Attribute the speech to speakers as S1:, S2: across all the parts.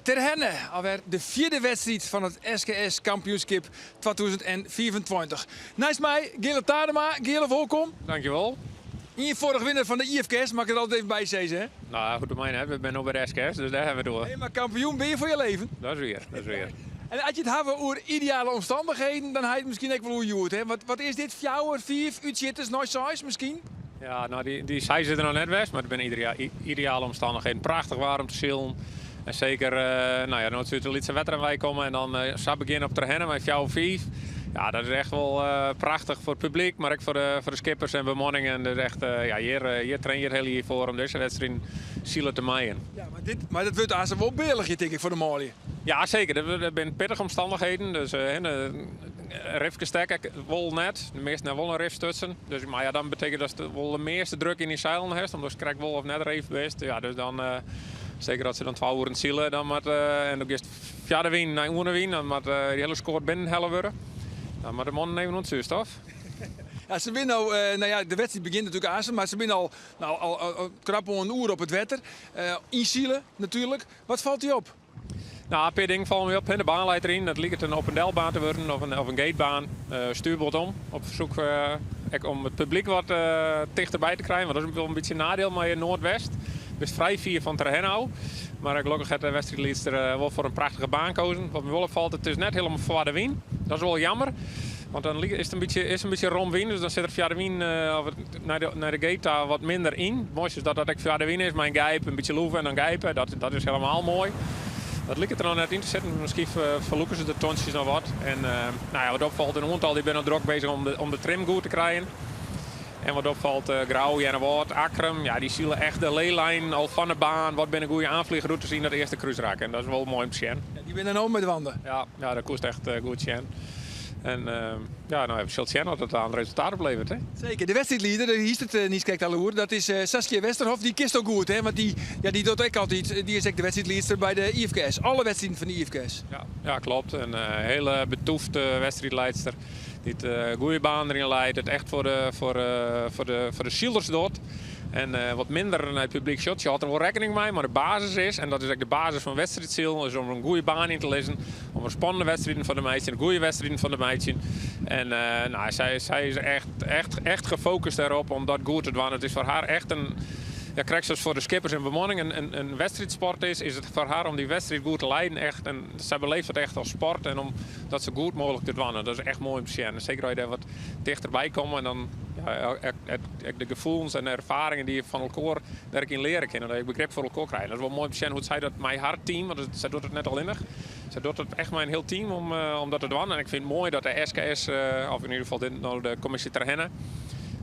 S1: Terherne, alwer de fjirde wedstriid fan it SKS kampioenskip 2025. Neist my Geale Tadema. Geale, wolkom.
S2: Dankjewol.
S1: Ienfâldich winner fan de IFKS, moat ik der altyd even by sizze, hè?
S2: Nou, goed, mij net. We binne no by de SKS, dus dêr hawwe we it oer.
S1: Nee, mar kampioen binne je foar je leven.
S2: Dat is wier, dat is wier.
S1: En as je it hawwe oer ideale omstannichheden, dan ha je it miskien ek wol oer hjoed, hè? Wat, wat is dit, fjouwer, fiif útsjitters nei seis miskien?
S2: Ja, no, dy, dy seis is der noch net west, mar it binne ideale omstannichheden. Prachtich waar om te silen. En seker, uh, no ja, no't se út de lytse wetteren wei komme en dan uh, sa begjinne op Terherne mei fjouwer, fiif. Ja, dat is echt wol uh, prachtich foar it publyk, mar ek foar de, foar de skippers en bemanningen. Dus echt, ja, hjir, hjir train je it hiele jier foar om dizze wedstriden sile te meien.
S1: Ja, mar, dit, mar dat wurdt aanst wol bealich, tink ik, foar de manlju.
S2: Ja, seker. Der binne pittige omstannichheden. Dus rifke stekke wol net. De measten hawwe wol in rif stutsen. Dus, mar ja, dan betekent dat wol de measte druk yn dyn seilen hast, omdatst krekt wol of net reefd bist. Ja, dus dan, seker as se dan twa oeren sile, dan moat, en do giest fia de wyn nei oan de wyn, dan moat dy hiele skoat binnen helle wurde. Dan moat de mannen even oan it soerstof.
S1: Ja, se binne no, no ja, de wedstriid begjint natuerlik aanst, mar se binne al, no, al, al krap oan in oere op it wetter. Ynsile natuerlik. Wat falt dy op?
S2: No, in pear dingen falle my op. De baan leit deryn. Dat liket in op-en-del-baan te wurden of in, of in gatebaan. Stuurboard om, op fersyk ek om it publyk wat tichterby te krijen. Want dat is wol in bytsje in neidiel mei Noardwest. Bist frij fier fan Terherne ôf. Mar gelokkich hat de wedstriidliedster wol foar in prachtige baan kozen. Wat my wol opfalt, it is net hielendal foar de wyn. Dat is wol jammer. Want dan is it in bytsje, is in bytsje rom wyn, dus dan sit der foar de wyn of nei de, nei de gate ta wat minder yn. It moaiste is dat dat ek foar de wyn is, mei in gijp, in bytsje loeve en dan gijpe. Dat, dat is hielendal moai. Dat liket der noch net yn te sitten. Miskien ferlûke se de tontsjes noch wat. En no ja, wat opfalt, in oantal dy binne al drok bezich om de, om de trim goed te krijen. En wat opfalt, Grou, Earnewâld, Akkrum, ja, dy sile echt de leelijn al fan de baan. Wat binne goede aanvliegroutes yn dat earste krúsrak. En dat is wol moai om te sjen.
S1: Ja, dy binne no mei dwaande.
S2: Ja, ja, dat koest echt goed sjen. En ja, no, we sille sjen oft it in resultaat opleveret. Hè?
S1: Seker. De wedstriidlieder, dêr hiest it niiskrekt al oer, dat is Saskia Westerhof. Dy kinsto goed, hè? Want dy, ja, dy docht ek altyd, dy is ek de wedstriidliedster by de IFKS. Alle wedstriden fan de IFKS.
S2: Ja, ja klopt. In hiele betûfte wedstriidliedster dy't goede baan deryn leit. It echt foar de, foar, foar de, foar de silers docht. En wat minder nei it publyk sjocht. Se hâldt der wol rekkening mei, mar de basis is, en dat is ek de basis fan wedstriidsilen, is om in goede baan yn te lizzen, om in spannende wedstriden fan te meitsjen, goede wedstriden fan te meitsjen. En no, sy, sy is echt, echt, echt gefocust dêrop om dat goed te dwaan. It is foar har echt in, ja, krekt sa as foar de skippers en bemanning in, in wedstriidsport is, is it foar har om dy wedstriid goed te leiden echt in, sy beleeft dat echt as sport en om dat sa goed mooglik te dwaan. En dat is echt moai om te sjen. En seker as je dêr wat tichterby komme en dan ja, ek de gefoelens en de erfaringen dy't je fan elkoar dêr ek yn leare kinne, dat je begryp foar elkoar krije. Dat is wol moai om te sjen hoe't sy dat mei har team, want sy docht it net allinnich, sy docht it echt mei in hiel team om, om dat te dwaan. En ik fyn it moai dat de SKS, of yn ieder gefal dit, no de kommisje Terherne,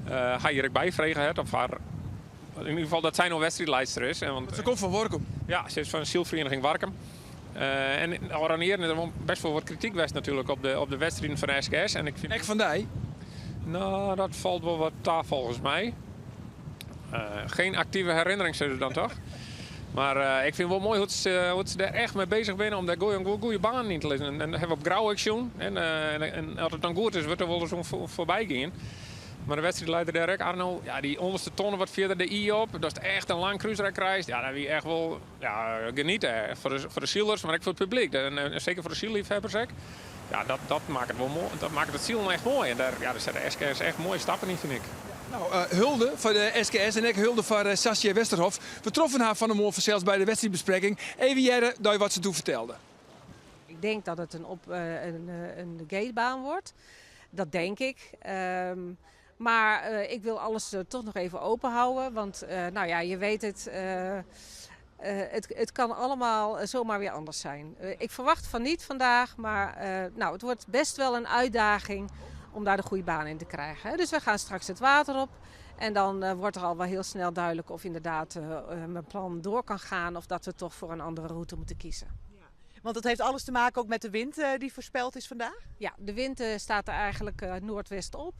S2: har hjir ek by frege hat, of har, yn ieder gefal dat sy no wedstriidleidster is. En want,
S1: se komt fan Warkum.
S2: Ja, se is fan sylferieniging Warkum. En ôfrûne jierren is der wol best wol wat krityk west natuerlik op de, op de wedstriden fan de SKS. En ik fyn...
S1: Ek fan dy?
S2: No, dat falt wol wat ta folgens my. Geen actieve herinnering, sizze se dan toch? Mar ik fyn wol moai hoe't se, hoe't se dêr echt mei bezich binne om dêr goede, goede banen yn te lizzen. En dat hawwe we op Grou ek sjoen. En, en as it dan goed is, wurdt der wolris oan foarby gien. Mar de wedstriidleider dêr ek, Arno, ja, dy ûnderste tonne wat fierder de I op, datst echt in lang krúsrak krijst. Ja, dat wie echt wol ja, geniete. Foar de, foar de silers, mar ek foar it publyk. En seker foar de sylleafhebbers ek. Ja, dat, dat makket wol moai, dat makket it silen echt moai. En dêr, ja, dêr set de SKS echt moaie stappen yn, fyn ik.
S1: No, hulde foar de SKS en ek hulde foar Saskia Westerhof. We troffen har fan 'e moarn fansels by de wedstriidbesprekking. Even hearre nei wat se doe fertelde.
S3: Ik denk dat het een, op, een gatebaan wordt. Dat denk ik. Maar ik wil alles toch nog even open houden. Want nou ja, je weet het, het, het kan allemaal zomaar weer anders zijn. Ik verwacht van niet vandaag, maar nou, het wordt best wel een uitdaging om daar de goede baan in te krijgen. Dus we gaan straks het water op. En dan wordt er al wel heel snel duidelijk of inderdaad mijn plan door kan gaan of dat we toch voor een andere route moeten kiezen.
S4: Want dat heeft alles te maken ook met de wind die voorspeld is vandaag?
S3: Ja, de wind staat er eigenlijk noordwest op.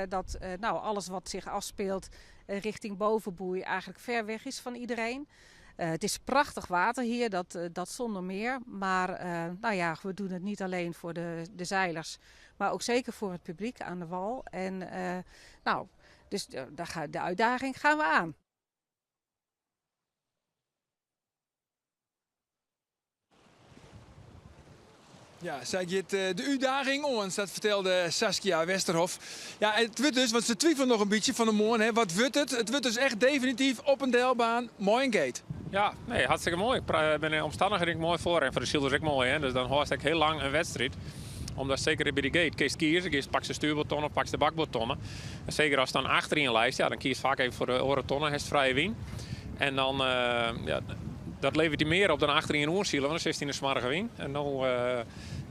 S3: Dat nou, alles wat zich afspeelt richting bovenboei eigenlijk ver weg is van iedereen. Het is prachtig water hier, dat, dat zonder meer. Maar nou ja, we doen het niet alleen voor de, de zeilers, maar ook zeker voor het publiek aan de wal. En nou, dus de, de uitdaging gaan we aan.
S1: Ja, sy giet de útdaging oan, dat fertelde Saskia Westerhof. Ja, it wurdt dus, want se twivelen noch in bytsje fan 'e moarn, hè, wat wurdt it? It wurdt dus echt definityf op in delbaan mei in gate.
S2: Ja, nee, hartstikke moai. Binne de omstannichheden ek moai foar en foar de silers ek moai. Hè? Dus dan hâldst ek hiel lang in wedstriid. Omdat seker by de gate kinst kieze, giest pakst de stuurboardtonne of pakst de bakboardtonne. En seker ast dan achteryn leist, ja, dan kiest faak even foar de oare tonne, hast frije wyn. En dan, ja, dat leveret dy mear op dan achteryn oansile, want dan sitst yn de smoarge wyn. En no,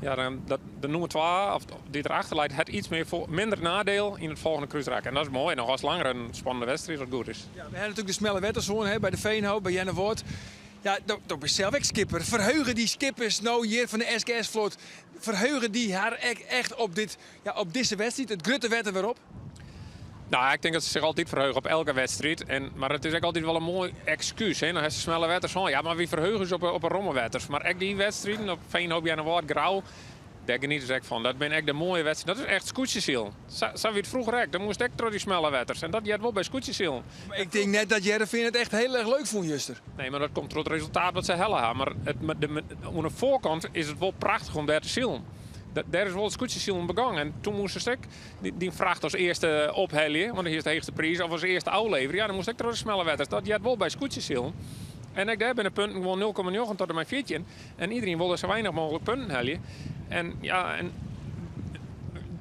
S2: ja, dan, dat, de nûmer twa, of dy't der achter leit, hat iets meer minder nadeel yn it folgjende krúsrak. En dat is moai. En dan hâldst langer in spannende wedstriid, wat goed is.
S1: Ja, we ha natuerlik de smelle wetters hân, hè, by de Veenhoop, by Earnewâld. Ja, do, do bist sels ek skipper. Ferheuge dy skippers no hjir fan de SKS-float, ferheuge dy har ek echt op dit, ja, op dizze wedstriid, it grutte wetter wer op?
S2: Nou, ik tink dat se sich altyd ferheuge op elke wedstriid. En, mar it is ek altyd wol in moai ekskús. Hè? Dan hast de smelle wetters hân. Ja, mar wy ferheuge ús op, op 'e romme wetters. Mar ek dy wedstriden op Veenhoop, Earnewâld, Grou, dêr geniete se ek fan. Dat binne ek de moaie wedstriden. Dat is echt skûtsjesilen. Sa, sa wie it froeger ek. Dan moast ek troch dy smelle wetters. En dat heart wol by skûtsjesilen.
S1: Mar ik tink net dat Hearrenfean it echt hiel erch leuk fûn juster.
S2: Nee, mar dat komt troch it resultaat wat se helle ha. Mar it, de, oan de foarkant is it wol prachtich om dêr te silen. Dêr is wol it skûtsjesilen begûn. En toen moast ek dyn fracht as earste ophelje, want dan hiest de heechste priis, of as earste ôfleverje. Ja, dan moast ek troch de smelle wetters. Dat heart wol by skûtsjesilen. En ek dêr binne punten gewoan 0,9 tot en mei 14. En iderien wol der sa weinich mooglik punten helje. En ja, en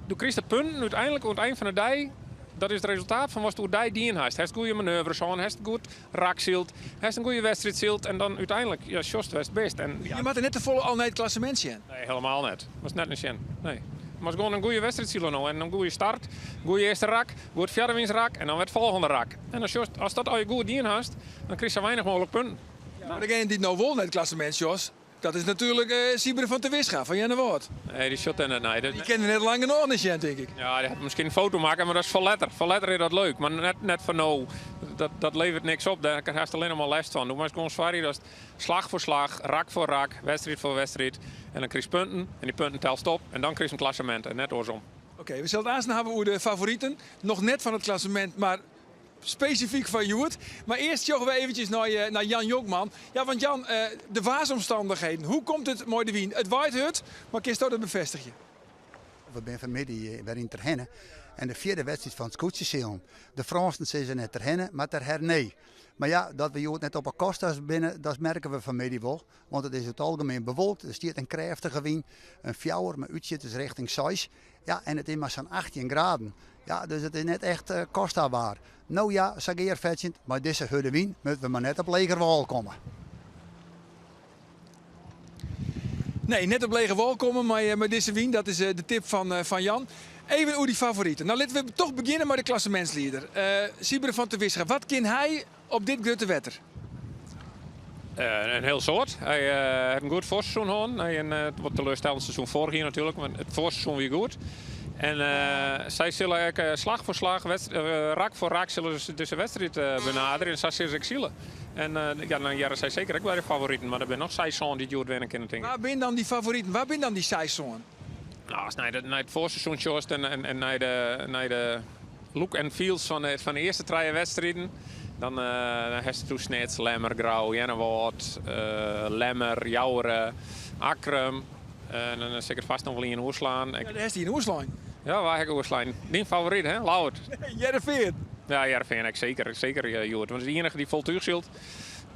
S2: do krijst de punten úteinlik oan it ein fan de dei. Dat is it resultaat fan watst oerdei dien hast. Hast goede manoeuvres hân, hast goed raksyld, hast in goede wedstriid syld en dan úteinlik, ja, sjochst wêr'tst bist. En, ja,
S1: Je moatte net te folle al nei it klassemint sjen.
S2: Nee, helemaal net. Moatst net nei sjen. Nee. Moatst gewoan in goede wedstriid sile no en in goede start, goede earste rak, goed fjirdewynsrak en dan wer it folgjende rak. En dan sjochst, ast dat allegear goed dien hast, dan krijst sa weinich mooglik punten.
S1: Ja, mar degene dy't no wol nei it klassemint sjocht, dat is natuerlik Siebren van Terwisga fan Earnewâld.
S2: Nee, dy sjocht dêr net nei.
S1: Dy kin der net lang genôch nei sjen, tink ik.
S2: Ja, dy hat miskien in foto makke, mar dat is foar letter. Foar letter is dat leuk, mar net, net foar no. Dat, dat leveret niks op, dêr hast allinnich mar lêst fan. Do moatst gewoan soargje datst slach foar slach, rak foar rak, wedstriid foar wedstriid en dan krijst punten en dy punten telst op en dan krijst in klassemint en net oarsom.
S1: Oké, we sille it aansten hawwe oer de favoriten. Noch net fan it klassemint, mar spesifyk foar hjoed. Mar earst sjogge we eventsjes nei, nei Jan Jonkman. Ja, want Jan, de waarsomstannichheden, hoe komt it mei de wyn? It waait hurd, mar kinsto dat befêstigje?
S5: We binne fanmiddei wer yn Terherne en de fjirde wedstriid fan it skûtsjesilen. De Frânsen sizze net Terherne, mar Terherne. Mar ja, dat we hjoed net op 'e Costa's binne, dat merke we fanmiddei wol. Want it is oer it algemien bewolkt, der stiet in krêftige wyn, in fjouwer mei útsjitters rjochting seis. Ja, en it is mar sa'n 18 graden. Ja, dus it is net echt Costa waar. No ja, sa gearfetsjend, mei dizze hurde wyn moatte we mar net op leger wâl komme.
S1: Nee, net op lege wâl komme mei dizze wyn. Dat is de tip fan Jan. Even oer dy favoriten. No, litte we toch begjinne mei de klassemintslieder. Siebren van Terwisga. Wat kin hy op dit grutte wetter?
S2: In hiel soad. Hy hat in goed foarseizoen hân. Nei in wat teleurstellend seizoen foarich jier natuerlik, mar it foarseizoen wie goed. En sy sille ek slach foar slach, rak foar rak sille se dizze wedstriid benaderje en sa sille se ek sile. En ja, dan hearre sy seker ek by de favoriten, mar der binne noch seis sân dy't hjoed winne kinne, tink ik.
S1: Wa binne dan dy favoriten? Wa binne dan dy seis sân?
S2: No, ast nei it foarseizoen sjochst en nei de look en feels fan de earste trije wedstriden, dan hast toen Snits, Lemmer, Grou, Earnewâld, Lemmer, Joure, Akkrum. En dan sil ik it fêst noch wol ien oerslaan.
S1: Ja, dêr hast ien oerslein.
S2: Ja, wa ha ik oerslein? Dyn favoryt, hè? Ljouwert.
S1: Hearrenfean.
S2: Ja, Hearrenfean ek seker. Seker hjoed. Want it is de iennige dy't fol túch sylt.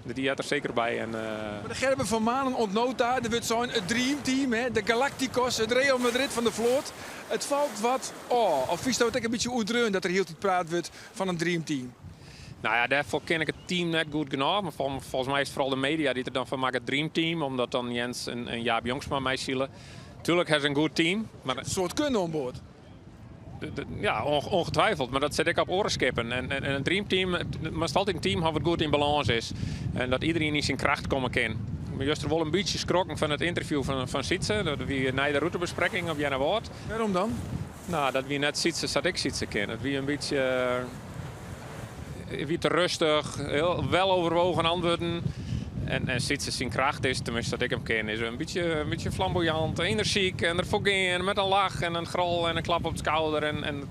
S2: Dy heart der seker by. En,
S1: Mar de Gerben van Manen oant no ta, der wurdt sein it dreamteam, hè? De Galacticos, it Real Madrid fan de float. It falt wat ôf. Of fynsto it ek in bytsje oerdreaun dat der hieltyd praat wurdt fan in dreamteam?
S2: Nou ja, dêrfoar ken ik it team net goed genôch. Mar folgens my is it foaral de media dy't der dan fan makket dreamteam, omdat dan Jens en Jaap Jongsma meisile. Tuurlijk ha se in goed team. Mar
S1: In soad kunde oan board.
S2: Ja, ongetwijfeld. Mar dat sit ek op oare skippen. En in dreamteam, moatst altyd in team ha wat goed yn balâns is. En dat iderien yn syn kracht komme kin. Ik bin juster wol in bytsje skrokken fan it ynterview fan Sytse. Dat wie nei de rûtebesprekking op Earnewâld.
S1: Wêrom dan?
S2: No, dat wie net Sytse sa't ik Sytse ken. It wie in bytsje, it wie te rêstich, hiel weloverwogen antwurden. En Sytse syn kracht is, teminsten sa't ik him ken, is in bytsje flamboyant, enerzjyk en derfoar gean met in lach en in grol en in klap op it skouder en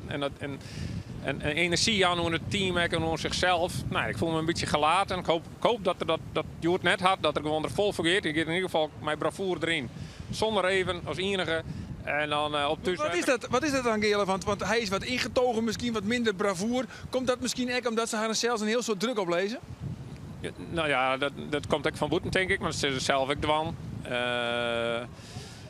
S2: enerzjy jaan oan it team ek en oan sichsels. No, ik fiel my in bytsje gelaten. Ik hoop dat er dat hjoed net hat, dat er gewoan der fol foar giet. Hy giet yn ieder gefal mei bravoer deryn. Sûnder even, as ienige. En dan op
S1: Wat is
S2: thúswetter.
S1: dat, wat is dat dan, Geale? Want hy is wat ingetogen, miskien wat minder bravoer. Komt dat miskien ek omdat se harren sels in hiel soad druk oplizze?
S2: No ja, dat komt ek fan bûten tink ik, mar dat sille se sels ek dwaan.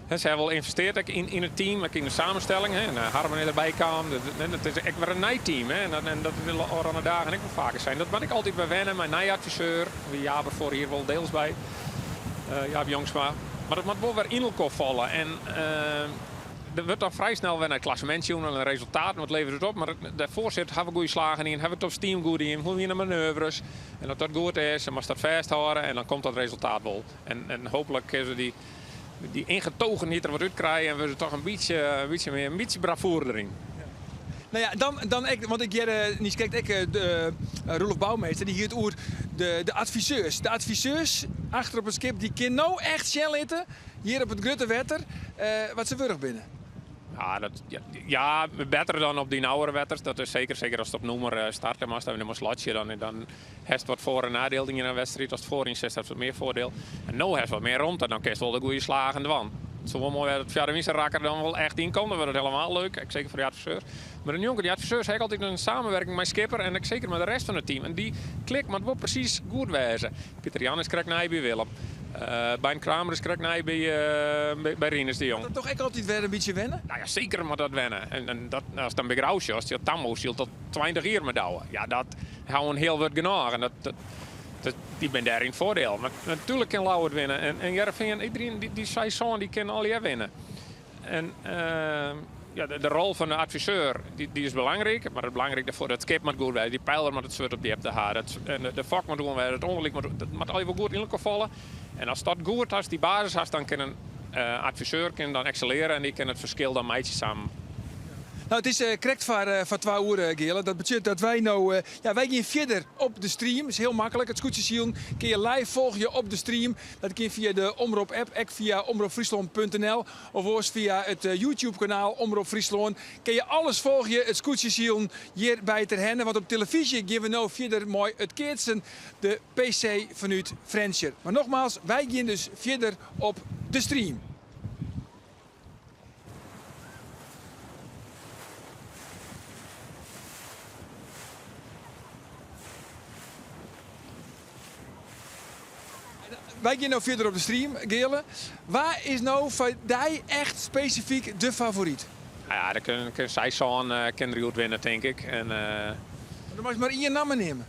S2: Se hawwe wol ynvesteard ek yn it team, ek yn de samenstelling. En Harmen is derby kaam. Dat is ek wer in nij team. En dat is de ôfrûne dagen ek wol faker sein. Dat moat ik altyd wer wenne mei in nije adviseur. Wie Jaap der foarich jier wol deels by, Jaap Jongsma. Mar dat moat wol wer yn elkoar falle. En der wurdt dan frij snel wer nei it klassemint sjoen en de resultaten, wat leveret it op. Mar dêrfoar sit, hawwe we goede slagen dien, hawwe we it as team goed dien, hoe wiene de manoeuvres. En as dat goed is, dan moatst dat fêsthâlde en dan komt dat resultaat wol. En hooplik kinne se dy ingetogenheid der wat út krije en wurde se toch in bytsje mear, in bytsje bravoer deryn.
S1: No ja, dan ek, want ik hearde niiskrekt ek de Roelof Bouwmeester, dy hie it oer de adviseurs. De adviseurs achter op it skip, dy kin no echt sjen litte, hjir op it grutte wetter, wat se wurdich binne.
S2: Ja, dat, ja, better dan op dy nauwere wetters. Dat is seker, seker ast op nûmer starte moatst, dan moatst lotsje, dan hast wat foar- en neidiel yn in wedstriid. Ast foaryn sitst, hast wat mear foardiel. En no hast wat mear romte, dan kinst wol de goede slagen dwaan. It soe wol moai wêze dat foar de wynse rakker dan wol echt ynkomt, dan wurdt it helemaal leuk, ek seker foar de adviseurs. Mar njonken dy adviseurs ha ik altyd in samenwerking mei skipper en ek seker mei de rest fan it team. En dy klik moat wol presys goed wêze. Pieter Jan is krekt nij by Willem. Bein Kramer is krekt nij by Rinus de Jong.
S1: Moat dat toch ek altyd wer in bytsje wenne?
S2: Nou ja, seker moat dat wenne. En dat, ast dan by Grou sjochst, ja, Tammo sylt al 20 jier mei Douwe. Ja, dat hou in hiel wurd genôch. En dat, dy binne dêr yn it foardiel. Mar natuerlik kin Louwert winne. En Hearrenfean, iderien, dy 6-7, dy kin allegear winne. En ja, de rol fan de adviseur dy is belangryk, mar it belangryk dêrfoar dat skip moat goed wêze, dy peiler moat it swurd op djipte ha, dat, en de fok moat oan wêze, it ûnderlyk moat, dat moat allegear wol goed yn elkoar falle. En ast dat goed hast, dy basis hast, dan kin in adviseur kin dan ekselleare en dy kin it ferskil dan meitsje samen.
S1: No, it is krekt foar twa oere, Geale. Dat betsjut dat wy no, ja, wy gean fierder op de stream. Is hiel maklik. It skûtsjesilen kinne je live folgje op de stream. Dat kin fia de Omrop app, ek fia omropfryslân.nl of oars fia it YouTube kanaal Omrop Fryslân. Kinne je alles folgje, it skûtsjesilen hjir by Terherne. Want op telefyzje gean we no fierder mei it keatsen, de PC fanút Frjentsjer. Mar nogmaals, wy gean dus fierder op de stream. Wy gean no fierder op de stream, Geale. Wa is no foar dy echt spesifyk de favoryt?
S2: Nou ja, der kin 6-7 kin der hjoed winne, tink ik. En,
S1: Dan moatst mar ien namme neame.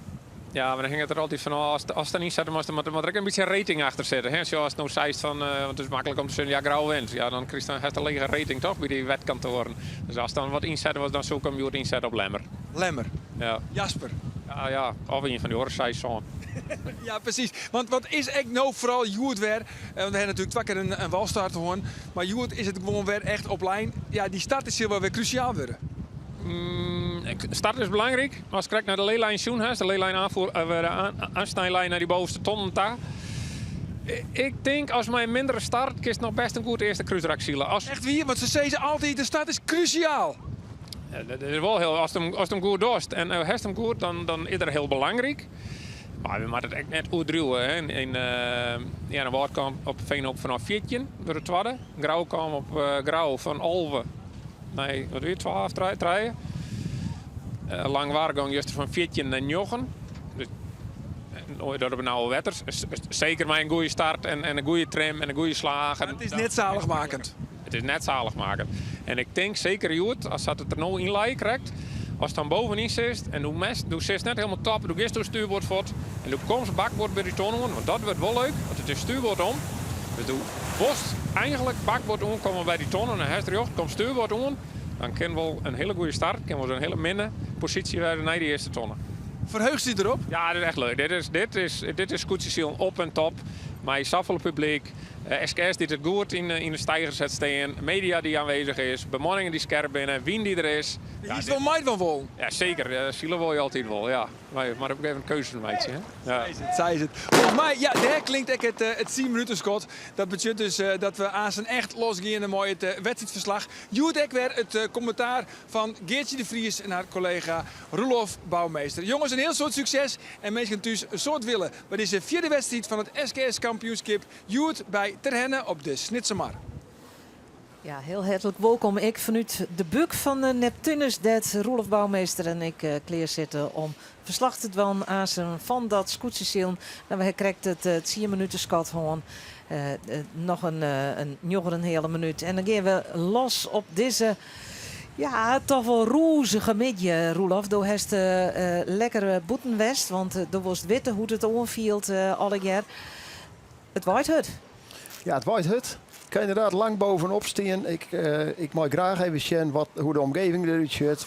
S2: Ja, mar dan hinget der altyd fan ôf. Ast dan ynsette moatst, dan moat der ek in bytsje rating achter sitte. Hè? Sjoch, ast no seist fan, want it is maklik om te sizzen, ja, Grou wint. Ja, dan krijst dan hast in lege rating toch by dy wedkantoaren. Dus ast dan wat ynsette wolst, dan soe ik him hjoed ynsette op Lemmer.
S1: Lemmer.
S2: Ja.
S1: Jasper.
S2: Ja, ja, of ien fan dy oare 6-7.
S1: Ja, presys. Want wat is ek no foaral hjoed wer, want we ha natuerlik twa kear in walstart hân, mar hjoed is it gewoan wer echt op lijn. Ja, dy start sil wol wer krúsjaal wurde.
S2: Start is belangryk. Ast krekt nei de leelijn sjoen hast, de leelijn aanvoer, de aansnijlijn nei dy bovenste tonnen ta. Ik tink as mei in mindere start kinst noch bêst in goed earste krúsrak sile. As...
S1: Echt wier, want se sizze altyd de start is krúsjaal.
S2: Dat is wol hiel, ast him, ast him goed dochst en hast him goed, dan is er hiel belangryk. Mar we moatte it ek net oerdriuwe. Hè. Yn Earnewâld kaam op Veenhoop fanôf 14, wurde twadde. Grou kaam op Grou fan 11 nei, wat wie it, 12, trije. Langwar gong juster fan 14 nei 9. Dus, dat op nauwe wetters. Seker mei in goede start en in goede trim en in goede slaach.
S1: Mar it is net zaligmakend.
S2: It is net zaligmakend. En ik tink seker hjoed, as sa't it der no yn lei krekt, ast dan bovenyn sitst en do mest, do sitst net hielendal top, do giest oer stuurboard fuort en do komst bakboard by dy ton oan, want dat wurdt wol leuk, want it is stuurboard om. Dus do wolst eigenlik bakboard oankomme by dy ton en dan hast rjocht, komst stuurboard oan, dan kin wol in hiele goede start, kin wol in hiele minne posysje wêze nei dy earste tonne.
S1: Ferheugst dy derop?
S2: Ja, dit is echt leuk. Dit is skûtsjesilen op en top, mei safolle publyk. SKS dy't it goed yn de steigers hat stean, media dy't aanwezich is, bemanningen dy't skerp binne, wyn dy't der is.
S1: Ja, Hiest wol meidwaan wollen?
S2: Ja, seker. Sile wol je altyd wol, ja. Mar op in gegeven moment keuzes meitsje, hè. Ja.
S1: Sa is it, sa is it. Folgens my, ja, dêr klinkt ek it 10 minutenskot. Dat betsjut dus dat we aansen echt losgeane mei it wedstriidferslach. Hjoed ek wer it kommentaar fan Geartsje de Vries en har kollega Roelof Bouwmeester. Jonges, in hiel soad sukses en minsken thús in soad wille by dizze fjirde wedstriid fan it SKS kampioenskip hjoed by Terherne op de Snitsermar.
S6: Ja, hiel hertlik wolkom. Ik fanút de búk fan de Neptunus, dêr't Roelof Bouwmeester en ik klear sitte om ferslach te dwaan aansen fan dat skûtsjesilen. Nou, we ha krekt it 10 minuten skot hân. Noch in njoggen-en-in heale minút. En dan gean we los op dizze, ja, toch wol rûzige middei, Roelof. Do hast lekker bûten west, want do wolst witte hoe't it oanfielt allegear. It waait hurd.
S7: Ja, it waait hurd. Ik kin ynderdaad lang bovenop stean. Ik mei graach even sjen hoe't de omgeving derút sjocht.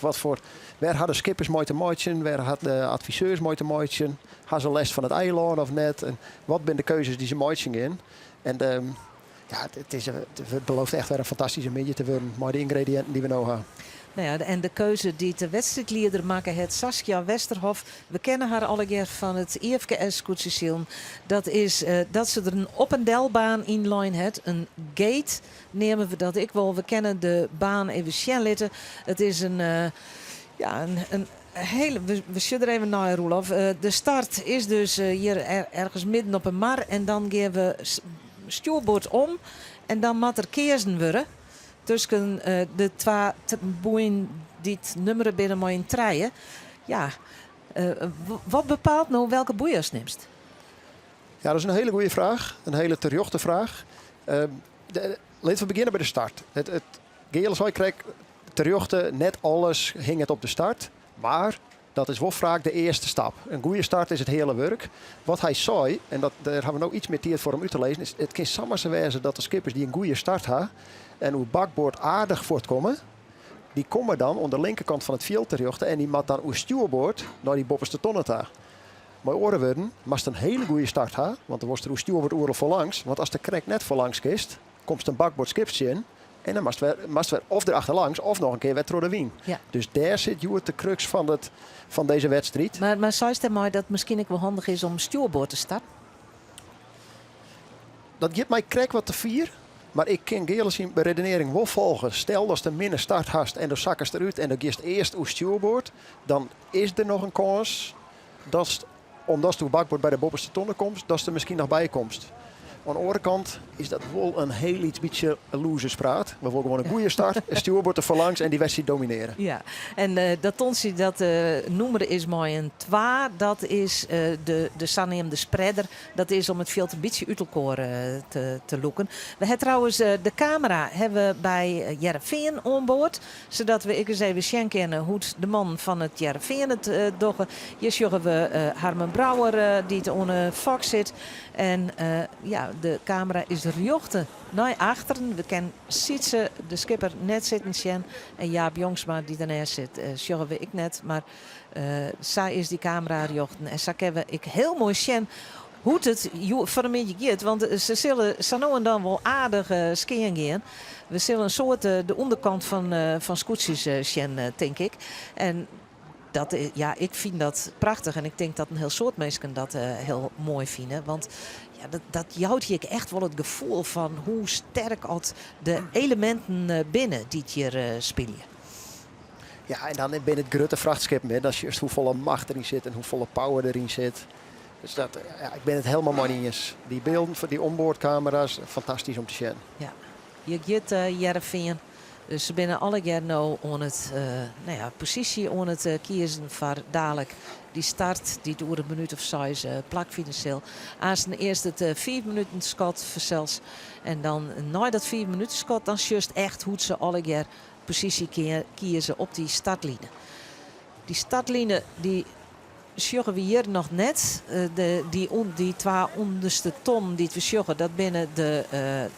S7: Wêr ha de skippers mei te meitsjen? Wêr ha de adviseurs mei te meitsjen? Ha se lêst fan it eilân of net? En wat binne de keuzes dy't se meitsjen gean? En ja, it belooft echt wer in fantastyske middei te wurden mei de yngrediïnten dy't we no ha.
S6: Nou ja, en de keuze dy't de wedstriidlieder makke hat, Saskia Westerhof, we kenne har allegear fan it IFKS skûtsjesilen, dat is dat se der in op- en delbaan yn lein hat, in gate neame we dat ek wol. We kinne de baan even sjen litte. It is in, ja, in hiele, we sjogge der even nei, Roelof. De start is dus hjir ergens midden op 'e mar en dan gean we stjoerboard om en dan moat der keazen wurde tusken de twa boeien dy't nummere binne mei in trije. Ja, wat bepaalt no welke boei ast nimst?
S7: Ja, dat is in hiele goede fraach. In hiele terjochte fraach. Litte we begjinne by de start. It Geale sei krekt terjochte, net alles hinget op de start. Mar dat is wol faak de earste stap. In goede start is it hiele wurk. Wat hy sei, en dêr ha we no iets mear tiid foar om út te lizzen, is it kin samar sa wêze dat de skippers dy't in goede start ha en oer bakboard aardich fuortkomme, dy komme dan oan de linkerkant fan it fjild terjochte en dy moat dan oer stjoerboard nei dy boppeste tonne ta. Mei oare wurden, moatst in hiele goede start ha, want dan wolst der oer stjoerboard oeral foarlangs, want ast der krekt net foarlangs kinst, komst in bakboard skip tsjin en dan moatst wer of der achterlangs of noch in kear wer troch de wyn. Dus dêr sit hjoed de crux fan dizze wedstriid.
S6: Mar seist dêrmei dat it miskien ek wol handich is om stjoerboard te starten?
S7: Dat giet my krekt wat te fier, mar ik kin Geale syn beredenearring wol folge. Stel datst in minne start hast en do sakkest derút en do giest earst oer stjoerboard, dan is der noch in kâns datst, omdatst oer bakboard by de boppeste tonne komst, datst der miskien noch by komst. Oan de oare kant is dat wol in hiel lyts bytsje loserspraat. We wolle gewoan in goede start, in stjoerboard der foarlangs en dy wedstriid dominearje.
S6: Ja, en dat tontsje dat nûmere is mei in twa, dat is de saneamde spreader. Dat is om it fjild in bytsje út elkoar te lûken. We ha trouwens de kamera ha we by Hearrenfean oan board. Sadat we ek ris even sjen kinne hoe't de mannen fan it Hearrenfean it dogge. Hjir sjogge we Harmen Brouwer dy't oan 'e fok sit. En ja, de kamera is rjochte nei achteren. We kinne Sytse, de skipper, net sitten sjen. En Jaap Jongsma dy't derneist sit, sjogge we ek net. Mar sa is dy kamera rjochten. En sa kinne we ek hiel moai sjen hoe't it fan 'e middei giet. Want se sille sa no en dan wol aardich skean gean. We sille in soad de ûnderkant fan skûtsjes sjen, tink ik. En dat, ja, ik fyn dat prachtich en ik tink dat in hiel soad minsken dat hiel moai fine. Want ja, dat jout je ek echt wol it gefoel fan hoe sterk oft de eleminten binne dy't hjir spylje.
S7: Ja, en dan binne it grutte frachtskippen. Hè. Dan sjochst hoefolle macht deryn sit en hoefolle power deryn sit. Dus dat, ja, ik bin it hielendal mei iens. Dy bylden fan dy onboardkamera's, fantastysk om te sjen.
S6: Ja, hjir giet Hearrenfean. Dus se binne allegear no oan it, nou ja, posysje oan it kiezen foar dalik dy start dy't oer in minút of seis plakfine sil. Aansten earst it 5 minuten skot fansels. En dan nei dat 5 minuten skot dan sjochst echt hoe't se allegear posysje kieze op dy startline. Dy startline dy sjogge we hjir noch net. Dy twa ûnderste tonnen dy't we sjogge, dat binne de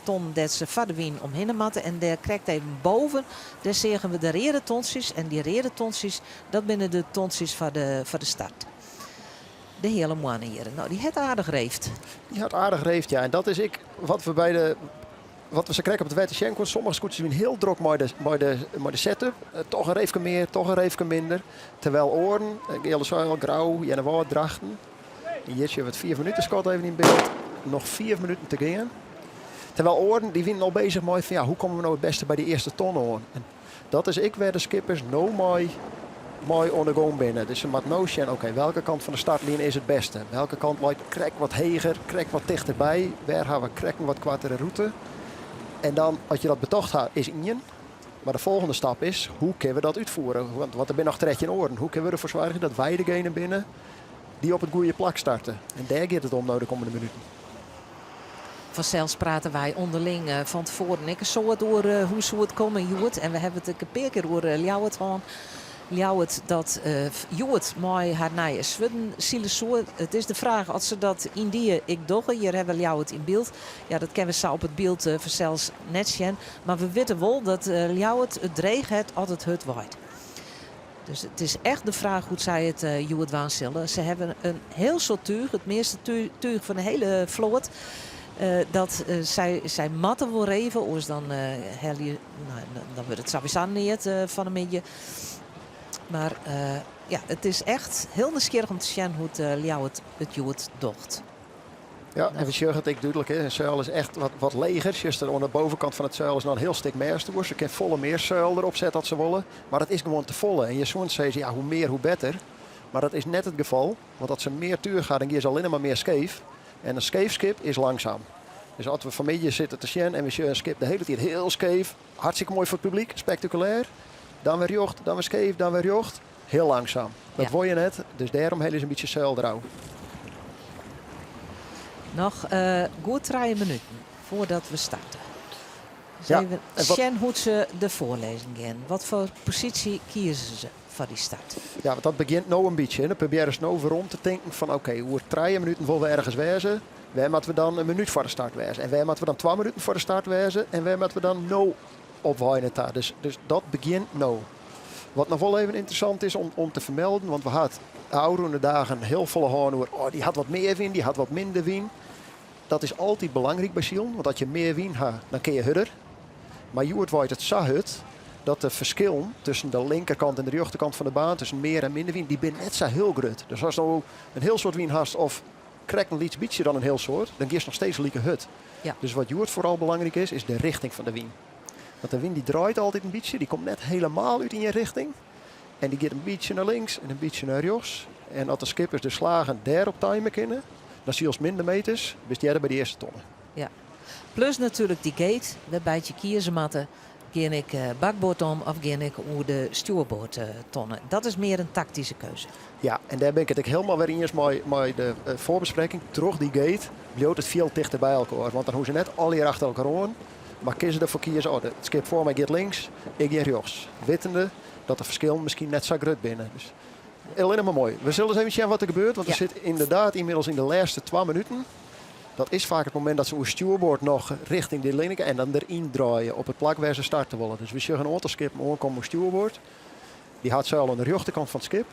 S6: tonnen dêr't se foar de wyn omhinne moatte. En dêr krekt even boven, dêr seagen we de reade tontsjes. En dy reade tontsjes, dat binne de tontsjes foar de start. De Heale Moanne hjir. No, dy hat aardich reefd.
S7: Dy hat aardich reefd, ja. En dat is ek wat we by de wat we sa krekt op it wetter sjen koene. Sommige skûtsjes wiene hiel drok mei de setup. Toch in reefke mear, toch in reefke minder. Terwijl oaren, Geale sei, Grou, Earnewâld, Drachten. Hjir sjogge we it 5 minuten skot even yn byld. Noch 5 minuten te gean. Terwijl oaren, dy wiene al beuzich mei fan ja, hoe komme we no it bêste by dy earste ton oan? En dat is ek wêr't de skippers no mei oan de gong binne. Dus se moatte no sjen, oké, welke kant fan de startline is it bêste? Welke kant leit krekt wat heger, krekt wat tichterby? Wêr ha we krekt in wat koartere rûte? En dan, as je dat betocht ha, is ien. Mar de folgjende stap is, hoe kinne we dat útfiere? Want der binne noch 13 oaren. Hoe kinne we derfoar soargje dat wy degene binne dy't op it goede plak starte? En dêr giet it om no de kommende minuten.
S6: Fansels prate wy ûnderling fan tefoaren ek in soad oer hoe soe it komme hjoed. En we hawwe it ek in pear kear oer Ljouwert hân. Ljouwert dat hjoed mei har nije swurden sile soe. It is de fraach oft se dat yndie ek dogge. Hjir hawwe we Ljouwert yn byld. Ja, dat kinne we sa op it byld fansels net sjen. Mar we witte wol dat Ljouwert it dreech hat as it hurd waait. Dus it is echt de fraach hoe't sy it hjoed dwaan sille. Se hawwe in hiel soad túch, it measte túch fan de hiele float. Dat sy, sy moatte wol reve, oars dan helje, no, dan wurdt it sawiesa neat fan 'e middei. Mar ja, it is echt hiel nijsgjirrich om te sjen hoe't Ljouwert it hjoed docht.
S7: Ja, en we sjogge it ek dúdlik. Hè. Seil is echt wat leger. Sjochst oan de bovenkant fan it seil is noch in hiel stik mêst oer. Se kinne folle mear seil derop sette as se wolle. Mar it is gewoan te folle. En je soene sizze, ja, hoe mear hoe better. Mar dat is net it gefal. Want as se mear túch ha, dan gean se allinne mar mear skeef. En in skeef skip is langsaam. Dus as we fanmiddei sitte te sjen en we sjogge in skip de hiele tiid hiel skeef, hartstikke moai foar it publyk, spektakulêr. Dan wer rjocht, dan wer skeef, dan wer rjocht. Hiel langsaam. Dat wol je net, dus dêrom helje se in bytsje seil derôf.
S6: Noch goed trije minuten foardat we starte. Dus even sjen hoe't se derfoar lizzen gean. Wat foar posysje kieze se foar dy start?
S7: Ja, want dat begjint no in bytsje. Dan probearje se no werom te tinken fan oké, oer trije minuten wolle we ergens wêze. Wêr moatte we dan in minút foar de start wêze? En wêr moatte we dan twa minuten foar de start wêze? En wêr moatte we dan no op wei nei ta? Dus dat begjint no. Wat noch wol even ynteressant is om te fermelden, want we ha it de ôfrûne dagen hiel folle hân oer oh, dy hat wat mear wyn, dy hat wat minder wyn. Dat is altyd belangryk by silen, want as je mear wyn ha, dan kinne je hurder. Mar hjoed waait it sa hurd dat de ferskillen tusken de linkerkant en de rjochterkant fan de baan, tusken mear en minder wyn, dy binne net sa hiel grut. Dus ast no in hiel soad wyn hast of krekt in lyts bytsje dan in hiel soad, dan giest noch steeds like hurd. Dus wat hjoed foaral belangryk is, is de richting fan de wyn. Want de wyn dy draait altyd in bytsje, dy komt net helemaal út ien richting. En dy giet in bytsje nei links en in bytsje nei rjochts. En as de skippers de slagen dêrop time kinne, dan sylst minder meters, bist earder by de earste tonne.
S6: Ja. Plus natuerlik dy gate wêrby't je kieze moatte, gean ik bakboard om of gean ik oer de stjoerboardtonne. Dat is mear in taktyske keuze.
S7: Ja, en dêr bin ik it ek hielendal wer iens mei de foarbesprikking. Troch dy gate bliuwt it fjild tichter by elkoar, want dan hoege se net allegear achter elkoar oan. Mar kinne se derfoar kieze, oh, it skip foar my giet links, ik gean rjochts. Wittende dat de ferskillen miskien net sa grut binne. Dus allinne mar moai. We sille ris even sjen wat der gebeurt, want we sitte ynderdaad ynmiddels yn de lêste twa minuten. Dat is faak it momint dat se oer stjoerboard noch richting dy line en dan deryn draaie op it plak wêr't se starte wolle. Dus we sjogge in oantal skippen oankommen oer stjoerboard. Dy hat seil oan de rjochterkant fan it skip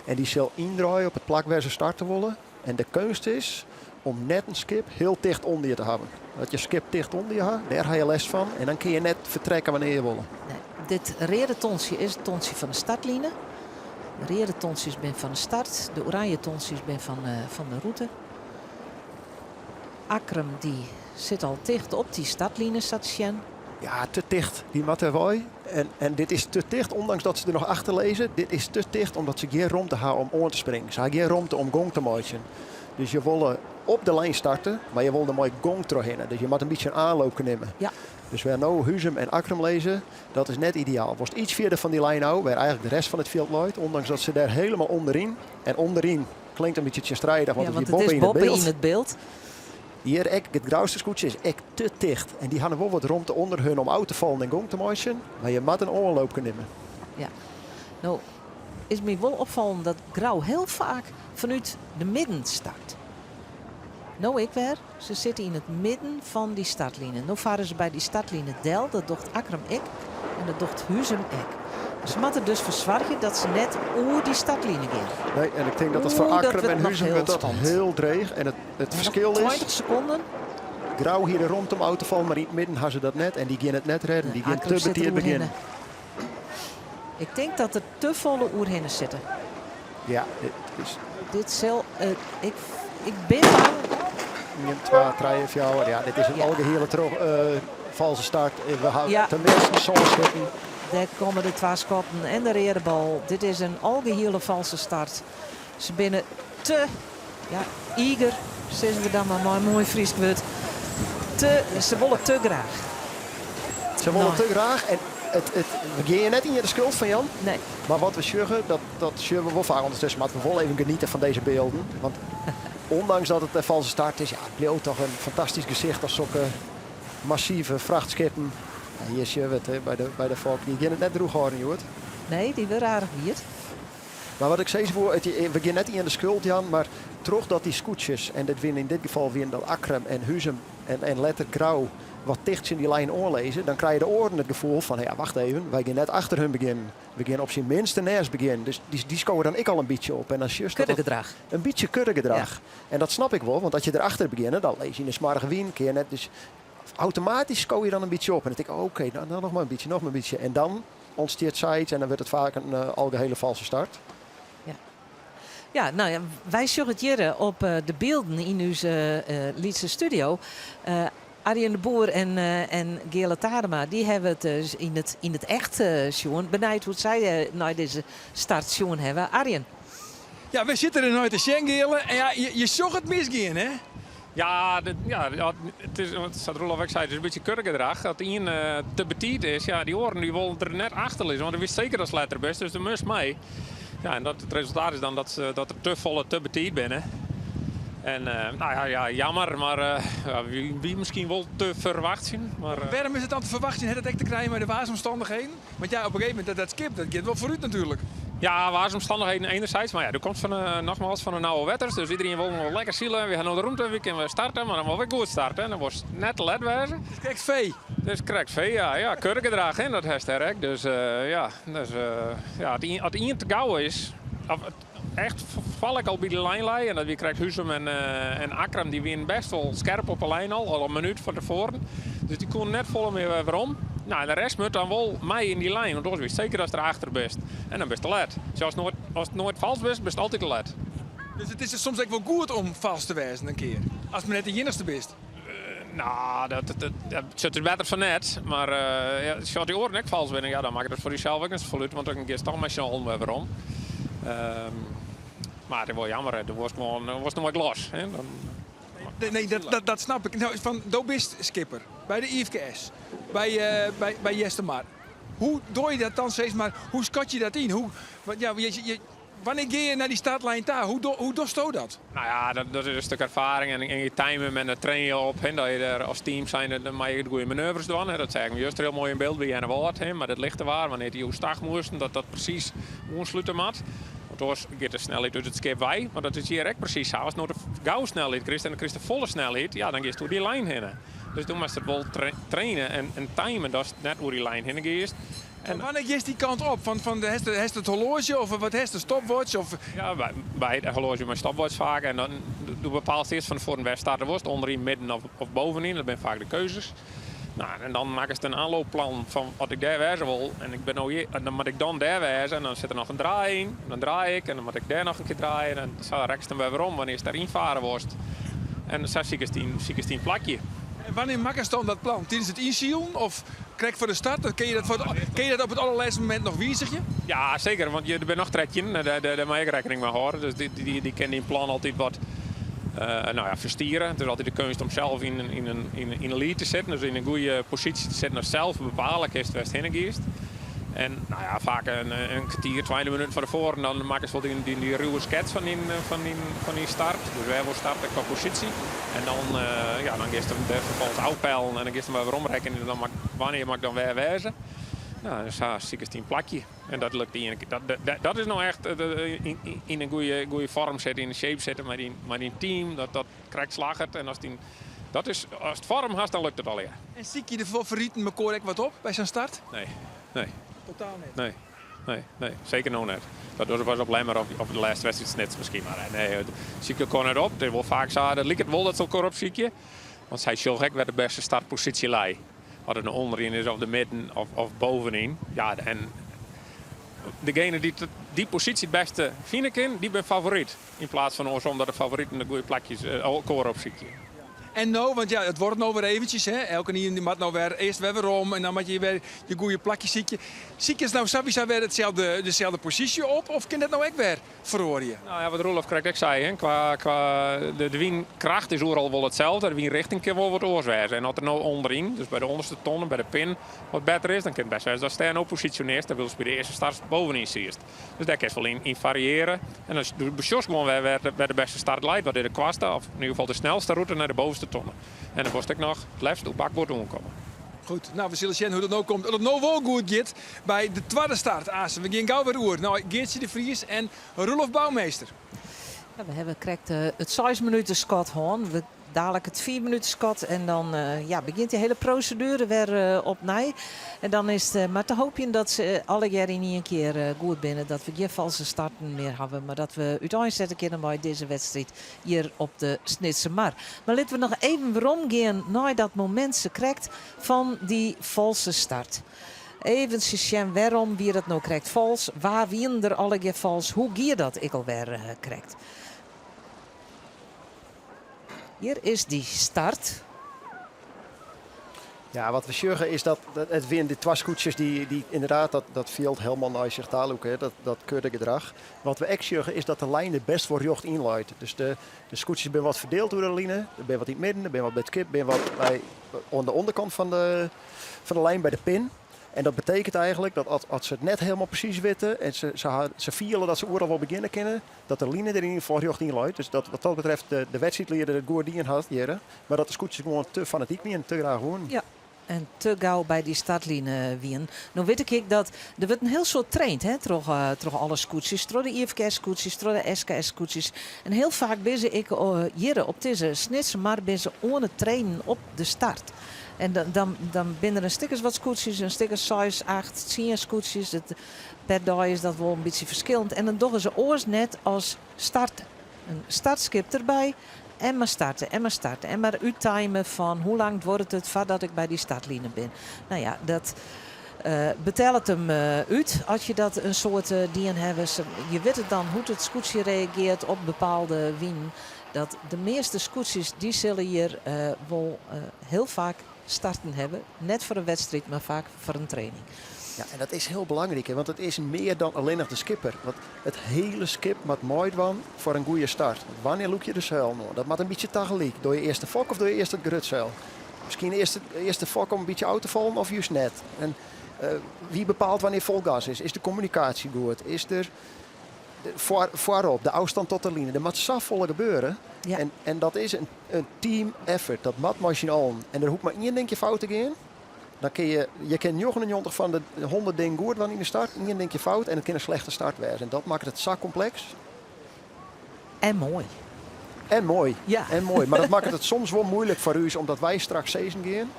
S7: en dy sil yndraaie op it plak wêr't se starte wolle. En de keunst is om net in skip hiel ticht ûnder je te hawwen. As je skip ticht ûnder je ha, dêr ha je lêst fan en dan kinne je net fertrekke wannear't je wolle.
S6: Nee, dit reade tontsje is it tontsje fan de startline. De reade tontsjes binne fan de start, de oranje tontsjes binne fan de rûte. Akkrum dy sit al ticht op dy startline sa te sjen.
S7: Ja, te ticht. Dy moat derwei. En dit is te ticht, ûndanks dat se der noch achter lizze. Dit is te ticht omdat se gjin romte ha om oan te springen. Se ha gjin romte om gong te meitsjen. Dus je wolle op de lijn starte, mar je wolle der mei gong trochhinne. Dus je moatte in bytsje in aanloop nimme. Dus wêr no Huzum en Akkrum lizze, dat is net ideaal. Wolst iets fierder fan dy lijn ôf, wêr eigentlik de rest fan it fjild leit, ûndanks dat se dêr helemaal ûnderyn. En ûnderyn klinkt in bytsje tsjinstridich, want it wie boppe yn it byld. Hjir ek, it Grouster skûtsje is ek te ticht. En dy hawwe wol wat romte ûnder hun om ôf te fallen en gong te meitsjen. Mar je moatte in oanloopke nimme.
S6: Ja, no is my wol opfallen dat Grou hiel faak fanút de midden start. No ek wer, se sitte yn it midden fan dy startline. No farre se by dy startline del, dat docht Akkrum ek en dat docht Huzum ek. Se moatte dus foar soargje dat se net oer dy startline gean.
S7: Nee, en ik tink dat dat foar Akkrum en Huzum wurdt dat hiel dreech. En it ferskil is.
S6: 20 sekonden.
S7: Grou hie de romte om ôf te fallen, mar yn it midden ha se dat net en dy gean it net rêden. Dy gean te betiid begjinnen.
S6: Ik tink dat der te folle oerhinne sitte.
S7: Ja, dit is.
S6: Dit sil. Ik, ik bin bang.
S7: 1, 2, 3, 4. Ja, dit is in algehiele troch, falske start. We ha teminsten sân skippen.
S6: Dêr komme de twa skotten en de reade bal. Dit is in algehiele falske start. Se binne te ja, eager, sizze we dan mar mei in moai Frysk wurd. Te, se wolle te graach.
S7: Se wolle
S6: No.
S7: te graach. En it, we gean hjir net yn de skuld fan Jan.
S6: Nee.
S7: Mar wat we sjogge, dat sjogge we wol faak. Undertusken moatte we wol even geniete fan dizze bylden. Want ûndanks dat it in falske start is, ja, it bliuwt dochs in fantastysk gesicht as sokke massive frachtskippen. Ja, hjir sjogge we it, hè, by de fok. Dy geane it net drûch hâlden, hjoed.
S6: Nee, dy wurde aardich wiet.
S7: Mar wat ik sis woe, we geane net yn de skuld, Jan, mar trochdat dy skûtsjes, en dit wiene yn dit gefal wiene dat Akkrum en Huzum en letter Grou, wat ticht tsjin dy lijn oanlizze, dan krije de oaren it gefoel fan, ja, wacht even, wy geane net achter hun begjinnen. We geane op syn minste neist begjinnen. Dus dy skowe dan ek al in bytsje op. En dan sjochst dat
S6: Kuddegedrach.
S7: In bytsje kuddegedrach. En dat snap ik wol, want as je derachter begjinne, dan lizze je yn de smoarge wyn, kin je net, dus automatysk sko je dan in bytsje op. En dan tink ik, oh, oké, nou, noch mar in bytsje, noch mar in bytsje. En dan ûntstiet sayts en dan wurdt it faak in algehele falske start.
S6: Ja, no ja, wy sjogge it hjir op de bylden yn ús lytse studio. Arjen de Boer en Geale Tadema, dy hawwe it yn it echt sjoen. Benijd hoe't sy nei dizze start sjoen hawwe. Arjen.
S1: Ja, we sitte der nei te sjen, Geale. En ja, je sjocht it misgean, hè?
S2: Ja, dit, ja, it is, sa't Roelof ek sei, it is in bytsje kuddegedrach. As ien te betiid is, ja, dy oaren dy wolle der net achter lizze, want do witst seker datst letter bist, dus do moatst mei. Ja, en it resultaat is dan dat der te folle te betiid binne. En no ja, ja, jammer, mar ja, wie miskien wol te ferwachtsjen. Mar
S1: Wêrom is it dan te ferwachtsjen? Hat it ek te krijen mei de waarsomstannichheden? Want ja, op in gegeven momint, dat skip, dat giet wol foarút natuerlik.
S2: Ja, waarsomstannichheden enerzijds, mar ja, do komst nogmaals fan de nauwe wetters, dus iderien wol noch lekker sile. We hawwe no de romte, we kinne starte, mar dan wol wer goed starte en dan wolst net te let wêze.
S1: It is krekt fee.
S2: It is krekt fee, ja. Ja, kuddegedrach, hè, dat hast dêr ek. Dus ja, dus, ja, as ien te gau is, of echt fal ik al by de lijn lei, en dat wie krekt Huzum en Akkrum, dy wiene bêst wol skerp op de lijn al, al in minút fan tefoaren. Dus dy koene net folle mear werom. No, en de rest moat dan wol mei yn dy lijn, want oars witst seker datst derachter bist. En dan bist te let. Dus ast noait falsk bist, bist altyd te let.
S1: Dus it is soms ek wol goed om falsk te wêzen in kear. Ast mar net de iennichste bist.
S2: No, dat sit dus better fan net. Mar ja, as dy oaren ek falsk binne, ja, dan makket it foar dysels ek net safolle út, want dan giest dochs mei syn allen wer werom. Mar it is wol jammer, hè. Do wolst gewoan, do wolst noait los. Hè. Dan,
S1: Nee, nee, dat snap ik. No, fan, do bist skipper by de IFKS, by Eastermar. Hoe doch je dat dan steeds mar? Hoe skat je dat yn? Hoe, want ja, wannear geane je nei dy startlijn ta? Hoe dochsto dat?
S2: No ja, dat is in stik erfaring en je timen en dêr train je op. Hè, dat je der as team zijnde, dan moatte je de goede manoeuvres dwaan. Hè. Dat sei ik juster hiel moai yn byld by Earnewâld. Hè, mar it lichte waar, wannear't dy oerstach moasten, dat dat presys oanslute moat. Want oars giet de snelheid út it skip wei. Mar dat is hjir ek presys sa. Ast no te gau snelheid krijst en dan krijst de folle snelheid, ja, dan giest oer dy lijn hinne. Dus do moatst it wol trainen en timen datst net oer dy lijn hinne giest.
S1: En wannear giest dy kant op? Fan hast it horloazje of wat hast, de stopwatch? Of?
S2: Ja, by it horloazje mei stopwatch faak. En dan do bepaalst earst fan tefoaren wêr starte wolst, ûnderyn, midden of bovenyn. Dat binne faak de keuzes. No, en dan makkest in oanloopplan fan as ik dêr wêze wol en ik bin no hjir, dan moat ik dan dêr wêze en dan sit der noch in draai yn. En dan draai ik en dan moat ik dêr noch in kear draaie en sa rekkest him wer werom wannear'tst dêryn farre wolst. En sa sikest dyn plakje.
S1: En wannear makkest dan dat plan? Tidens it ynsilen of krekt foar de start? Kin je dat op it allerlêste momint noch wizigje?
S2: Ja, seker, want der binne noch 13, dêr moat ik rekkening mei hâlde. Dus dy kinne dyn plan altyd wat no ja, fersteure. It is altyd de keunst om sels yn in lead te sitten, dus yn in goede posysje te sitten, datst sels bepale kinst wêr'tst hinne giest. En no ja, faak in kertier, 20 minuten fan tefoaren, dan makkest wol dy ruwe skets fan dyn start. Dus wêr wolst starte kwa posysje. En dan, ja, dan giest him dêr ferfolgens ôfpeilen en dan giest him wer weromrekkenjen. En dan wannear moat ik dan wêr wêze? No, sa sikest dyn plakje. En dat lukt de iene kear. Dat is no echt yn in goede foarm sitte, yn de shape sitte mei dyn team, dat dat krekt slagget. En ast foarm hast, dan lukt it allegear.
S1: En sykje de favoriten mekoar ek wat op by sa'n start?
S2: Nee.
S1: Totaal net?
S2: Nee, seker no net. Dat was op Lemmer of de lêste wedstriid Snits miskien. Mar nee, sykje elkoar net op. It is wol faak sa, it liket wol dat se elkoar opsykje. Want sy sjogge ek wêr't de bêste startposysje leit. Oft it no ûnderyn is of de midden of bovenyn. Ja, en degene dy't dy posysje it bêste fine kin, dy binne favoryt. Yn pleats fan oarsom dat de favoriten de goede plakjes elkoar opsykje.
S1: En no, want ja, it duorret no wer eventsjes. Hè? Elkenien moat no wer earst wer werom en dan moatte je wer je goede plakje sykje. Sykje no sawiesa wer itselde, deselde posysje op of kin dat no ek wer feroarje?
S2: No ja, wat Roelof krekt ek sei, hè, kwa de wynkracht is oeral wol itselde, de wynrichting kin wol wat oars wêze. En as der no ûnderyn, dus by de ûnderste tonne, by de pin, wat better is, dan kin it bêst wêze datst dêr no posisjonearrest, dan wylst by de earste start bovenyn siest. Dus dêr kinst wol yn fariearje. En dan besjochst gewoan wer wêr't de bêste start leit, wat is de koartste of yn ieder gefal de snelste rûte nei de bovenste tonne. En dan wolst ek noch it leafst oer bakboard oankomme.
S1: Goed, no we sille sjen hoe't it no komt. As it no wol goed giet by de twadde start. Asen, we gean gau wer oer nei Geartsje de Vries en Roelof Bouwmeester.
S6: Ja, we hawwe krekt it seis minuten skot hân. We dalik it fiif minuten skot en dan ja, begjint dy hiele proseduere wer opnij. En dan is it mar te hoopjen dat se allegear yn ien kear goed binne. Dat we gjin falske starten mear hawwe, mar dat we úteinsette kinne mei dizze wedstriid hjir op de Snitsermar. Mar litte we noch even weromgean nei dat momint sakrekt fan dy falske start. Eventsjes sjen wêrom wie dat no krekt falsk, wa wienen der allegear falsk, hoe gie dat ek alwer krekt. Hjir is dy start.
S7: Ja, wat we sjogge is dat it wiene dy twa skûtsjes dy't ynderdaad dat fjild hielendal nei sich ta lûke, dat kuddegedrach. Wat we ek sjogge is dat de lijn der bêst wol rjocht yn leit. Dus de skûtsjes binne wat ferdield oer de line. Der binne wat yn it midden, der binne wat by it skip, binne wat by, oan de ûnderkant fan de lijn by de pin. En dat betekent eigenlijk dat as se it net hielendal presys witte en se fiele dat se oeral wol begjinne kinne, dat de line der yn ieder gefal rjocht yn leit. Dus dat wat dat betreft de wedstriidlieder it goed dien hat hjir. Mar dat de skûtsjes gewoan te fanatyk wienen, te graach woenen.
S6: Ja, en te gau by dy startline wienen. No wit ik ek dat der wurdt in hiel soad traind, hè, troch alle skûtsjes, troch de IFKS-skûtsjes, troch de SKS-skûtsjes. En hiel faak binne se ek hjir op dizze Snitsermar binne se oan it trainen op de start. En dan binne der in stik as wat skûtsjes, in stik as seis, acht, tsien skûtsjes. Per dei is dat wol in bytsje ferskillend. En dan dogge se oars net as starte. In startskip derby en mar starte en mar starte en mar úttime fan hoe lang duorret it foardat ik by dy startline bin. No ja, dat betellet him út as je dat in soad dien hawwe. Je witte dan hoe't it skûtsje reagearret op bepaalde winen. Dat de measte skûtsjes dy sille hjir wol hiel faak starten hawwe. Net foar in wedstriid, mar faak foar in training.
S7: Ja, en dat is hiel belangryk, want it is mear dan allinnich de skipper. Want it hiele skip moat meidwaan foar in goede start. Wannear lûke je de seilen oan? Dat moat in bytsje tagelyk. Dogge je earst de fok of dogge je earst it grutseil? Miskien earst de fok om in bytsje ôf te fallen of just net. En wie bepaalt wannear fol gas is? Is de kommunikaasje goed? Is der foarop, de ôfstân tot de line? Der moat safolle gebeure.
S6: Ja.
S7: En dat is in team effort. Dat moat mei syn allen. En der hoecht mar ien dinkje fout te gean. Dan kin je, je kin 99 fan de 100 dingen goed dwaan yn de start, ien dinkje fout en it kin in slechte start wêze. En dat makket it sa kompleks.
S6: En moai.
S7: En moai.
S6: Ja.
S7: En moai. Mar dat makket it soms wol muoilik foar ús, omdat wy straks sizzen gean.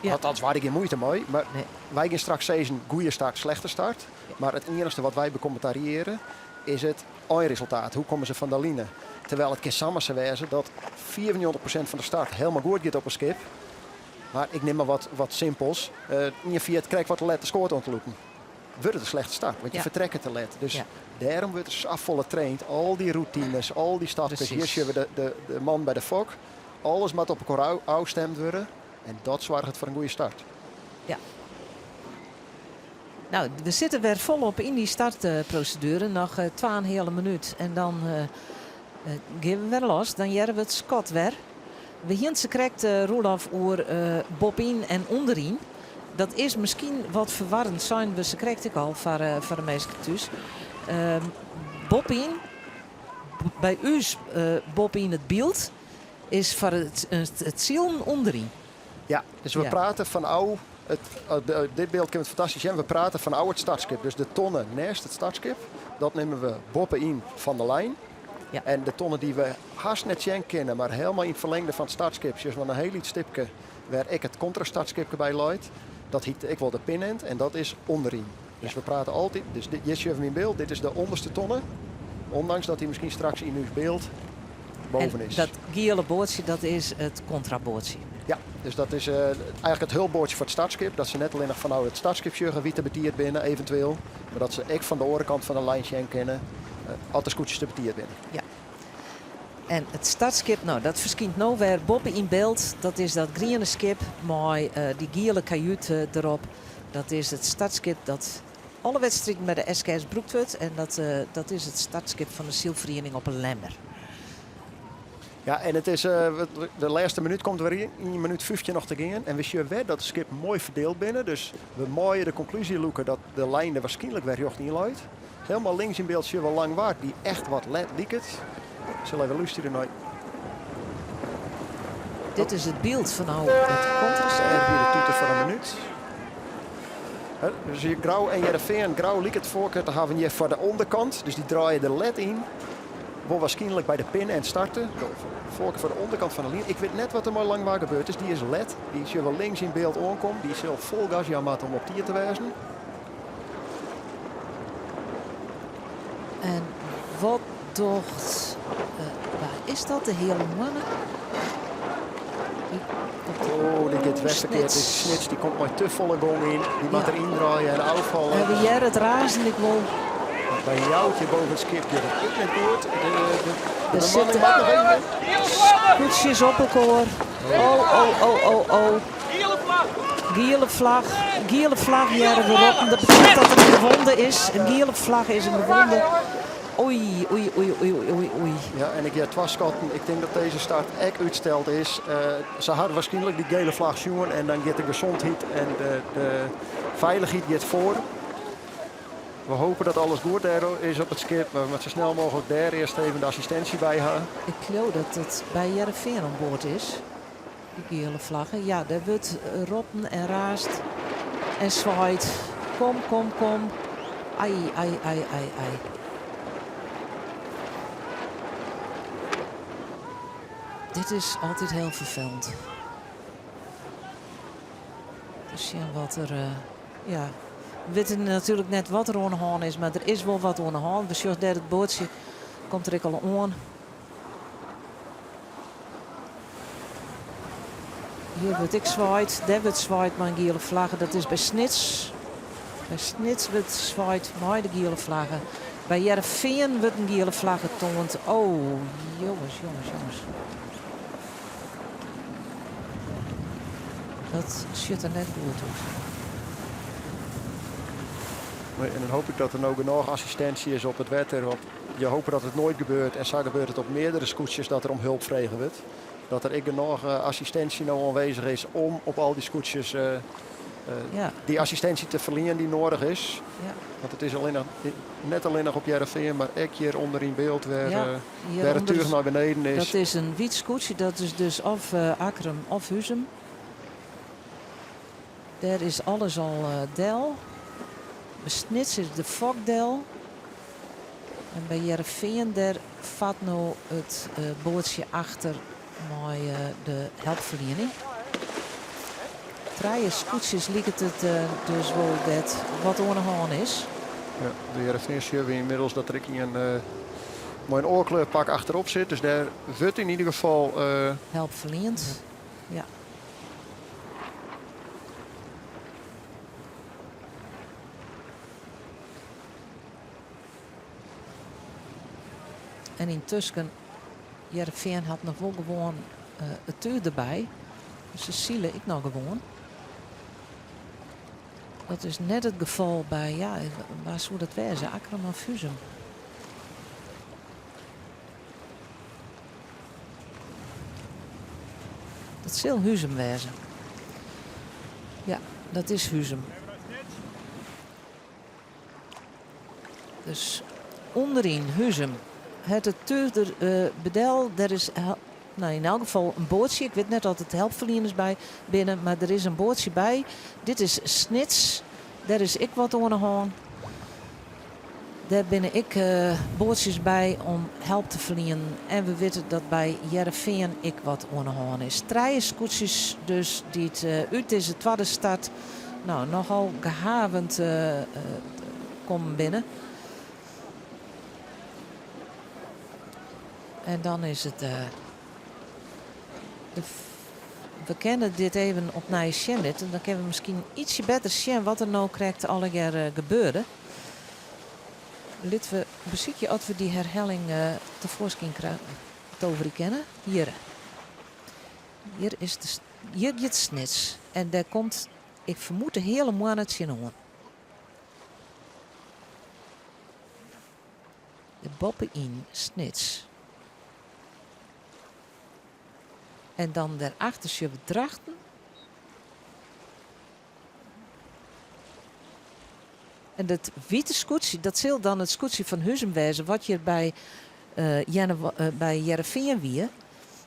S6: Ja.
S7: Althans, wy gjin muoite mei. Mar
S6: Nee.
S7: wy gean straks sizzen, goede start, slechte start. Mar it iennichste wat wy bekommentariearje is it einresultaat. Hoe komme se fan de line? Terwijl it kin samar sa wêze dat 95% fan de start hielendal goed giet op in skip. Mar ik nim mar wat simpels. Ien ferjit krekt wat te let de skoat oan te lûken. Wurdt it in slechte start, want je fertrekke te let. Dus dêrom wurdt der safolle traind. Al dy rûtines, al dy stapkes. Hjir sjogge we de man by de fok. Alles moat op elkoar ôfstimd wurde. En dat soarget foar in goede start.
S6: Ja. No, we sitte wer folop yn dy startproseduere. Noch twa-en-in heale minút en dan gean we wer los. Dan hearre we it skot wer. We hienen it sakrekt, Roelof, oer boppe-yn en ûnderyn. Dat is miskien wat ferwarrend, seinen we sakrekt ek al foar de minsken thús. Boppe-yn, by ús boppe-yn it byld, is foar it silen ûnderyn.
S7: Ja, dus we prate fanôf dit byld kinne we it fantastysk sjen. We prate fanôf it startskip. Dus de tonne neist it startskip, dat nimme we boppe-yn fan de lijn. En de tonne dy't we hast net sjen kinne, mar hielendal yn it ferlingde fan it startskip, sjochst mar in hiel lyts stipke wêr ek it kontrastartskipke by leit. Dat hjit ek wol de pinend en dat is ûnderyn. Dus we prate altyd, dus dit, hjir sjogge we yn byld, dit is de ûnderste tonne. Ondanks dat dy miskien straks yn ús byld boven
S6: En
S7: is.
S6: dat giele boatsje, dat is it kontraboatsje.
S7: Ja, dus dat is eigentlik it helpboatsje foar it startskip. Dat se net allinnich fanôf it startskip sjogge wie't der betiid binne, eventueel. Mar dat se ek fan de oare kant fan de lijn sjen kinne as de skûtsjes te betiid binne.
S6: Ja. En it startskip, no, dat ferskynt no wer boppe yn byld. Dat is dat griene skip mei dy giele kajút derop. Dat is it startskip dat alle wedstriden by de SKS brûkt wurdt. En dat, dat is it startskip fan de sylferiening op 'e Lemmer.
S7: Ja, en it is, de lêste minút komt wer yn, ien minút 15 noch te gean. En we sjogge wer dat de skippen moai ferdield binne. Dus we meie de konklúzje lûke dat de lijn der waarskynlik wer rjocht yn leit. Hielendal links yn byld sjogge we Langwar, dy't echt wat let liket. Ik sil even lústerje nei.
S6: Dit is it byld fan no it kontraskip.
S7: Dêr wie de toeter foar in minút. Dus hier Grou en Hearrenfean. Grou liket foarkar te hawwen hjir foar de ûnderkant. Dus dy draaie der let yn. Wol waarskynlik by de pin en starte. Foarkar foar de ûnderkant fan de line. Ik wit net wat der mei Langwar gebeurd is. Dy is let. Dy sjogge we links yn byld oankommen. Dy sil fol gas jaan moatte om op tiid te wêzen.
S6: En wat docht, wa is dat, de Heale Moanne?
S7: Oh, dit giet wer ferkeard. Dit Snits dy komt mei te folle gong yn. Dy moat der yndraaie en ôffalle.
S6: En we hearre it razen ek wol.
S7: By Joutje boven it skip giet it ek net goed. De
S6: Der
S7: bemanning
S6: sitte
S7: moat noch even.
S6: skûtsjes op elkoar. Oh, oh, oh, oh, oh. Giele flach, giele flach hearre we roppen. Dat betsjut dat der in gewonde is. In giele flach is in gewonde. Oei, oei, oei, oei, oei, oei.
S7: Ja, en ik hear twa skotten. Ik tink dat dizze start ek útsteld is. Se hawwe waarskynlik dy gele flach sjoen en dan giet de gezondheid en de feilichheid giet foar. We hopen dat alles goed dêr is op it skip. We moatte sa snel mooglik dêr earst even de assistinsje by ha.
S6: Ik leau dat it by Hearrenfean oan board is. Dy giele flagge. Ja, dêr wurdt roppen en raasd en swaaid. Kom, kom, kom. Ai, ai, ai, ai, ai. Dit is altyd hiel ferfelend. Te sjen wat der. Ja, we witte natuerlik net wat der oan de hân is, mar der is wol wat oan de hân. We sjogge dêr it boatsje, komt der ek al oan. Hjir wurdt ek swaaid. Dêr wurdt swaaid mei in giele flagge. Dat is by Snits. By Snits wurdt swaaid mei de giele flagge. By Hearrenfean wurdt in giele flagge toand. Oh, jonges, jonges, jonges. Dat sjocht der net goed út.
S7: En dan hoop ik dat der no genôch assistinsje is op it wetter. Want je hope dat it noait gebeurt en sa gebeurt it op meardere skûtsjes dat der om help frege wurdt. Dat der ek genôch assistinsje no oanwêzich is om op al dy skûtsjes dy assistinsje te ferlienen dy't nedich is. Want it is allinnich, net allinnich op Hearrenfean, mar ek hjir ûnder yn byld wêr, wêr it túch nei beneden is.
S6: Dat is in wyt skûtsje, dat is dus of Akkrum of Huzum. Dêr is alles al del. By Snits is de fok del. En by Hearrenfean dêr fart no it boatsje achter mei de helpferliening. Trije skûtsjes liket it dus wol dêr't wat oan 'e hân is.
S7: Ja, by Hearrenfean sjogge we ynmiddels dat der ek ien mei in oar kleurpak achterop sit. Dus dêr wurdt yn ieder gefal.
S6: Help ferliend. Ja. En yntusken, Hearrenfean hat noch wol gewoan it túch derby. Dus se sile ek noch gewoan. Dat is net it gefal by, ja, wa soe dat wêze? Akkrum of Huzum? Dat sil Huzum wêze. Ja, dat is Huzum. Dus ûnderyn Huzum hat it túch der by del. Der is no, yn elk gefal in boatsje. Ik wit net oft it helpferlieners by binne, mar der is in boatsje by. Dit is Snits. Dêr is ek wat oan 'e hân. Dêr binne ek boatsjes by om help te ferlienen. En we witte dat by Hearrenfean ek wat oan 'e hân is. Trije skûtsjes dus dy't út dizze twadde start no, nochal gehavend kommen binne. En dan is it de we kinne dit even opnij sjen litte. Dan kinne we miskien ytsje better sjen wat der no krekt allegear gebeurde. Litte we besykje oft we dy herhelling tefoarskyn toverje kinne. Hjir. Hjir is de, hjir giet Snits. En dêr komt, ik fermoed, de Heale Moanne tsjinoan. De boppe-yn Snits. En dan dêrachter sjogge we Drachten. En dat wite skûtsje, dat sil dan it skûtsje fan Huzum wêze wat hjir by by Hearrenfean wie.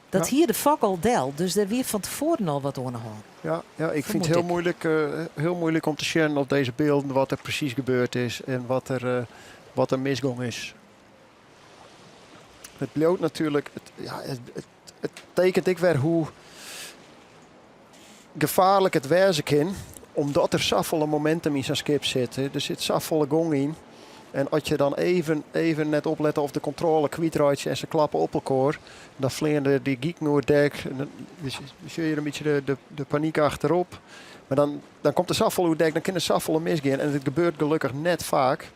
S6: Dat hie de fok al del, dus dêr wie fan tefoaren al wat oan de hân.
S7: Ja, ja, ik vind het heel moeilijk om te zien op deze beelden wat er precies gebeurd is en wat er misgong is. Het bliuwt natuurlijk, het, ja, het tekent ek wer hoe gefaarlik it wêze kin, omdat der safolle momentum yn sa'n skip sit. Der sit safolle gong yn. En as je dan even net oplette of de kontrôle kwytreitsje en se klappe op elkoar, dan fleane dy giken oer it dek. En dan sjogge je in bytsje de panyk achterop. Mar dan komt der safolle oer it dek, dan kin der safolle misgean. En it gebeurt gelokkich net faak.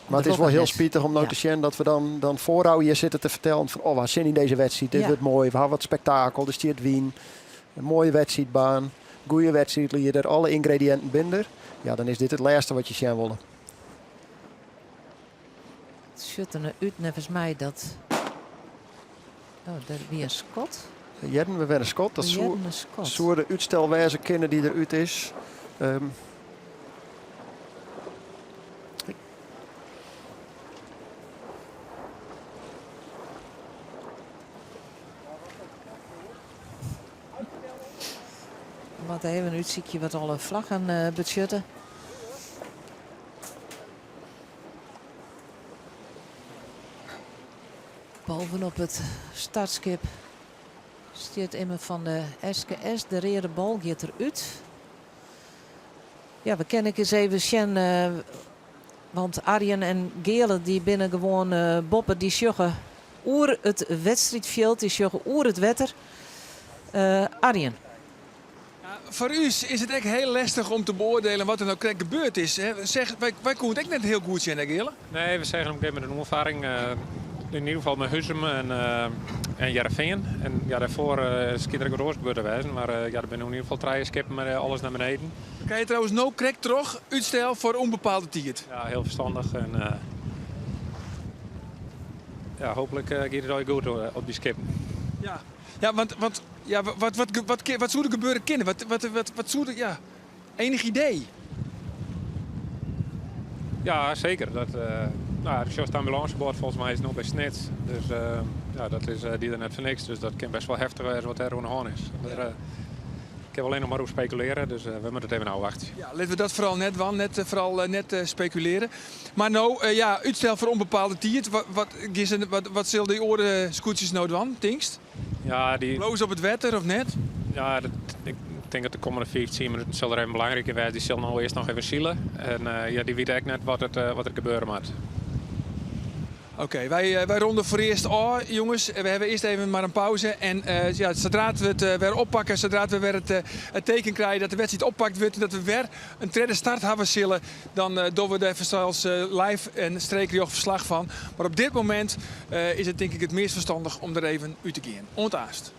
S7: Mar it is wol hiel spitich om no te sjen dat we dan foarôf hjir sitte te fertellen fan oh, we ha sin yn dizze wedstriid, dit wurdt moai, we ha wat spektakel, der stiet wyn, in moaie wedstriidbaan, goede wedstriidlieder, alle yngrediïnten binne der. Ja, dan is dit it lêste wat je sjen wolle.
S6: It sjocht der no út neffens my dat. Oh, der wie in skot.
S7: Hearden we wer in skot. Dat soe de útstel wêze kinne dy't der út is.
S6: We moatte even útsykje wat alle flaggen betsjutte. Bovenop it startskip stiet immen fan de SKS. De reade bal giet der út. Ja, we kinne ek ris even sjen, want Arjen en Geale dy binne gewoan boppe. Dy sjogge oer it wedstriidfjild, dy sjogge oer it wetter. Arjen.
S1: Ja, foar ús is it ek hiel lestich om te beoardieljen wat der no krekt gebeurd is. Zeg, wy koene it ek net hiel goed sjen, hè Geale?
S2: Nee, we seagen op in gegeven momint in oanfarring. Yn ieder gefal mei Huzum en Hearrenfean. En ja, dêrfoar skynt der ek wat oars gebeurd te wêzen. Mar ja, der binne yn ieder gefal trije skippen mei alles nei beneden.
S1: We krije trouwens no krekt troch útstel foar ûnbepaalde tiid.
S2: Ja, hiel ferstannich. En ja, hooplik giet it allegear goed op dy skippen.
S1: Ja, ja, want ja, wat soe der gebeure kinne? Wat soe der, ja, ienich idee?
S2: Ja, seker. Dat, no, de de ambulânseboat folgens my is no by Snits. Dus ja, dat is dy der net foar niks. Dus dat kin bêst wol heftich wêze wat dêr oan de hân is. Dêr kinne we allinnich mar oer spekulearje, dus we moatte it even ôfwachtsje.
S1: Ja, litte we dat foaral net dwaan, net, foaral net spekulearje. Mar no, ja, útstel foar ûnbepaalde tiid. Wat sille dy oare skûtsjes no dwaan, tinkst?
S2: Ja, dy...
S1: Bliuwe se op it wetter of net?
S2: Ja, dat, ik tink dat de kommende 15 minuten sil der even belangryk yn wêze. Dy sille no earst noch even sile. En ja, dy witte ek net wat der gebeure moat.
S1: Oké, wy ronde foarearst ôf, jonges. We hawwe earst even mar in pauze. En ja, sadra't we it wer oppakke, sadra't we wer it teken krije dat de wedstriid oppakt wurdt en dat we wer in tredde start hawwe sille, dan dogge we dêr fansels live en streekrjocht ferslach fan. Mar op dit momint is it tink ik it meast ferstannich om der even út te gean. Oant aanst.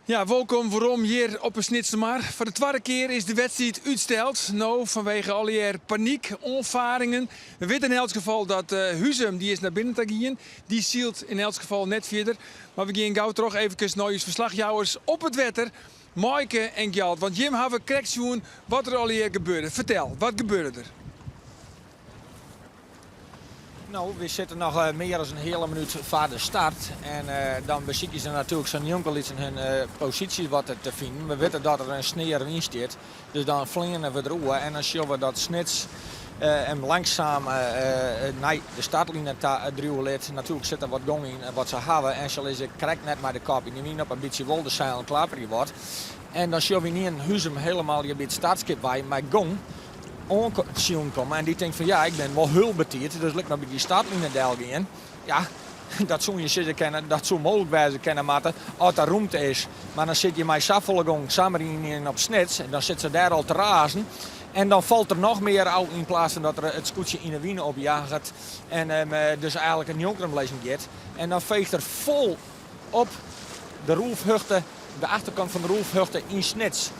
S1: Ja, wolkom werom hjir op 'e Snitsermar. Foar de twadde kear is de wedstriid útsteld. No fanwege allegear panyk, oanfaringen. We witte yn elts gefal dat Huzum dy is nei binnen ta gien. Dy sylt yn elts gefal net fierder. Mar we gean gau troch eefkes nei ús ferslachjouwers op it wetter, Maaike en Gjalt. Want jim hawwe krekt sjoen wat der allegear gebeurde. Fertel, wat gebeurde der?
S8: No, we sitte noch eh, mear as in heale minút foar de start. En eh, dan besykje se natuerlik sa njonkelytsen hun eh, posysje wat te finen. We witte dat der in snear wyn stiet. Dus dan fleane we deroer en dan sjogge we dat Snits him langsaam nei de startline ta driuwe lit. Natuerlik sit der wat gong yn wat se hawwe en se lizze krekt net mei de kop yn de wyn op in bytsje wol de seilen klapperje wat. En dan sjogge we ynienen Huzum helemaal hjir by it startskip wei mei gong oansilen komme en dy tinkt fan ja, ik bin wol hiel betiid, dus lit ik mar by dy startline del gean. Ja, dat soene je sizze kinne, dat soe mooglik wêze kinne moatte as der rûmte is. Mar dan sit je mei safolle gong samar ynienen op Snits en dan sit se dêr al te razen. En dan falt der noch mear ôf yn plaats fan dat er it skûtsje yn 'e wyn opjaget en dus eigenlik in njonken him lizzen giet. En dan feecht er fol op de Roelfhuchte, de achterkant fan de Roelfhuchte yn Snits.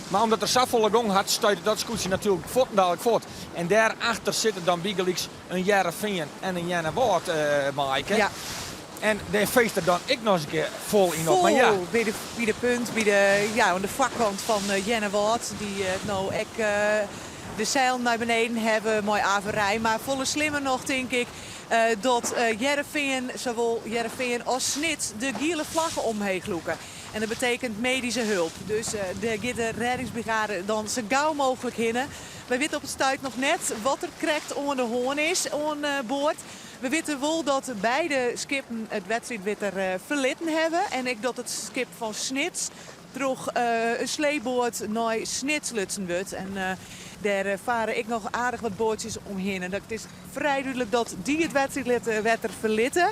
S8: Mar omdat er safolle gong hat, stuitet dat skûtsje natuerlik fuortendalik fuort. En dêrachter sitte dan bygelyks in Hearrenfean en in Earnewâld, Maaike.
S4: Ja.
S8: En dêr feecht er dan ek noch ris in kear fol yn op. Mar ja.
S4: Fol by de, by de punt, by de, ja, oan de foarkant fan Earnewâld, dy't no ek de seilen nei beneden hawwe mei averij. Mar folle slimmer noch, tink ik, dat Hearrenfean, sawol Hearrenfean as Snits, de giele flagge omheech lûke. En dat betekent medische hulp. Dus dêr giet de rêdingsbrigade dan sa gau mooglik hinne. Wy witte op it stuit noch net wat der krekt oan de hân is oan board. We witte wol dat beide skippen it wedstriidwetter ferlitten hawwe en ek dat it skip fan Snits troch in sleepboat nei Snits lutsen wurdt. En dêr fare ek noch aardich wat boatsjes omhinne. Dat is frij dúdlik dat dy it wedstriidwetter ferlitte.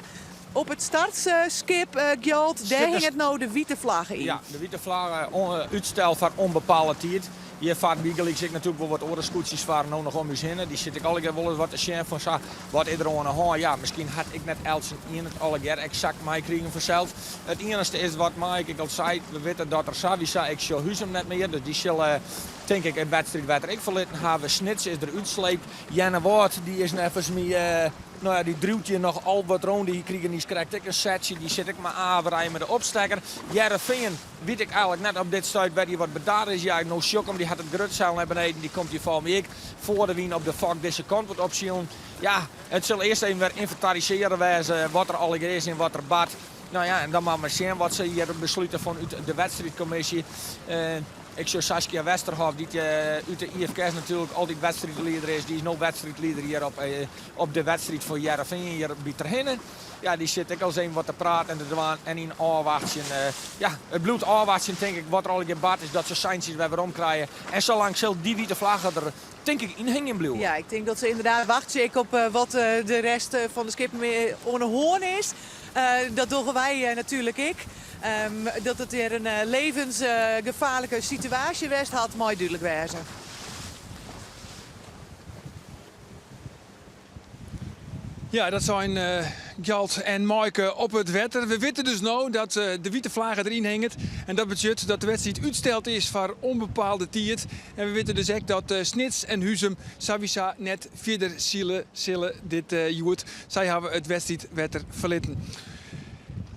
S4: Op it startskip, Gjalt, dêr hinget no de wite flagge yn.
S8: Ja, de wite flagge, útstel foar ûnbepaalde tiid. Hjir fart bygelyks ek natuerlik wol wat oare skûtsjes foar no noch om ús hinne. Dy sit ek allegear wol ris wat te sjen fan sa, wat is der oan 'e hân? Ja, miskien hat ek net eltsenien it allegear eksakt meikrigen fansels. It iennichste is wat Maaike ek al sei, we witte dat der sawiesa, ik sjoch Huzum net mear, dus dy sille tink ik it wedstriidwetter ek ferlitten hawwe. Snits is der útsleept. Earnewâld, dy is neffens my No ja, dy driuwt hjir noch al wat rûn. Dy krige niiskrekt ek in setsje. Dy sit ek mei averij mei de opstekker. Hearrenfean wit ik eigenlik net op dit stuit wêr dy wat bedarre is. Ja, no sjoch ik him, dy hat it grutseil nei beneden. Dy komt hjir foar my ek foar de wyn op de fok dizze kant wat opsilen. Ja, it sil earst even wer ynventarisearre wêze wat der allegear is en wat der bart. No ja, en dan moatte we sjen wat se hjir beslute fanút de wedstriidkommisje. Ik sjoch Saskia Westerhof, dy't út de IFKS natuerlik altyd wedstriidlieder is. Dy is no wedstriidlieder hjir op de wedstriid foar Hearrenfean hjir by Terherne. Ja, dy sit ek al ris even wat te praten en te dwaan en yn ôfwachtsjen. Ja, it bliuwt ôfwachtsjen tink ik wat der allegear bard is, dat se seintsjes wer werom krije. En salang sil dy wite flagge der tink ik yn hingjen bliuwe.
S4: Ja, ik tink dat se ynderdaad wachtsje ek op wat de rest fan de skippen oan de hân is. Dat dogge wy natuerlik ek. Dat it hjir in levensgefaarlike situaasje west hat, mei dúdlik wêze.
S1: Ja, dat seinen Gjalt en Maaike op it wetter. We witte dus no dat de wite flage deryn hinget. En dat betsjut dat de wedstriid útsteld is foar ûnbepaalde tiid. En we witte dus ek dat Snits en Huzum sawiesa net fierder sile sille dit hjoed. Sy hawwe it wedstriidwetter ferlitten.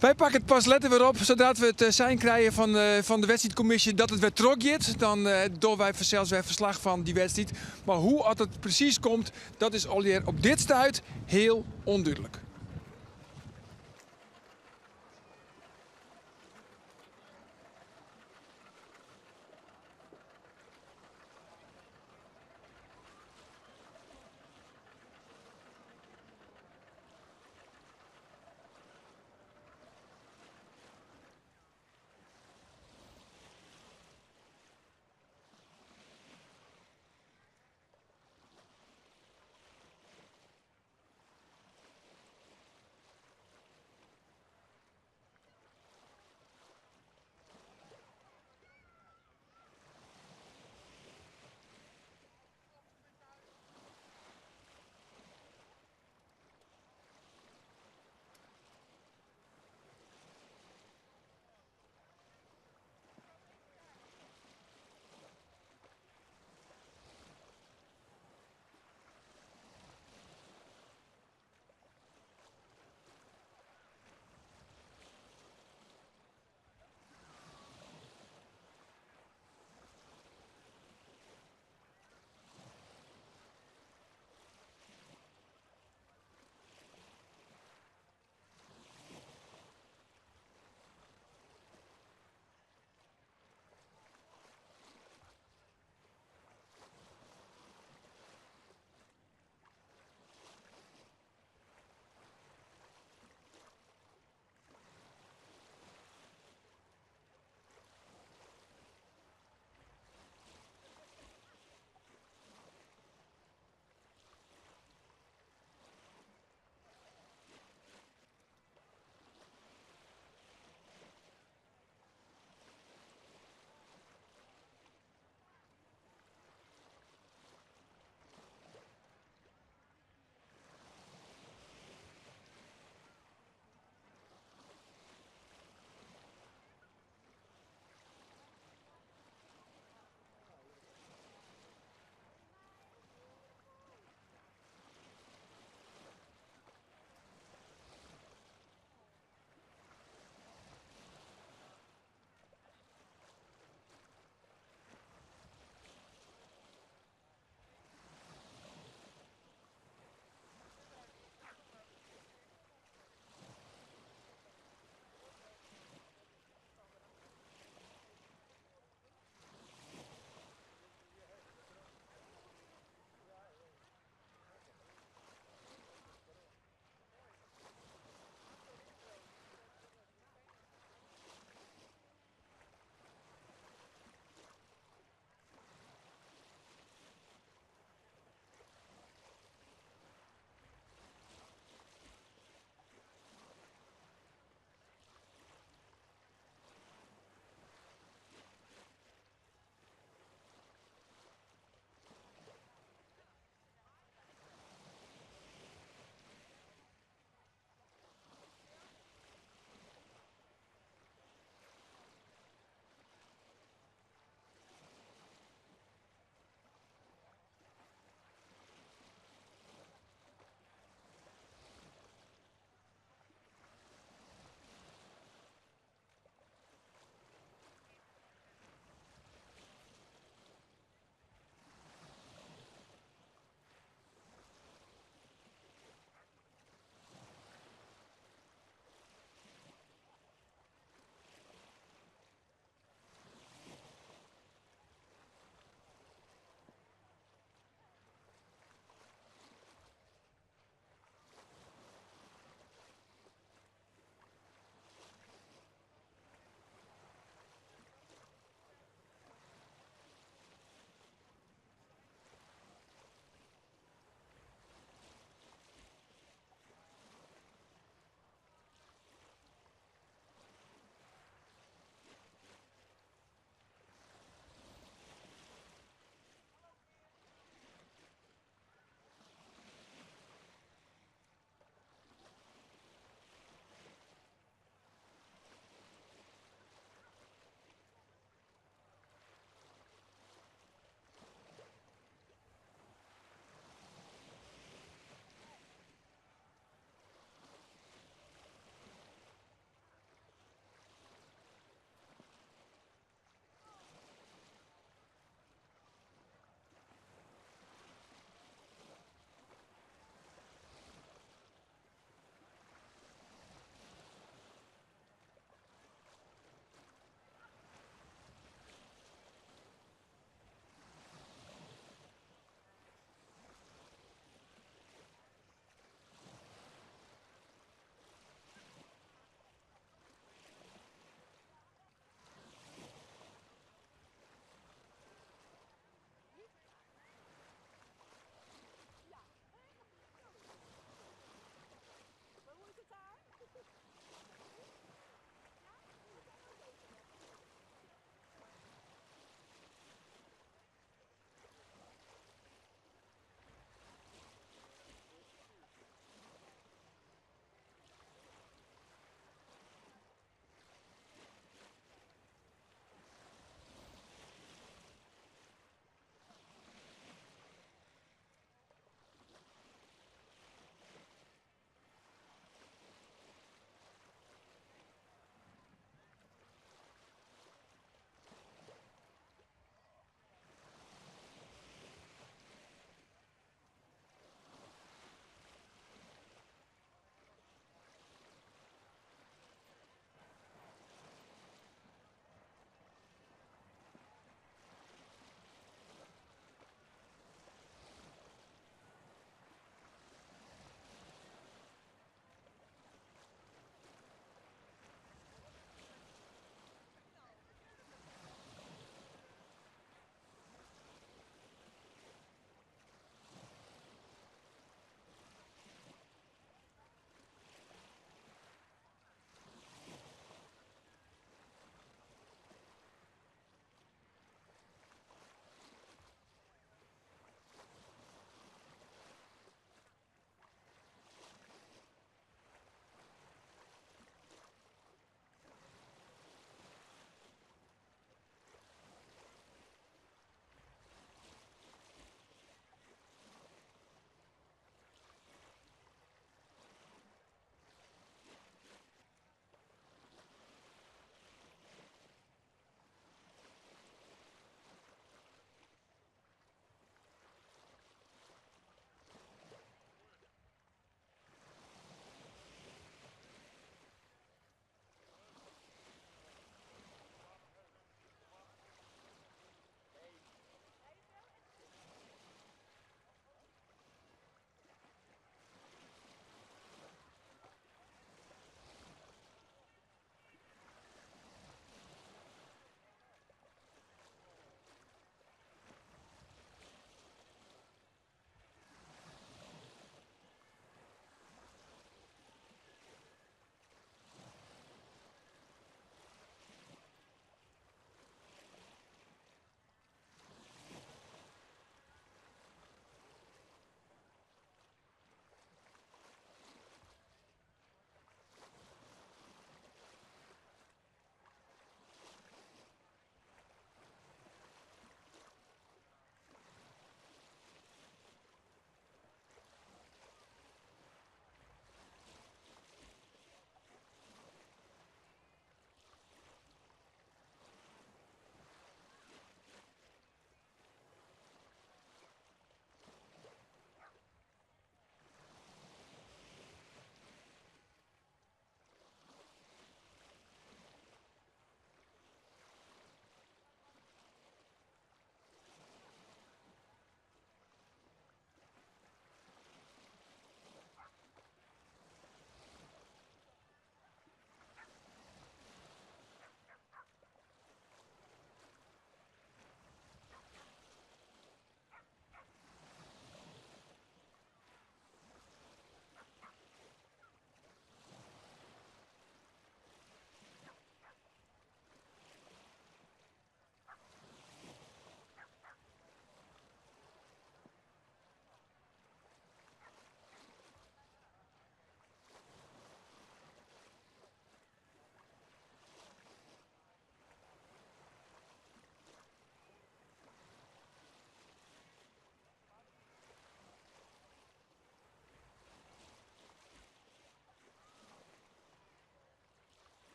S1: Wy pakke it pas letter wer op, sadra't we it sein krije fan de wedstriidkommisje dat it wer trochgiet. Dan dogge wy fansels wer ferslach fan dy wedstriid. Mar hoe oft it presys komt, dat is allegear op dit stuit hiel ûndúdlik.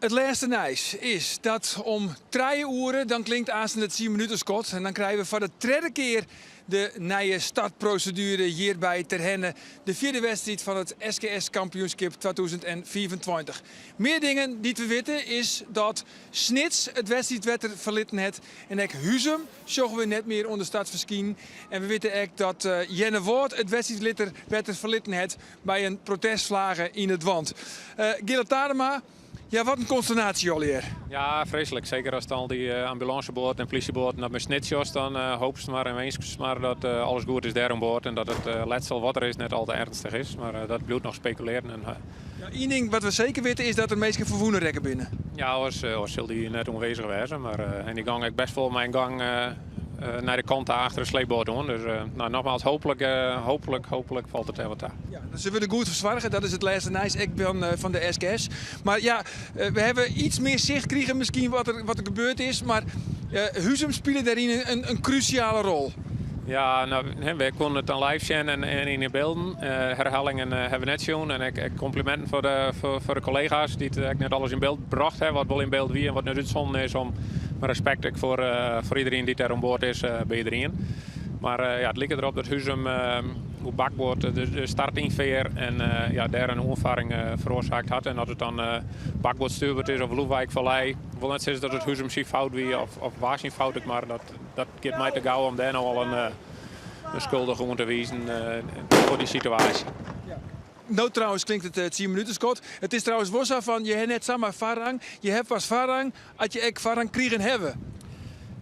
S1: It lêste nijs is dat om trije oere, dan klinkt aansten it tsienminutenskot en dan krije we foar de tredde kear de nije startproseduere hjir by Terherne, de fjirde wedstriid fan it SKS kampioenskip 2025. Mear dingen dy't we witte is dat Snits it wedstriidwetter ferlitten hat en ek Huzum sjogge we net mear oan de start ferskinen. En we witte ek dat Earnewâld it wedstriidwetter ferlitten hat by in protestflage yn it want. Geale Tadema, ja wat in konsternaasje allegear.
S2: Ja, freeslik. Seker ast al dy ambulânseboaten en plysjeboaten op Snits sjochst, dan hopest mar en winskest mar dat alles goed is dêr oan board en dat it letsel wat der is net al te ernstig is. Mar dat bliuwt noch spekulearjen. En,
S1: Ja, ien ding wat we seker witte is dat der minsken ferwûne rekke binne.
S2: Ja, oars, oars sil dy net oanwêzich wêze. Mar en dy gong ek best wol mei in gang nei de kant ta achter de sleepboat oan. Dus nou, nogmaals, hooplik, hooplik, hooplik falt it dêr wat ta.
S1: Ja, se wurde goed fersoarge, dat is it lêste nijs ek fan de SKS. Mar ja, we hawwe iets mear sicht krigen miskien wat der, wat der gebeurd is. Mar Huzum spile dêryn in krúsjale rol.
S2: Ja, nou, wy koenen it dan live sjen en yn de bylden. Herhalingen hawwe we net sjoen. En ek kompliminten foar de, foar de kollega's dy't ek net alles yn byld brocht hawwe, wat wol yn byld wie en wat net útsonden is. Om respekt ek foar, foar iderien dy't dêr oan board is, by iderien. Mar ja, it liket derop dat Huzum oer bakboard de start ynfear en ja, dêr in oanfarring feroarsaakt hat. En as it dan bakboard stuurboard is of Loewijk Vallei, wol net sizze dat it Huzum syn fout wie of, of wa syn fout ek mar. Dat, dat giet my te gau om dêr no al in, in skuldige oan te wizen foar dy situaasje.
S1: No trouwens klinkt it tsienminutenskot. It is trouwens wol sa fan, je ha net samar foarrang. Je ha pas foarrang as je ek foarrang krigen hawwe.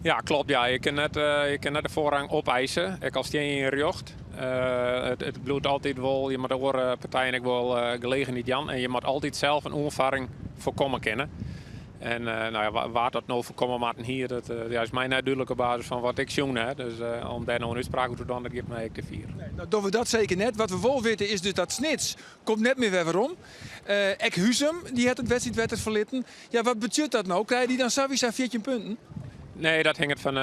S2: Ja, klopt. Ja. Je kin net, je kin net de foarrang opeise, ek al stean je yn rjocht. It, it bliuwt altyd wol, je moatte oare partijen ek wol gelegenheid jaan en je moatte altyd sels in oanfarring foarkomme kinne. En nou ja, wa't dat no foarkomme moatten hie, dat ja, is my net dúdlik op basis fan wat ik sjoen ha. Dus om dêr no in útspraak oer te dwaan, dat giet my ek te fier.
S1: Nee, no dogge we dat seker net. Wat we wol witte is dus dat Snits komt net mear wer werom. Ek Huzum dy hat it wedstriidwetter ferlitten. Ja, wat betsjut dat no? Krije dy dan sawiesa 14 punten?
S2: Nee, dat hinget fan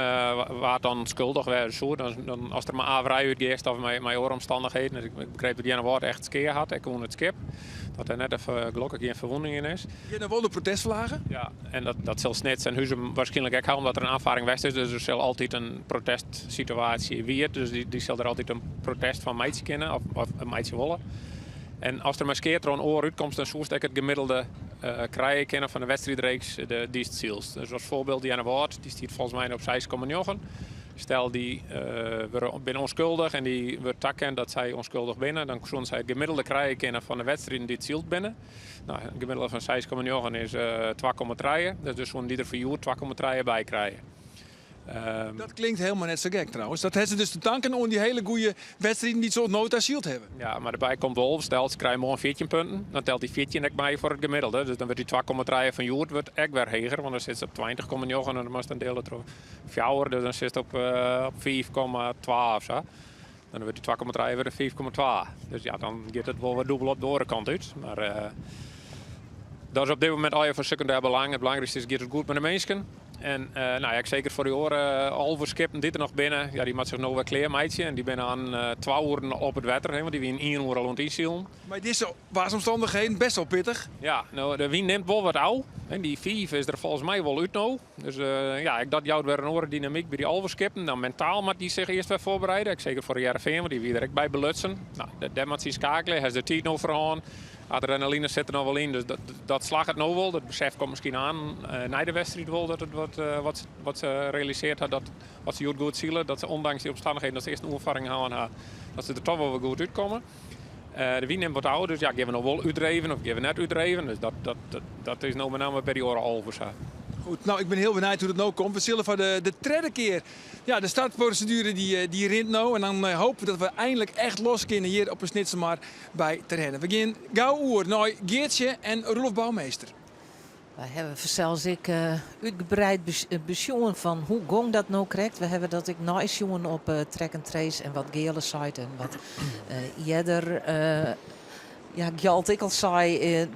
S2: wa't dan skuldich wêze soe. Dan, dan, as der mei averij útgiest of mei, mei oare omstannichheden. Ik begreep dat Earnewâld echt skea hat, ek oan it skip. Dat der net even gelokkich gjin ferwûning yn is.
S1: Hjir wol de protestflaggen?
S2: Ja, en dat, dat sil Snits en Huzum waarskynlik ek ha, omdat der in aanfarring west is. Dus der sil altyd in protestsituaasje wier. Dus dy, dy sil der altyd in protest fan meitsje kinne of, of meitsje wolle. En as der mei skea troch in oar útkomst, dan soest ek it gemiddelde uh, krije kinne fan de wedstriidreeks de, dy'tst sylst. Dus as foarbyld Earnewâld, dy stiet folgens my op 6,9. Stel dy uh, wurde, binne ûnskuldich en dy wurdt takend dat sy ûnskuldich binne, dan soene sy it gemiddelde krije kinne fan de wedstriden dy't syld binne. Nou, in gemiddelde fan 6,9 is uh, 2,3. Dus dus soene dy der foar hjoed 2,3 by krije.
S1: Um, dat klinkt helemaal net sa gek trouwens. Dat ha se dus te tanken oan dy hiele goede wedstriden dy't se oant no ta syld hawwe.
S2: Ja, mar derby komt wol, stel se krije moarn 14 punten, dan telt dy 14 ek mei foar it gemiddelde. Dus dan wurdt dy 2,3 fan hjoed wurdt ek wer heger, want dan sit se op 20,9 en dan moatst dan diele troch 4, dus dan sitst op, uh, op 5,2 of sa. Dan wurdt dy 2,3 wer 5,2. Dus ja, dan giet it wol wer dûbel op de oare kant út. Mar uh, dat is op dit momint allegear fan sekundêr belang. It belangrykste is, giet it goed mei de minsken. En uh, nou ja, seker foar dy oare 11 skippen dy't der noch binne, ja, dy moatte sich no wer klear meitsje. En dy binne oan 2 oeren op it wetter, want dy wiene ien oere al oan it ynsilen.
S1: Mei dizze waarsomstannichheden best wol pittich.
S2: Ja, no, de wyn nimt wol wat ôf. En dy 5 is der folgens my wol út no. Dus uh, ja, ek dat jout wer in oare dynamyk by dy 11 skippen. Dan mentaal moat dy sich earst wer foarbereide. Ek seker foar de Hearrenfean, want dy wie der ek by belutsen. Nou, dêr moat sy skeakelje. Har se de tiid no foar hân. Adrenaline sit der noch wol yn, dus dat, dat slagget no wol. Dat besef komt miskien oan uh, nei de wedstriid wol, dat it wat, uh, wat, wat se realisearre ha, dat wat se hjoed goed sile, dat se ûndanks dy omstannichheden dat se earst in oanfarring hân ha, dat se der toch wol wer goed útkomme. Uh, de wyn nimt wat ôf, dus ja, gean we no wol útdrive of gean we net útdrive? Dus dat, dat, dat, dat is no mei namme by dy oare 11 sa.
S1: Goed, no, ik bin hiel benijd hoe't it no komt. We sille foar de, de tredde kear, ja, de startproseduere dy, dy rint no. En dan hoopje we dat we einlik echt los kinne hjir op 'e Snitsermar by Terherne. We gean gau oer nei Geartsje en Roelof Bouwmeester.
S6: Wy hawwe fansels ek uh, útgebreid besjoen fan hoe gong dat no krekt. We hawwe dat ek neisjoen op uh, Track and Trace en wat Geale seit en wat uh, earder ja, Gjalt ek al sei.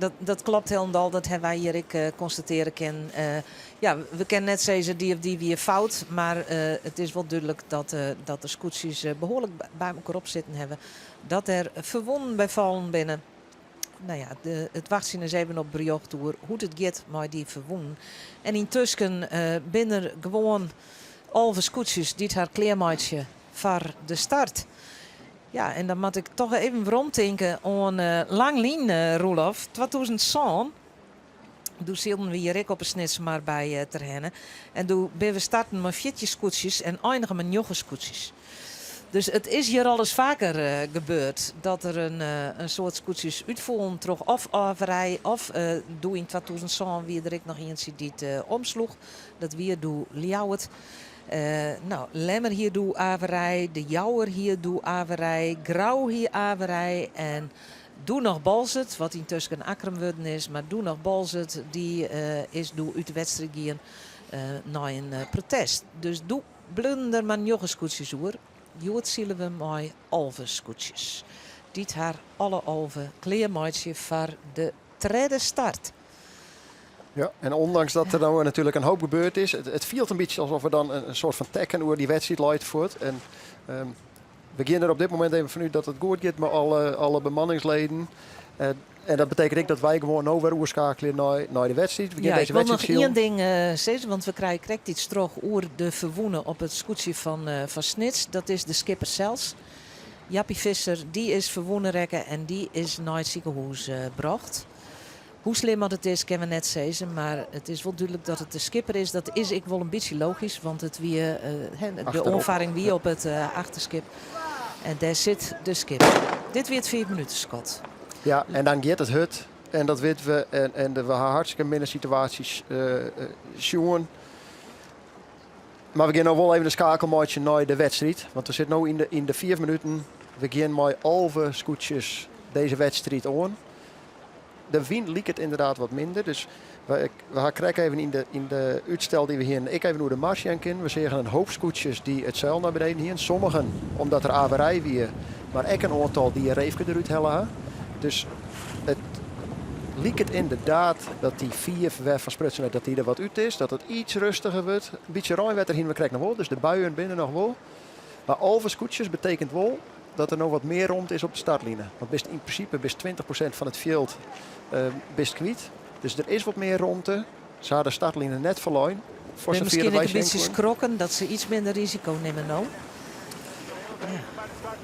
S6: Dat, dat klopt hielendal, dat hawwe wy hjir ek konstatearje kinnen. Ja, we kinne net sizze dy of dy wie fout, mar it is wol dúdlik dat, dat de skûtsjes behoarlik by elkoar op sitten hawwe. Dat der ferwûnen by fallen binne. No ja, de, it wachtsjen is even op berjocht oer hoe't it giet mei dy ferwûnen. En yntusken binne der gewoan 11 skûtsjes dy't har klearmeitsje foar de start. Ja, en dan moat ik toch even weromtinke oan lang lyn, Roelof, 2007. Doe sylden we hjir ek op 'e Snitsermar by Terherne. En doe binne we starten mei 14 skûtsjes en einigen mei njoggen skûtsjes. Dus it is hjir al ris faker gebeurd dat der in soad skûtsjes útfoelen troch of averij of doe yn 2007 wie der ek noch ientsje dy't omsloech. Dat wie doe Ljouwert. No, Lemmer hie doe averij, De Jouwer hie doe averij, Grou hie averij en doe noch Boalsert, wat yntusken Akkrum wurden is, mar doe noch Boalsert, dy is doe út de wedstriid gien nei in protest. Dus doe bleaunen der mar njoggen skûtsjes oer. Hjoed sile we mei 11 skûtsjes, dy't har alle 11 klearmeitsje foar de tredde start.
S7: Ja, en ondanks dat der no natuerlik in hoop gebeurd is, it fielt in bytsje alsof der dan in soart fan tekken oer dy wedstriid leit fuort. En we gean der op dit momint even fanút dat it goed giet mei alle bemanningsleden. En dat betekent ek dat wy gewoan no wer oerskeakelje nei de wedstriid. We gean
S6: Ja, ik
S7: dizze
S6: wol noch
S7: wedstriid
S6: ien
S7: silen.
S6: ding sizze, want we krije krekt iets troch oer de ferwûne op it skûtsje fan Snits. Dat is de skipper sels. Jappie Visser, dy is ferwûne rekke en dy is nei it sikehûs brocht. Hoe slim dat it is, kinne we net sizze, mar it is wol dúdlik dat it de skipper is. Dat is ek wol in bytsje logysk, want it wie, de
S7: Achterop.
S6: oanfarring wie op it achterskip. En dêr sit de skipper. Dit wie it fiifminutenskot.
S7: Ja, en dan giet it hurd. En dat witte we. En we ha hartstikke minne situaasjes sjoen. Mar we gean no wol even de skeakel meitsjen nei de wedstriid. Want we sitte no yn de 5 minuten. We gean mei 11 skûtsjes dizze wedstriid oan. De wyn liket ynderdaad wat minder. Dus we ha krekt even yn de útstel dy't we hiene, ek even oer de mar sjen kinnen. We seagen in hoop skûtsjes dy't it seil nei beneden hiene. Sommigen omdat der averij wie, mar ek in oantal dy't in reefke derút helle ha. Dus it liket ynderdaad dat dy fiif wêrfan sprutsen wurdt, dat dy der wat út is. Dat it iets rêstiger wurdt. In bytsje reinwetter hiene we krekt noch wol, dus de buien binne noch wol. Mar 11 skûtsjes betekent wol dat der no wat mear romte is op de startline. Want bist yn prinsipe bist 20% fan it fjild bist kwyt. Dus der is wat mear romte. Se ha de startline net ferlein. Foar
S6: Bin
S7: safier
S6: miskien
S7: dat wy
S6: ek in
S7: sjen
S6: bytsje
S7: koene.
S6: skrokken dat se iets minder risiko nimme no.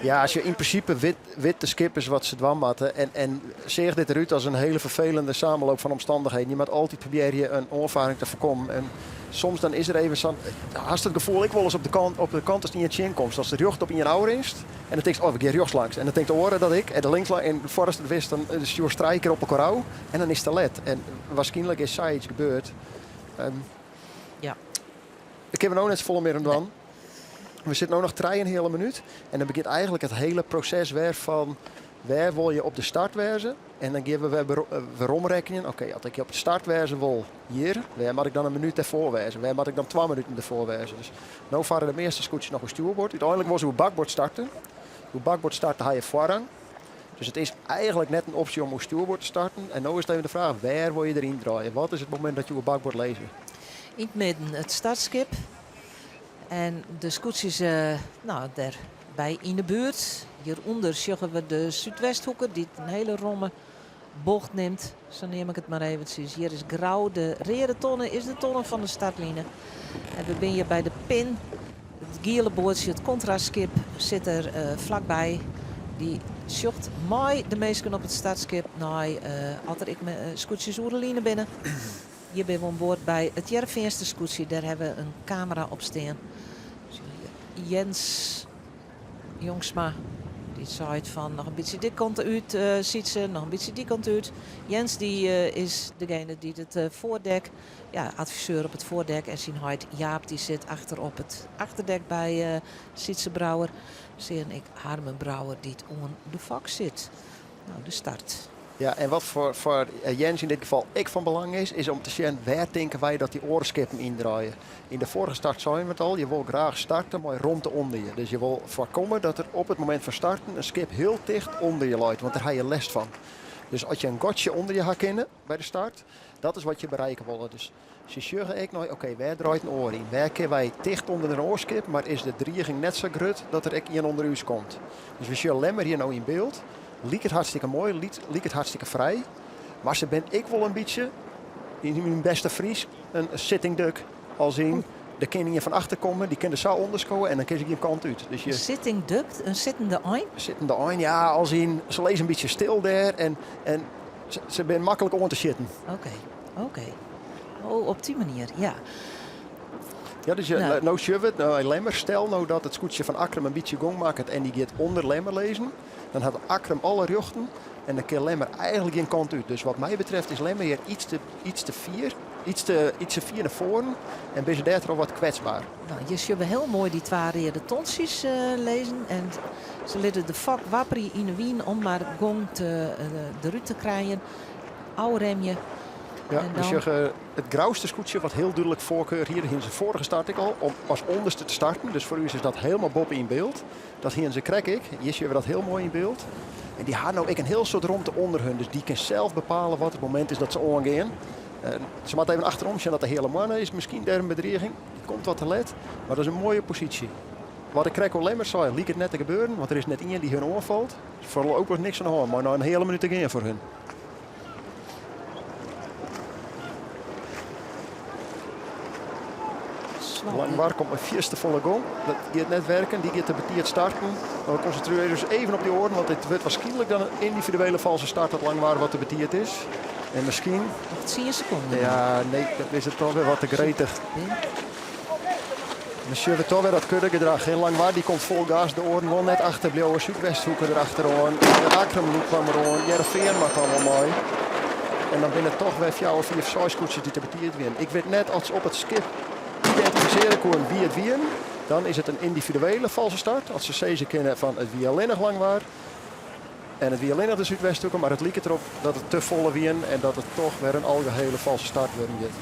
S7: Ja, as je yn prinsipe wit de skippers wat se dwaan moatte. En seach dit derút as in hiele ferfelende samenloop fan omstannichheden. Je moatte altyd probearje in oanfarring te foarkommen. En soms dan is der even sa'n. Hast it gefoel ek wolris op de kant ast ien tsjinkomst. Ast rjocht op ien ôfrinst en dan tinkst, oh, we gean rjochts langs. En dan tinkt de oare dat ek. En de links langs. En foardatst it witst, dan stjoerst trije kear op elkoar ôf. En dan is it te let. En waarskynlik is sayts gebeurd. Dêr kinne we no net safolle mear oan dwaan. We sitte no noch 3,5 minút. En dan begjint eigentlik it hiele proses wer fan wêr wolle je op de start wêze. En dan gean we wer weromrekkenjen. Oké, as ik op de start wêze wol hjir, wêr moat ik dan in minút dêrfoar wêze? Wêr moat ik dan 2 minuten dêrfoar wêze? Dus no farre de measte skûtsjes noch oer stjoerboard. Uteinlik wolle se oer bakboard starte. Oer bakboard starte ha je foarrang. Dus it is eigentlik net in opsje om oer stjoerboard te starten. En no is it even de fraach, wêr wolle je deryn draaie? Wat is it momint dat je oer bakboard lizze?
S6: Yn it midden it startskip. En de skûtsjes no, dêrby yn de buert. Hjirûnder sjogge we de Súdwesthoeke, dy't in hiele romme bocht nimt. Sa neam ik it mar eventsjes. Hjir is Grou, de reade tonne is de tonne fan de startline. En we binne hjir by de pin. It giele boatsje, it kontraskip, sit der flakby. Dy sjocht mei de minsken op it startskip nei as der ek skûtsjes oer de line binne. Hjir binne we oan board by it Hearrenfeanster skûtsje. Dêr ha we in kamera op stean. Jens Jongsma, dy seit fan noch in bytsje dy kant út, Sytse, noch in bytsje dy kant út. Jens dy is degene dy't it foardek, ja, adviseur op it foardek. En syn heit Jaap dy sit achter op it achterdek by Sytse Brouwer. Seagen ek Harmen Brouwer dy't oan de fok sit. No, de start.
S7: Ja, en wat foar Jens yn dit gefal ek fan belang is, is om te sjen wêr tinke wy dat dy oare skippen yndraaie. Yn de foarige start seinen we it al, je wolle graach starte mei romte ûnder je. Dus je wolle foarkomme dat der op it momint fan starten in skip hiel ticht ûnder je leit, want dêr ha je lêst fan. Dus as je in gatsje ûnder je ha kinne by de start, dat is wat je berikke wolle. Dus se sjogge ek nei, oké, wêr draait in oar yn? Wêr kinne wy ticht ûnder in oar skip, mar is de driging net sa grut dat der ek ien ûnder ús komt? Dus we sjogge Lemmer hjir no yn byld. Liket hartstikke moai, liket hartstikke frij. Mar se binne ek wol in bytsje, yn myn bêste Frysk, in sitting duck. As yn, der kin ien fan achter komme, dy kin der sa ûnderskowe en dan kin se gjin kant út. Dus je,
S6: In sitting duck, in sittende ein?
S7: Sittende ein, ja, as yn, se lizze in bytsje stil dêr en, en se, se binne maklik oan te sjitten.
S6: Oké, oké. Oh, op dy manier, ja.
S7: Ja, dus je,
S6: Nou.
S7: no sjogge we it, no, Lemmer, stel no dat it skûtsje fan Akkrum in bytsje gong makket en dy giet ûnder Lemmer lizzen, dan hat Akkrum alle rjochten en dan kin Lemmer eigentlik gjin kant út. Dus wat my betreft is Lemmer hjir iets te, iets te fier, iets te, iets te fier nei foaren en binne se dêrtroch wat kwetsber.
S6: No, hjir sjogge we hiel moai dy twa reade tontsjes lizzen. En se litte de fok wapperje yn de wyn om mar gong te, derút te krijen. Ôfremje.
S7: Ja,
S6: En
S7: we
S6: dan
S7: sjogge it Grouster skûtsje wat hiel dúdlik foarkar hie. Dêr hiene se foarige start ek al om as ûnderste te starten. Dus foar ús is dat hielendal boppe yn byld. Dat hiene se krekt ek. Hjir sjogge we dat hiel moai yn byld. En dy ha no ek in hiel soad romte ûnder hun. Dus dy kin sels bepale wat it momint is dat se oangean. Se moatte even achterom sjen dat de Heale Moanne is miskien dêr in bedriging. Dy komt wat te let. Mar dat is in moaie posysje. Wat ik krekt oer Lemmer sei, liket net te gebeuren. Want der is net ien dy't hun oanfalt. Foarlopich niks oan de hân. Mei noch in heale minút te gean foar hun. Langwar komt mei fierste folle gong. Dat giet net werken. Dy giet te betiid starten. Mar we konsintrearje ús even op dy oaren, want dit wurdt waarskynlik dan in yndividuele falske start dat Langwar wat te betiid is. En miskien...
S6: Noch 10 sekonden.
S7: Ja, nee, dat is it toch wer wat te gretich. Dan sjogge we toch wer dat kuddegedrach. Hè. Langwar dy komt fol gas, de oaren wol net achterbliuwe. Súdwesthoeke derachteroan. De Akkrum lûkt kwam deroan. Hearrenfean moat dan wol mei. En dan binne it toch wer fjouwer, fiif, seis skûtsjes dy't te betiid wienen. Ik wit net oft se op it skip identifisearje koenen wie it wienen. Dan is it in yndividuele falske start. As se sizze kinne fan it wie allinnich Langwar en it wie allinnich de Súdwesthoeke, mar it liket derop dat it te folle wienen en dat it toch wer in algehele falske start wurden giet.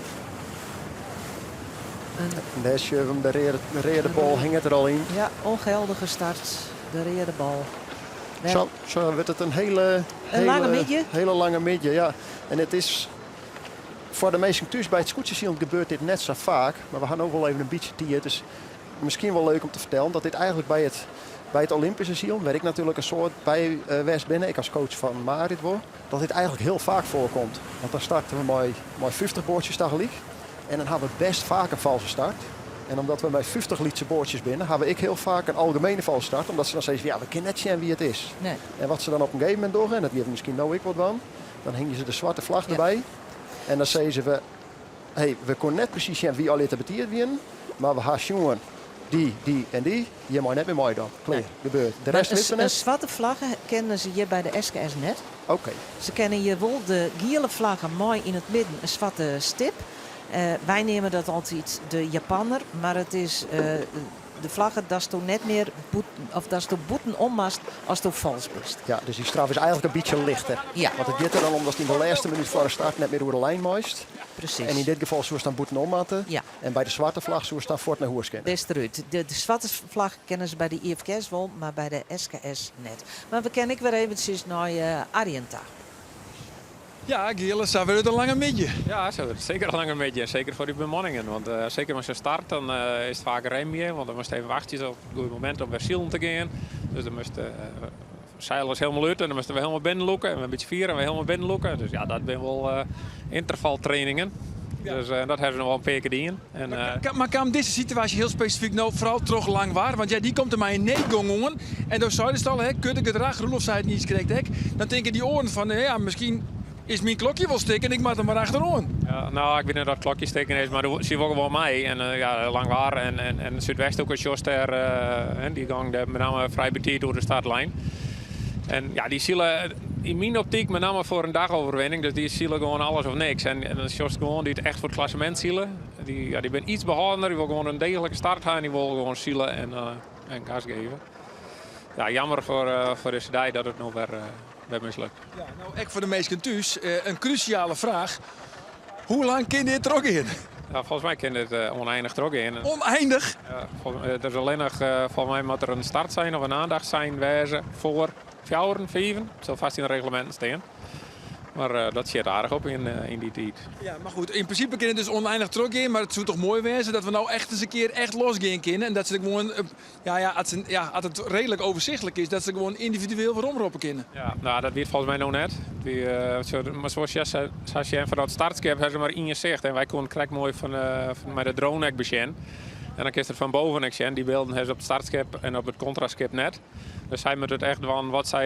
S7: En dêr sjogge we him, de reade, de reade bal hinget der al yn.
S6: Ja, ûngeldige start, de reade bal.
S7: Sa, sa wurdt it in hiele,
S6: In lange middei.
S7: Hiele lange middei, ja. En it is foar de minsken thús by it skûtsjesilen gebeurt dit net sa faak, mar we ha no wol even in bytsje tiid, dus miskien wol leuk om te fertellen dat dit eigentlik by it, by it Olympyske silen, wêr't ik natuerlik in soad by west bin, ek as coach fan Marit wol, dat dit eigentlik hiel faak foarkomt. Want dan starte we mei, mei 50 boatsjes tagelyk en dan ha we bêst faak in falske start. En omdat we mei 50 lytse boatsjes binne, ha we ek hiel faak in algemene falske start, omdat se dan sizze, ja, we kinne net sjen wie it is.
S6: Nee.
S7: En wat se dan op in gegeven momint dogge, en dat gean we miskien no ek wol dwaan, dan hingje se de swarte flach derby en dan sizze we, hey, we koene net presys sjen wie allegear te betiid wienen, mar we ha sjoen dy, dy en dy, hjir mei net mear meidwaan. Klear, gebeurd. De rest witte we
S6: In
S7: net.
S6: swarte flagge kenne se hjir by de SKS net.
S7: Oké.
S6: Se kenne hjir wol de giele flagge mei yn it midden in swarte stip. Wy neame dat altyd de Japanner, mar it is de flagge datsto net mear bûten, of datsto bûtenom moatst asto falsk bist.
S7: Ja, dus dy straf is eigentlik in bytsje lichter.
S6: Ja.
S7: Want it giet der dan om datst yn de lêste minút foar de start net mear oer de lijn meist.
S6: Presys.
S7: En yn dit gefal soest dan bûtenom moatte.
S6: Ja.
S7: En by de swarte flach soest dan fuort nei hûs kinne.
S6: Bist derút. De swarte flach kenne se by de IFKS wol, mar by de SKS net. Mar we kinne ek wer eventsjes nei Arjen ta.
S1: Ja, Geale, sa wurdt it in lange middei.
S2: Ja, sa wurdt it seker in lange middei. Seker foar dy bemanningen. Want seker as se start, dan is it faak remje. Want dan moatst even wachtsje op it goede momint om wer silen te gean. Dus dan moatst seilers hielendal út en dan moatst wer hielendal binnen lûke. En wer in bytsje fier en wer hielendal binnen lûke. Dus ja, dat binne wol yntervaltrainingen. Dus dat hawwe se noch wol in pear kear dien. En,
S1: Mar kaam dizze situaasje hiel spesifyk no foaral troch Langwar? Want ja, dy komt der mei in needgong oan. En do seidest al, hè, kuddegedrach, Roelof sei it niiskrekt ek. Dan tinke dy oaren fan, ja, miskien is myn klokje wol stikken, ik moat der mar achteroan.
S2: Ja, no, ik wit net oft it klokje stikken is, mar sy wolle gewoan mei. En ja, Langwar en Súdwesthoeke sjochst dêr, dy gong dêr mei namme frij betiid oer de startlijn. En ja, dy sile yn myn optyk mei namme foar in dagoverwinning, dus dy sile gewoan alles of niks. En dan sjochst gewoan dy't echt foar it klassemint sile, dy, ja, dy binne iets behâldender, dy wolle gewoan in degelike start ha en dy wolle gewoan sile en, en gas geven. Ja, jammer foar, foar dizze dei dat it no wer, wer mislukt.
S1: Ja, no ek foar de minsken thús in krúsjale fraach. Hoe lang kin dit trochgean?
S2: Ja, folgens my kin dit ûneinich trochgean.
S1: Oneindig?
S2: Ja, der is allinnich, folgens my moat der in startsein of in aandachtssein wêze foar fjouweren, fiven. It sil fêst yn de regleminten stean. Mar dat sjit aardich op yn dy tiid.
S1: Ja, mar goed, yn prinsipe kin it dus ûneinich trochgean, mar it soe toch moai wêze dat we no echt ris in kear echt losgean kinne en dat se gewoan, ja, ja, as se, ja, as it reedlik oersichtlik is, dat se gewoan yndividueel weromroppe kinne.
S2: Ja, no, dat wie it folgens my no net. It wie, mar soas sa sjen fan dat startskip ha se mar ien sicht en wy koene krekt moai fan, mei de drone ek besjen. En dan kinst it fan boven ek sjen. Dy bylden ha se op it startskip en op it kontraskip net. Dus sy moatte it echt dwaan wat sy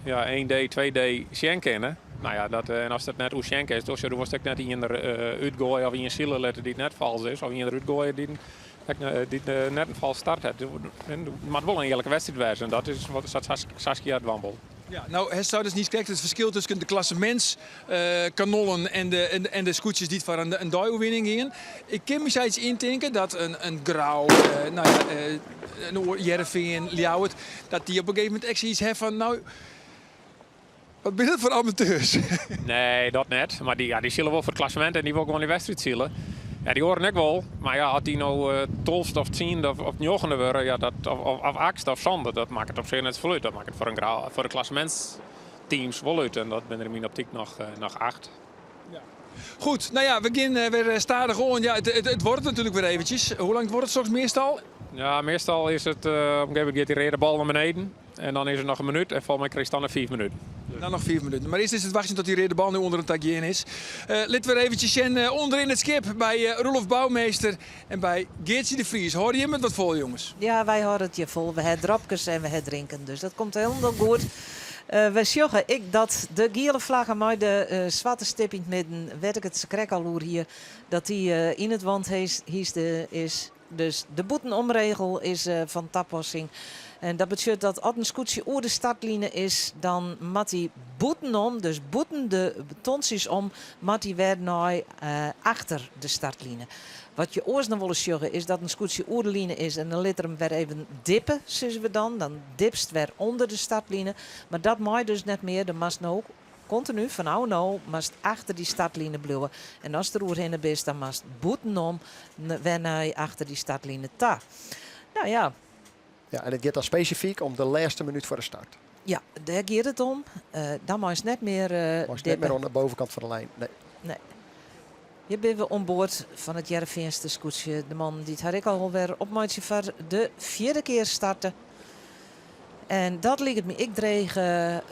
S2: ja, 1D, 2D sjen kinne. No ja, dat, en ast it net oersjen kinst, dan wolst ek net ien der útgoaie of ien sile litte dy't net fals is, of ien der útgoaie dy't dy't net in fals start hat. It moat wol in earlike wedstriid wêze en dat is wat Saskia dwaan wol.
S1: Ja, no hast dus net krekt it ferskil tusken de klassementskanonnen en de, en de skûtsjes dy't foar in deioerwinning gean. Ik kin my sayts yntinke dat in Grou, no ja, in oar Hearrenfean, Ljouwert, dat dy op in gegeven momint ek sayts ha fan, no, wat binne dat foar amateurs?
S2: Nee, dat net. Mar dy, ja, dy sile wol foar it klassemint en dy wol gewoan dy wedstriid sile. Ja, dy oaren ek wol. Mar ja, as dy no tolfste of tsiende of njoggende wurde, ja, dat, of achtste of sânde, dat makket op sich net safolle út. Dat makket foar in foar de klassemintsteams wol út. En dat binne der yn myn optyk noch acht.
S1: Ja. Goed, no ja, we gean wer stadich oan. Ja, it duorret natuerlik wer eventsjes. Hoe lang duorret soks meastal?
S2: Ja, meastal is it, op in gegeven momint giet dy reade bal nei beneden. En dan is it noch in minút en folgens my krijst dan noch 5 minuten.
S1: Dan noch 5 minuten. Mar earst is it wachtsjen tot dy reade bal nu ûnder in tak gean is. Litte we eventsjes sjen ûnderyn it skip by Roelof Bouwmeester en by Geartsje de Vries. Hâlde jimme it wat fol, jonges?
S6: Ja, wy hâlde it hjir fol. We ha dropkes en we ha drinken, dus dat komt hielendal goed. We sjogge ek dat de giele flagge mei de swarte stip yn it midden, wêr't ik it sakrekt al oer hie, dat dy yn it want hyst is. Dus de bûtenomregel is fan tapassing. En dat betsjut dat as in skûtsje oer de startline is, dan moat dy bûtenom, dus bûten de tontsjes om, moat dy wer nei achter de startline. Wat je oars noch wolris sjogge is dat in skûtsje oer de line is en dan lit er him wer even dippe, sizze we dan. Dan dipst wer ûnder de startline. Mar dat mei dus net mear. Dan moatst no kontinu, fanôf no, moatst achter dy startline bliuwe. En ast der oerhinne bist, dan moatst bûtenom wer nei achter dy startline ta. No ja.
S7: Ja, en it giet dan spesifyk om de lêste minút foar de start.
S6: Ja, dêr giet it om. Dan meist net mear
S7: Meist net mear oan de bovenkant fan de lijn, nee.
S6: Nee. Hjir binne we oan board fan it Hearrenfeanster skûtsje. De mannen dy't har ek al wer opmeitsje foar de fjirde kear starte. En dat liket my ek dreech,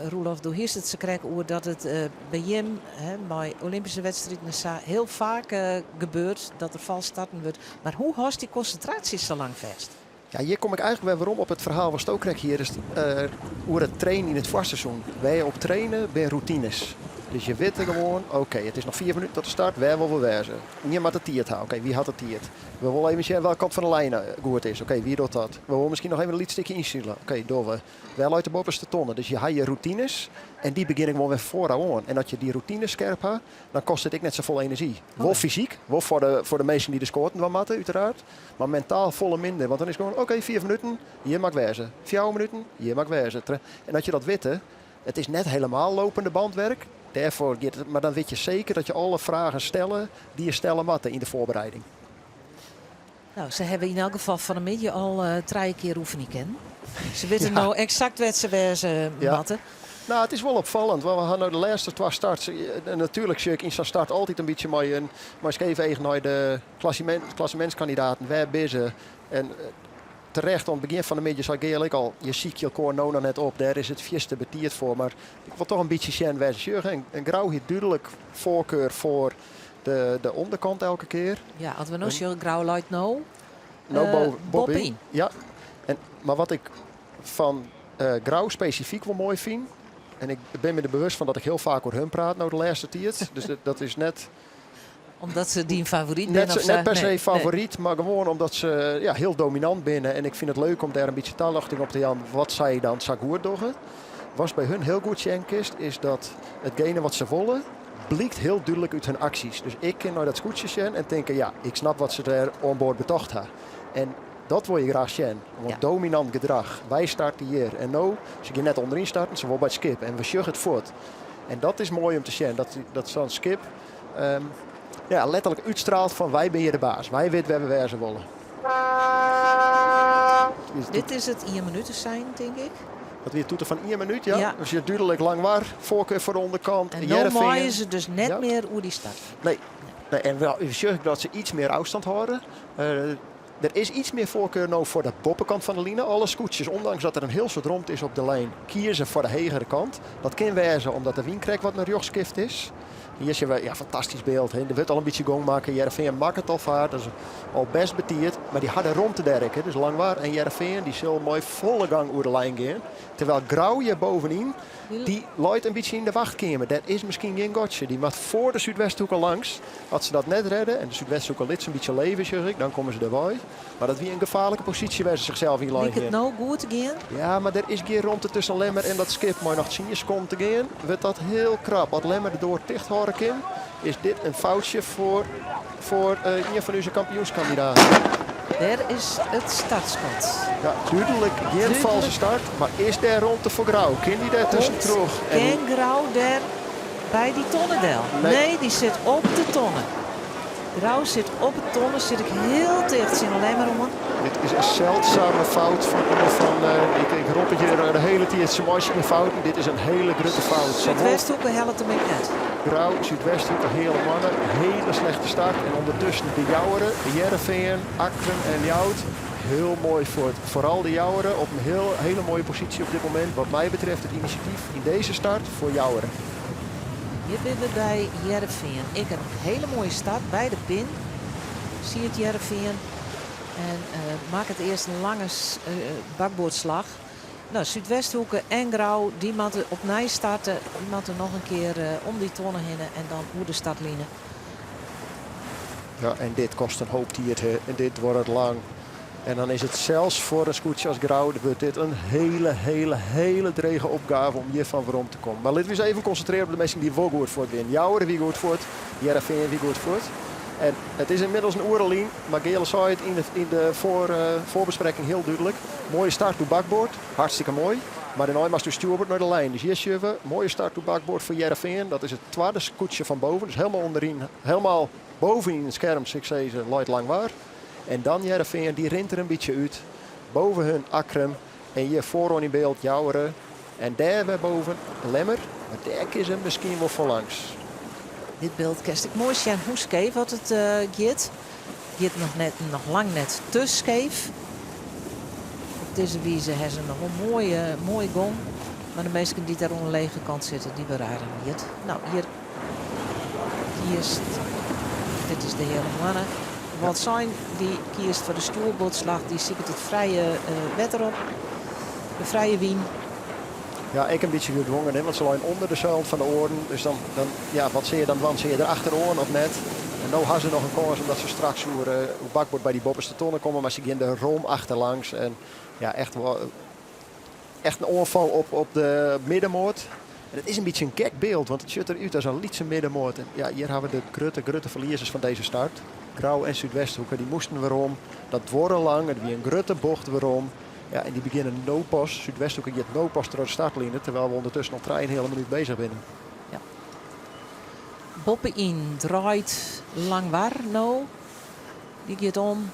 S6: Roelof. Do hiest it sakrekt oer dat it by jim mei Olympyske wedstriden en sa hiel faak gebeurt dat der fals starten wurdt. Mar hoe hâldst dy konsintraasje sa lang fêst?
S7: Ja, hjir kom ik eigentlik wer werom op it ferhaal watsto krekt hiest oer it trainen yn it foarseizoen. Wêr je op traine binne rûtines. Dus je witte gewoan, oké, it is noch 5 minuten tot de start, wêr wolle we wêze? Ien moat de tiid ha, oké, wie hat de tiid? We wolle even sjen welke kant fan de lijn goed is, oké, wie docht dat? We wolle miskien noch even in lyts stikje ynsile, oké, dogge we. Wêr leit de boppenste tonne? Dus je ha je rûtines en dy begjinne gewoan wer foarôf oan. En as je dy rûtines skerp ha, dan kostet it ek net safolle enerzjy. Wol fysyk, wol foar de minsken dy't de skoaten dwaan moatte, úteraard. Mar mentaal folle minder, want dan is it gewoan, oké, 5 minuten, hjir moat ik wêze. 4 minuten, hjir moat ik wêze. En as je dat witte, it is net hielendal lopende bandwerk, dêrfoar giet it, mar dan wit je seker dat je alle fragen stelle dy't je stelle moatte yn de foarbereiding.
S6: No, se hawwe yn elk gefal fan 'e middei al trije kear oefenje kinnen. Se witte no eksakt wêr't se wêze moatte.
S7: No, it is wol opfallend, want we ha no de lêste twa starts. Natuerlik sjoch ik yn sa'n start altyd in bytsje mei in mei skeef each nei de klassemintskandidaten. Wêr binne se? En terecht, oan it begjin fan de middei sei Geale ek al, je sykje elkoar no noch net op, dêr is it fierste betiid foar. Mar ik wol toch in bytsje sjen wêr se sjogge. En Grou hie dúdlik foarkar foar de ûnderkant elke kear.
S6: Ja, as we no sjogge, Grou leit no,
S7: no
S6: boppe-yn.
S7: Ja, en, mar wat ik fan Grou spesifyk wol moai fyn, en ik bin my der bewust fan dat ik hiel faak oer hun praat no de lêste tiid, dus dat is net...
S6: Omdat se dyn favoryt binne
S7: Net,
S6: of sa?
S7: net per se
S6: Nee,
S7: favoryt, mar gewoan omdat se ja, hiel dominant binne. En ik fyn it leuk om dêr in bytsje taljochting op te jaan wat sy dan sa goed dogge. Watst by hun hiel goed sjen kinst, is dat itgene wat se wolle, blykt hiel dúdlik út hun aksjes. Dus ik kin nei dat skûtsje sjen en tinke, ja, ik snap wat se dêr oan board betocht ha. En dat wol je graach sjen. Want dominant gedrach. Wy starte hjir. En no, se gean net ûnderyn starten, se wolle by it skip. En we sjogge it fuort. En dat is moai om te sjen. Dat sa'n skip ja, letterlik útstraalt fan wy binne hjir de baas. Wy witte wêr we wêze wolle.
S6: Dit is it ien minuten sein, tink ik.
S7: Dat wie toeter fan ien minút, ja.
S6: Ja.
S7: Dus je dúdlik Langwar, foarkar foar de ûnderkant.
S6: En no
S7: Hearrenfean.
S6: meie se dus net
S7: Ja.
S6: mear oer dy start.
S7: Nee. Nee, en wel, sjoch ik dat se iets mear ôfstân hâlde. Der is iets mear foarkar no foar de boppekant fan de line. Alle skûtsjes, ûndanks dat der in hiel soad romte is op de lijn, kieze foar de hegere kant. Dat kin wêze omdat de wyn krekt wat nei rjochts skift is. Hjir sjogge we, ja, fantastysk byld. Hè. Der wurdt al in bytsje gong makke. Hearrenfean makket al faart, dat is al bêst betiid. Mar dy ha de romte dêr ek. Hè. Dus Langwar en Hearrenfean dy sil mei folle gang oer de lijn gean. Terwijl Grou hjir bovenyn, dy leit in bytsje yn de wachtkeamer. Dêr is miskien gjin gatsje. Dy moat foar de Súdwesthoeke langs. As se dat net redde en de Súdwesthoeke lit se in bytsje leven, sjoch ik, dan komme se derwei. Mar dat wie in gefaarlike posysje wêr't se sichsels yn lein
S6: Liket
S7: hiene.
S6: no goed te gean?
S7: Ja, mar der is gjin romte tusken Lemmer en dat skip. Mei noch tsien sekonden te gean wurdt dat hiel krap. As Lemmer de doar ticht hâlde kin, is dit in foutsje foar, foar ien fan ús kampioenskandidaten.
S6: Dêr is it startskot.
S7: Ja, dúdlik gjin
S6: Dúdlik.
S7: falske start. Mar is dêr romte foar Grou? Kin dy dêr
S6: Komt
S7: tuskentroch? En
S6: kin Grou dêr by dy tonne del?
S7: Nee.
S6: Nee, dy sit op de tonne. Grou sit op de tonne, sit ek hiel ticht tsjin de Lemmer oan.
S7: Dit is in seldsame fout fan ien fan. Ik, ik rop it hjir de hiele tiid, se meitsje gjin fouten. Dit is in hiele grutte fout. Sawol
S6: Súdwesthoeke hellet him ek net.
S7: Grou, Súdwesthoeke, Heale Moanne, hiele slechte start. En ûndertusken de Jouweren, Hearrenfean, Akkrum en Ljouwert. Hiel moai fuort. Foaral de Jouweren op in hiel, hiele moaie posysje op dit momint. Wat my betreft it inisjatyf yn dizze start foar Jouweren.
S6: Hjir binne we by Hearrenfean. Ek in hiele moaie start by de pin. Siet Hearrenfean. En makket earst in lange bakboardslach. No, Súdwesthoeke en Grou, dy moatte opnij starte. Dy moatte noch in kear om dy tonne hinne en dan oer de startline.
S7: Ja, en dit kostet in hoop tiid. Hè. En dit duorret lang. En dan is it sels foar in skûtsje as Grou, wurdt dit in hiele, hiele, hiele drege opgave om hjirfan werom te kommen. Mar litte we ús even konsintrearje op de minsken dy't wol goed fuort wiene. Jouwer wie goed fuort, Hearrenfean wie goed fuort. En it is ynmiddels in oere lyn, mar Geale sei it yn de foarbesprekking hiel dúdlik. Moaie start oer bakboard, hartstikke moai. Mar dêrnei moatst oer stjoerboard nei de lijn. Dus hjir sjogge we, moaie start oer bakboard foar Hearrenfean. Dat is it twadde skûtsje fan boven, dus helemaal ûnderyn, helemaal bovenyn it skerm, sil ik sizze, leit Langwar. En dan Hearrenfean, dy rint der in bytsje út. Boven hun Akkrum en hjir foaroan yn byld Joure. En dêr wer boven Lemmer, mar dêr kin se miskien wol foar langs.
S6: Dit byld kinst ek moai sjen hoe skeef oft it giet. Giet noch net, noch lang net te skeef. Op dizze wize ha se noch wol moaie, moaie gong. Mar de minsken dy't dêr oan de lege kant sitte, dy wurde aardich wiet. No, hjir kiest, dit is de Heale Moanne. Wâldsein dy kiest foar de stjoerboardslach, dy siket it frije wetter op, de frije wyn.
S7: Ja, ek in bytsje gedwongen, hè, want se leine ûnder de seilen fan de oaren. Dus dan, dan, ja, wat sil je dan dwaan? Sil je der achteroan of net? En no ha se noch in kâns omdat se straks oer bakboard by dy boppeste tonne komme, mar se gean der rom achterlangs. En ja, echt wol, echt in oanfal op, op de middenmoat. En it is in bytsje in gek byld, want it sjocht der út as in lytse middenmoat. En ja, hjir ha we de grutte, grutte ferliezers fan dizze start. Grou en Súdwesthoeke, dy moasten werom. Dat duorre lang, it wie in grutte bocht werom. Ja, en dy begjinne no pas, Súdwesthoeke giet no pas troch de startline, terwyl we ûndertusken al trijeënheale minút beuzich binne.
S6: Ja. Boppe-yn draait Langwar no. Dy giet om.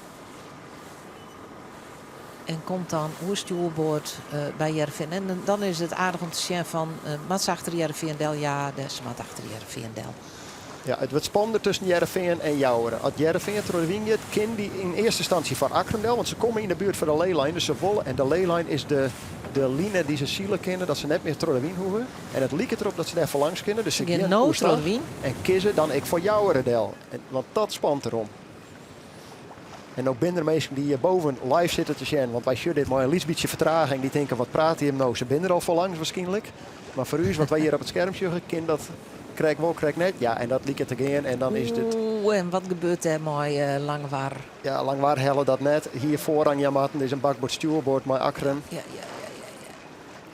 S6: En komt dan oer stjoerboard by Hearrenfean. En dan is it aardich om te sjen fan, moat se achter Hearrenfean del? Ja, se moat achter Hearrenfean del.
S7: Ja, it wurdt spannender tusken Hearrenfean en Joure. As Hearrenfean troch de wyn giet, kin dy yn earste ynstânsje foar Akkrum del, want se komme yn de buert fan de Lelyline. Dus se wolle, en de Lelyline is de, de line dy't se sile kinne, dat se net mear troch de wyn hoege. En it liket derop dat se dêr foarlangs kinne, dus se
S6: Se gean
S7: gean
S6: no
S7: oerstag
S6: troch de wyn.
S7: En kinne se dan ek foar Joure del. En, want dat spant derom. En no binne der minsken dy't hjirboven live sitte te sjen, want wy sjogge dit mei in lyts bytsje fertraging. Dy tinke, wat praat dy him no? Se binne der al foarlangs waarskynlik. Mar foar ús, wat wy hjir op it skerm sjogge, kin dat krekt wol, krekt net. Ja, en dat liket te gean en dan is dit...
S6: Oeh, en wat gebeurt dêr mei Langwar?
S7: Ja, Langwar helle dat net. Hie foarrang jaan moatten. Dit is in bakboard-stjoerboard mei Akkrum.
S6: Ja, ja, ja, ja, ja.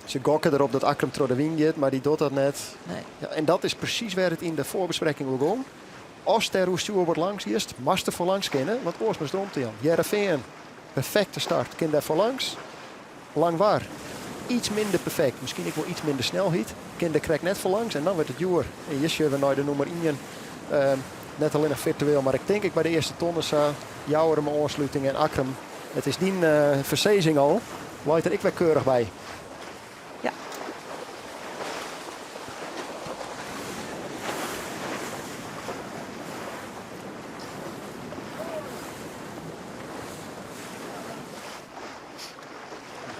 S7: Se gokke derop dat Akkrum troch de wyn giet, mar dy docht dat net.
S6: Nee.
S7: Ja, en dat is presys wêr't it yn de foarbesprekking oer gong. Ast dêr oer stjoerboard langs giest, moatst der foarlangs kinne, want oars moatst romte jaan. Hearrenfean, perfekte start, kin dêr foarlangs. Langwar, iets minder perfekt, miskien ek wol iets minder snelheid, kin der krekt net foarlangs en dan wurdt it djoer. En hjir sjogge we nei de nûmer ien, net allinnich firtueel, mar ik tink ek by de earste tonne sa, Joure mei oansluting en Akkrum. It is dyn fersizzing al, leit der ek wer keurich by.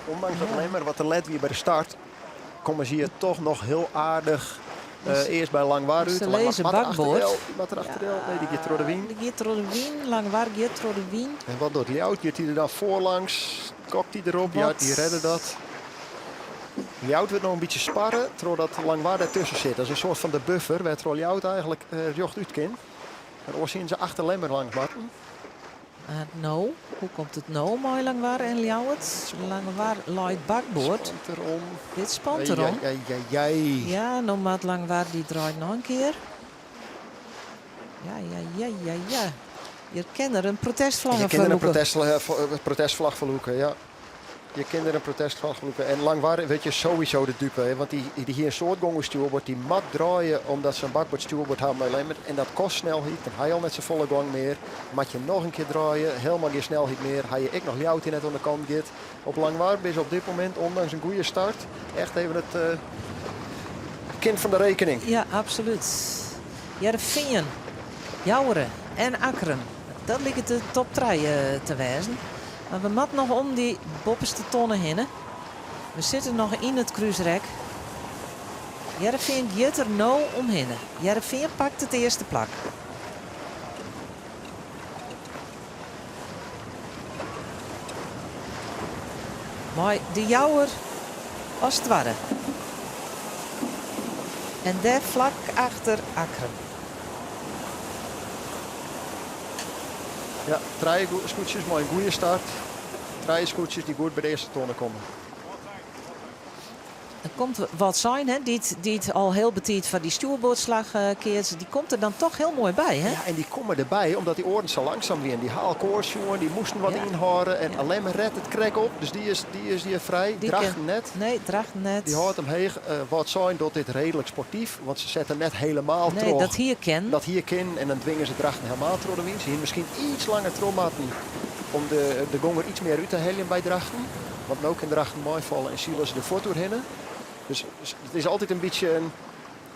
S7: Ondanks dat Lemmer wat te let wie by de start, komme se hjir toch noch hiel aardich earst by Langwar út.
S6: Se lizze bakboard.
S7: Moat der achterdel? Nee, dy giet troch de wyn.
S6: Dy giet troch de wyn. Langwar giet troch de wyn.
S7: En wat docht Ljouwert? Giet hy der dan foarlangs? Gokt hy derop? Ja, dy redde dat. Ljouwert wurdt no in bytsje sparre trochdat Langwar dertusken sit. Dat is in soart fan de buffer wêrtroch Ljouwert eigenlik rjochtút kin. Mar oars hiene se achter Lemmer langs moatten.
S6: Mar no, hoe komt it no mei Langwar en Ljouwert? Langwar leit bakboard.
S7: Spant derom.
S6: Dit spant derom.
S7: Ei, ei, ei, ei.
S6: Ja, no moat Langwar, dy draait noch in kear. Ja, ja, ja, ja, ja. Hjir kin er in protestflagge
S7: Je kin der in
S6: foar lûke.
S7: protestflagge foar lûke, ja. Je kin der in protestflagge foar lûke. En Langwar wurdt hjir sowieso de dupe, hè, want dy hie in soad gong oer stjoerboard. Dy moat draaie omdat se in bakboard stjoerboard ha mei Lemmer. En dat kost snelheid. Dan ha je al net safolle gong mear. Moat je noch in kear draaie, helemaal gjin snelheid mear. Ha je ek noch Ljouwert dy't net oan de kant giet. Op Langwar binne se op dit momint, ondanks in goede start, echt even it kind fan de rekening.
S6: Ja, absolút. Hearrenfean, Joure en Akkrum. Dat liket de top trije te wêzen. Mar we moatte noch om dy boppeste tonne hinne. We sitte noch yn it krúsrek. Hearrenfean giet der no omhinne. Hearrenfean pakt it earste plak. Mei De Jouwer as twadde. En dêr flak achter Akkrum.
S7: Ja, trije skûtsjes mei in goede start. Trije skûtsjes dy't goed by de earste tonne komme.
S6: Der komt Wâldsein, hè, dy't al hiel betiid foar dy stjoerboardslach keatst, dy komt der dan toch hiel moai by. Hè?
S7: Ja, en dy komme derby omdat dy oaren sa langsum wienen. Dy ha elkoar sjoen, dy moasten wat ynhâlde en Lemmer ret it krekt op, dus dy is hjir frij.
S6: Dy
S7: Drachten
S6: kin
S7: net.
S6: Nee, Drachten net.
S7: Dy hâldt him heech. Wâldsein docht dit reedlik sportyf, want se sette net helemaal
S6: Nee,
S7: troch.
S6: dat hie kin.
S7: Dat hie kin en dan dwinge se Drachten helemaal troch de wyn. Se hiene miskien iets langer troch moatten om de gong der iets mear út te heljen by Drachten. Want no kin Drachten meifalle en sile se der fuort oerhinne. Dus it is altyd in bytsje in.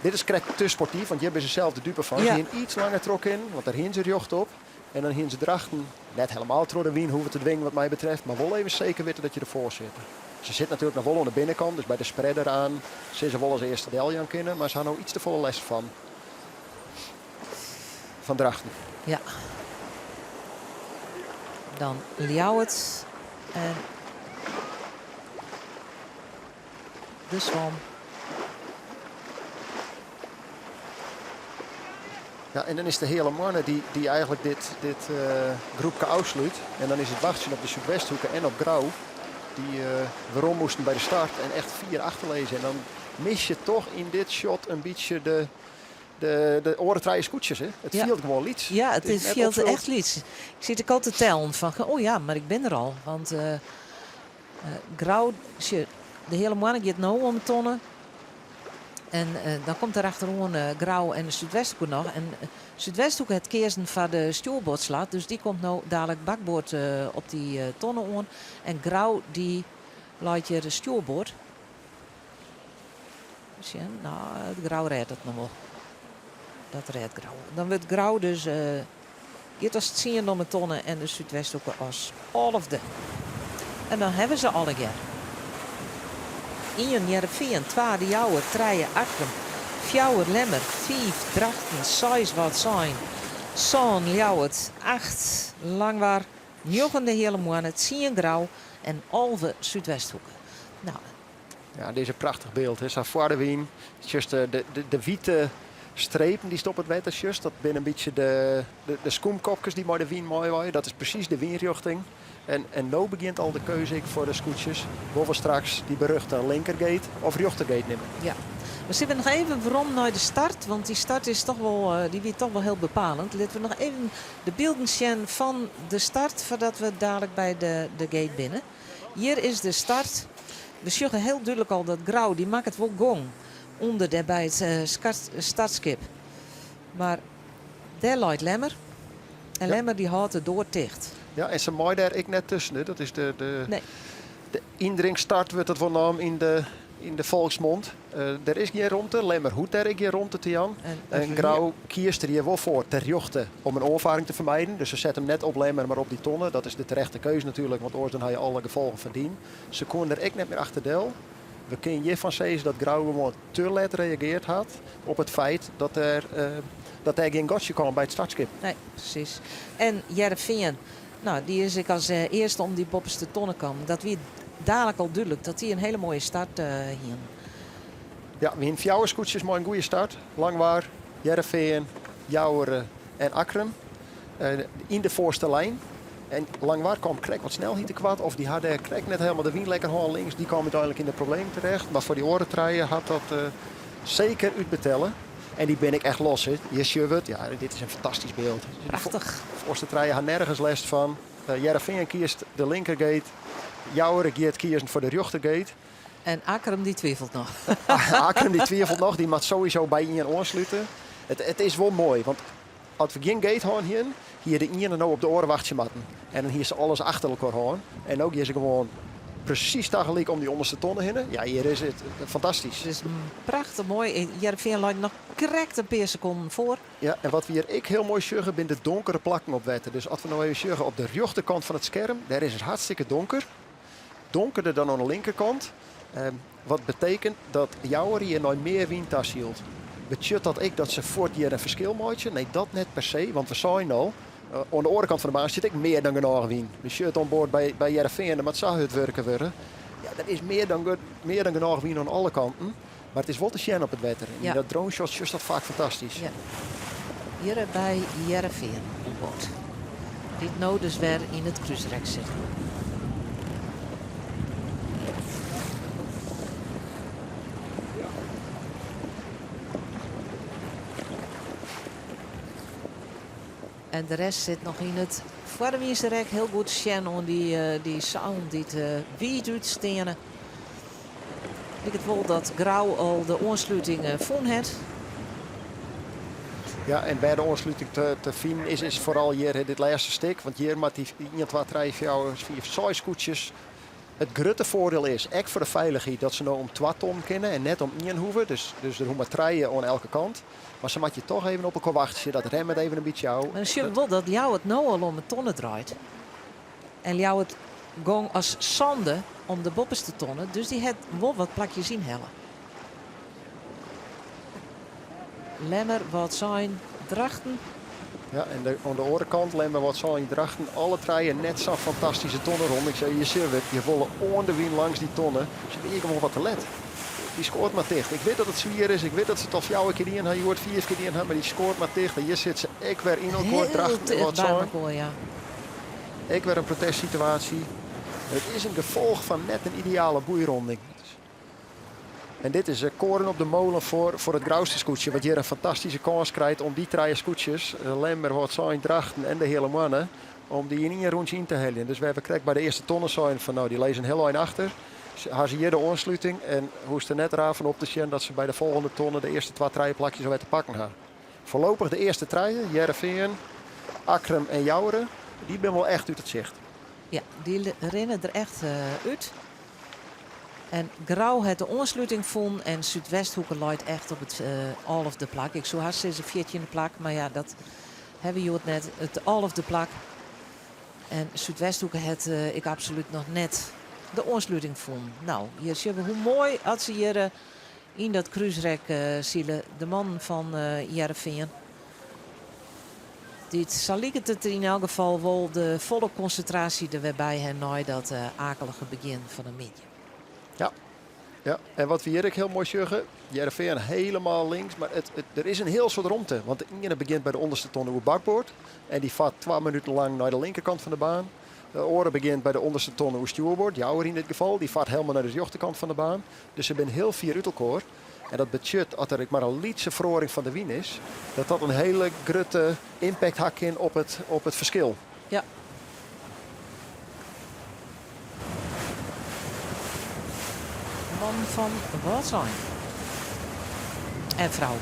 S7: Dit is krekt te sportyf, want hjir binne se sels de dupe fan. Se hiene iets langer troch kinnen, want dêr hiene se rjocht op. En dan hiene se Drachten net helemaal troch de wyn hoege te dwingen wat my betreft, mar wol even seker witte dat je derfoar sitte. Se sit natuerlik noch wol oan de binnenkant, dus by de spreader aan sille se wol as earste deljaan kinne, mar se ha no iets te folle lêst fan Drachten.
S6: Ja. Dan Ljouwert en de Swan.
S7: Ja, en dan is de Heale Moanne dy't eigenlik dit groepke ôfslút. En dan is it wachtsjen op de Súdwesthoeke en op Grou. Dy't werom moasten by de start en echt fier achterlizze. En dan mis je toch yn dit shot in bytsje de oare trije skûtsjes. Hè? It fielt gewoan lyts.
S6: Ja, it
S7: It is net
S6: fielt
S7: opfuld.
S6: echt lyts. Ik sit ek al te tellen fan, oh ja, mar ik bin der al. Want Grou, sjoch, de Heale Moanne giet no om de tonne. En dan komt der achteroan Grou en de Súdwesthoeke noch. En Súdwesthoeke hat keazen foar de stjoerboardslach, dus dy komt no dadlik bakboard op dy tonne oan. En Grou dy leit hjir de stjoerboard. Sjen, no, it Grou rêdt it noch wol. Dat rêdt Grou. Dan wurdt Grou dus giet as tsiende om de tonne en de Súdwesthoeke as alfde. En dan hawwe se allegear. Ien Hearrenfean, twa De Jouwer, trije Akkrum, fjouwer Lemmer, fiif Drachten, seis Wâldsein, sân Ljouwert, acht Langwar, njoggen de Heale Moanne, tsien Grou en 11 Súdwesthoeke. No,
S7: Ja, dit is in prachtich byld. Hè. Sa foar de wyn. Just de wite strepen dy'tst op it wetter sjochst, dat binne in bytsje de skûmkopkes dy't mei de wyn meiwaaie. Dat is presys de wynrjochting. En no begjint al de keuze ek foar de skûtsjes. Wolle we straks dy beruchte linkergate of rjochtergate nimme?
S6: Ja. We sille noch even werom nei de start, want dy start is toch wol, dy wie toch wol hiel bepalend. Litte we noch even de bylden sjen fan de start foardat we dadlik by de gate binne. Hjir is de start. We sjogge hiel dúdlik al dat Grou, dy makket wol gong ûnder dêr by it startskip. Mar dêr leit Lemmer. En Lemmer dy hâldt de doar ticht.
S7: Ja, en se mei dêr ek net tusken. Hè. Dat is
S6: Nee.
S7: de yndringstart wurdt it wol naam yn de. Yn de folksmond. Der is gjin romte. Lemmer hoecht dêr ek gjin romte te jaan. En Grou kiest der hjir wol foar terjochte om in oanfaring te fermijden. Dus se set him net op Lemmer, mar op dy tonne. Dat is de terechte keuze natuerlik, want oars dan ha je alle gefolgen fan dien. Se koene der ek net mear achter del. We kinne hjirfan sizze dat Grou gewoan te let reageard hat op it feit dat der dat dêr gjin gatsje kaam by it startskip.
S6: Nee, presys. En Hearrenfean, no, dy is ek as earste om dy boppeste tonne kaam. Dat wie dalik al dúdlik dat dy in hiele moaie start hienen.
S7: Ja, we hienen fjouwer skûtsjes mei in goede start. Langwar, Hearrenfean, Joure en Akkrum. Yn de foarste lijn. En Langwar kwam krekt wat snelheid tekoart. Of dy ha dêr krekt net helemaal de wyn lekker hân links. Dy kwam úteinlik yn de problemen terecht. Mar foar dy oare trije hat dat seker útbetelle. En dy bin ek echt los. Hè. Hjir sjogge we it. Ja, dit is in fantastysk byld.
S6: Prachtich.
S7: De foarste trije ha nergens lêst fan. Hearrenfean kiest de linkergate. Joure giet kiezen foar de rjochtergate.
S6: En Akkrum dy twivelt noch.
S7: Akkrum dy twivelt noch. Dy moat sowieso by ien oanslute. It is wol moai, want as we gjin gate hân hienen, hie de iene no op de oare wachtsje moatten. En dan hie se alles achter elkoar hân. En no gean se gewoan presys tagelyk om dy ûnderste tonne hinne. Ja, hjir is it fantastysk.
S6: It is prachtich moai. Hearrenfean leit noch krekt in pear sekonden foar.
S7: Ja, en wat we hjir ek hiel moai sjogge binne de donkere plakken op wetter. Dus as we no even sjogge op de rjochterkant fan it skerm, dêr is it hartstikke donker. Donkerder dan oan de linkerkant. Wat betekent dat Joure hjir nei mear wyn ta sylt. Betsjut dat ek dat se fuort hjir in ferskil meitsje? Nee, dat net per se, want we seinen al, oan de oare kant fan de baan stiet ek mear dan genôch wyn. We sjogge it oan board by Hearrenfean, der moat sa hurd wurke wurde. Ja, der is mear dan, mear dan genôch wyn oan alle kanten. Mar it is wol te sjen op it wetter. En yn dat drone shot sjochst dat faak fantastysk.
S6: Ja. Hjir by Hearrenfean oan board. Dy't no dus wer yn it krúsrek sitte. En de rest sit noch yn it foarwynse rek. Hiel goed sjen oan dy seilen dy't wiid útsteane. Liket wol dat Grou al de oansluting fûn hat.
S7: Ja, en wêr de oansluting te finen is, is foaral hjir dit lêste stik. Want hjir moat dy 1, 2, 3, 4, 5, 6 skûtsjes. It grutte foardiel is, ek foar de feilichheid, dat se no om twa tonnen kinne en net om ien hoeve. Dus der hoege mar trije oan elke kant. Mar se moat je toch even op elkoar wachtsje. Dat remmet even in bytsje ôf.
S6: Mar dan sjogge we wol dat Ljouwert no al om 'e tonne draait. En Ljouwert gong as sânde om de boppeste tonne, dus dy hat wol wat plakjes ynhelle. Lemmer, Wâldsein, Drachten.
S7: Ja, en de, oan de oare kant Lemmer, Wâldsein, Drachten, alle trije net sa'n fantastyske tonne rûn. Ik sei, je sjogge it, je wolle oan de wyn langs dy tonne. Se binne gewoan wat te let. Dy skoart mar ticht. Ik wit dat it swier is, ik wit dat se it al fjouwer kear dien ha, hjoed fiif kear dien ha, mar dy skoart mar ticht. En hjir sitte se ek wer yn elkoar,
S6: Hiel
S7: Drachten en
S6: ticht by
S7: Wâldsein.
S6: elkoar, ja.
S7: Ek wer in protestsituaasje. It is in gefolch fan net in ideale boeironding. En dit is koren op de molen foar it Grouster skûtsje, wat hjir in fantastyske kâns krijt om dy trije skûtsjes, Lemmer, Wâldsein, Drachten en de Heale Moanne, om dy yn ien rûntsje yn te heljen. Dus wêr we krekt by de earste tonne seinen fan no, dy lizze in hiel ein achter, ha se hjir de oansluting en hoechst der net raar fan op te sjen dat se by de folgjende tonne de earste twa, trije plakjes alwer te pakken ha. Foarlopich de earste trije, Hearrenfean, Akkrum en Joure, dy binne wol echt út it sicht.
S6: Ja, dy rinne der echt út. En Grou hat de oansluting fûn en Súdwesthoeke leit echt op it alfde plak. Ik soe hast sizze fjirtjinde plak, mar ja, dat hawwe we hjoed net. It alfde plak. En Súdwesthoeke hat ek absolút noch net de oansluting fûn. No, hjir sjogge we hoe moai at se hjir Yn dat krúsrek sile de mannen fan Hearrenfean. Dy't, sa liket it yn elk gefal, wol de folle konsintraasje der wer by ha nei dat akelige begjin fan de middei.
S7: Ja, ja. En wat we hjir ek hiel moai sjogge, Hearrenfean helemaal links, mar it, it, der is in hiel soad romte. Want de iene begjint by de ûnderste tonne oer bakboard en dy fart 2 minuten lang nei de linkerkant fan de baan. De oare begjint by de ûnderste tonne oer stjoerboard, Jouwer yn dit gefal, dy fart helemaal nei de rjochterkant fan de baan. Dus se binne hiel fier út elkoar. En dat betsjut, as der ek mar in lytse feroaring fan de wyn is, dat dat in hiele grutte impact ha kin op it, op it ferskil.
S6: Ja. Man fan Wâldsein. En frou.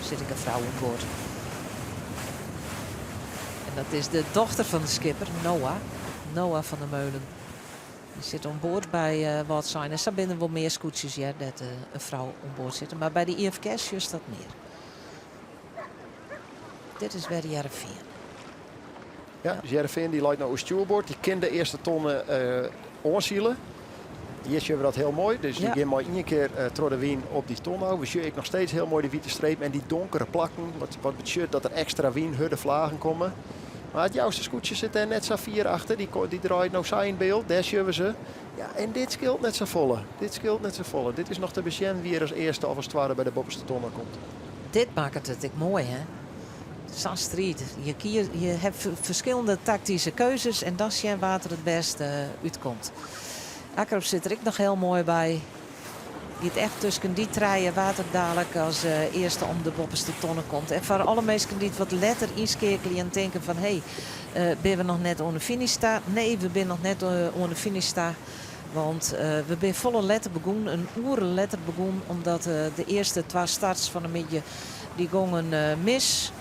S6: Sit ek in frou oan board. En dat is de dochter fan de skipper, Noah. Noah van der Meulen. Dy sit oan board by Wâldsein. En sa binne der wol mear skûtsjes hear dêr't in frou oan board sit. Mar by de IFKS sjochst dat mear. Dit is wer Hearrenfean.
S7: Ja, dus Hearrenfean dy leit no oer stjoerboard. Dy kin de earste tonne oansile. Hjir sjogge we dat hiel moai. Dus dy gean mei ien kear troch de wyn op dy ton ôf. We sjogge ek noch steeds hiel moai dy wite strepen en dy donkere plakken. Wat betsjut dat der ekstra wyn, hurde flagen komme. Mar it Jouster skûtsje sit dêr net sa fier achter. Dy draait no sa yn byld. Dêr sjogge we se. Ja, en dit skeelt net safolle. Dit skeelt net safolle. Dit is noch te besjen wie er as earste of as twadde by de boppeste tonne komt.
S6: Dit makket it ek moai, hè? Sa'n striid. Je kieze, je hawwe ferskillende taktyske keuzes en dan sjen wa't der it bêste útkomt. Akkrum sit der ek noch hiel moai by. Giet echt tusken dy trije wa't der dalik as earste om de boppeste tonne komt. En foar alle minsken dy't wat letter ynskeakelje en tinken fan hé, binne we noch net oan de finish ta? Nee, we binne noch net oan de finish ta. Want we binne folle letter begûn, in oere letter begûn, omdat de earste twa starts fan de middei dy gongen mis.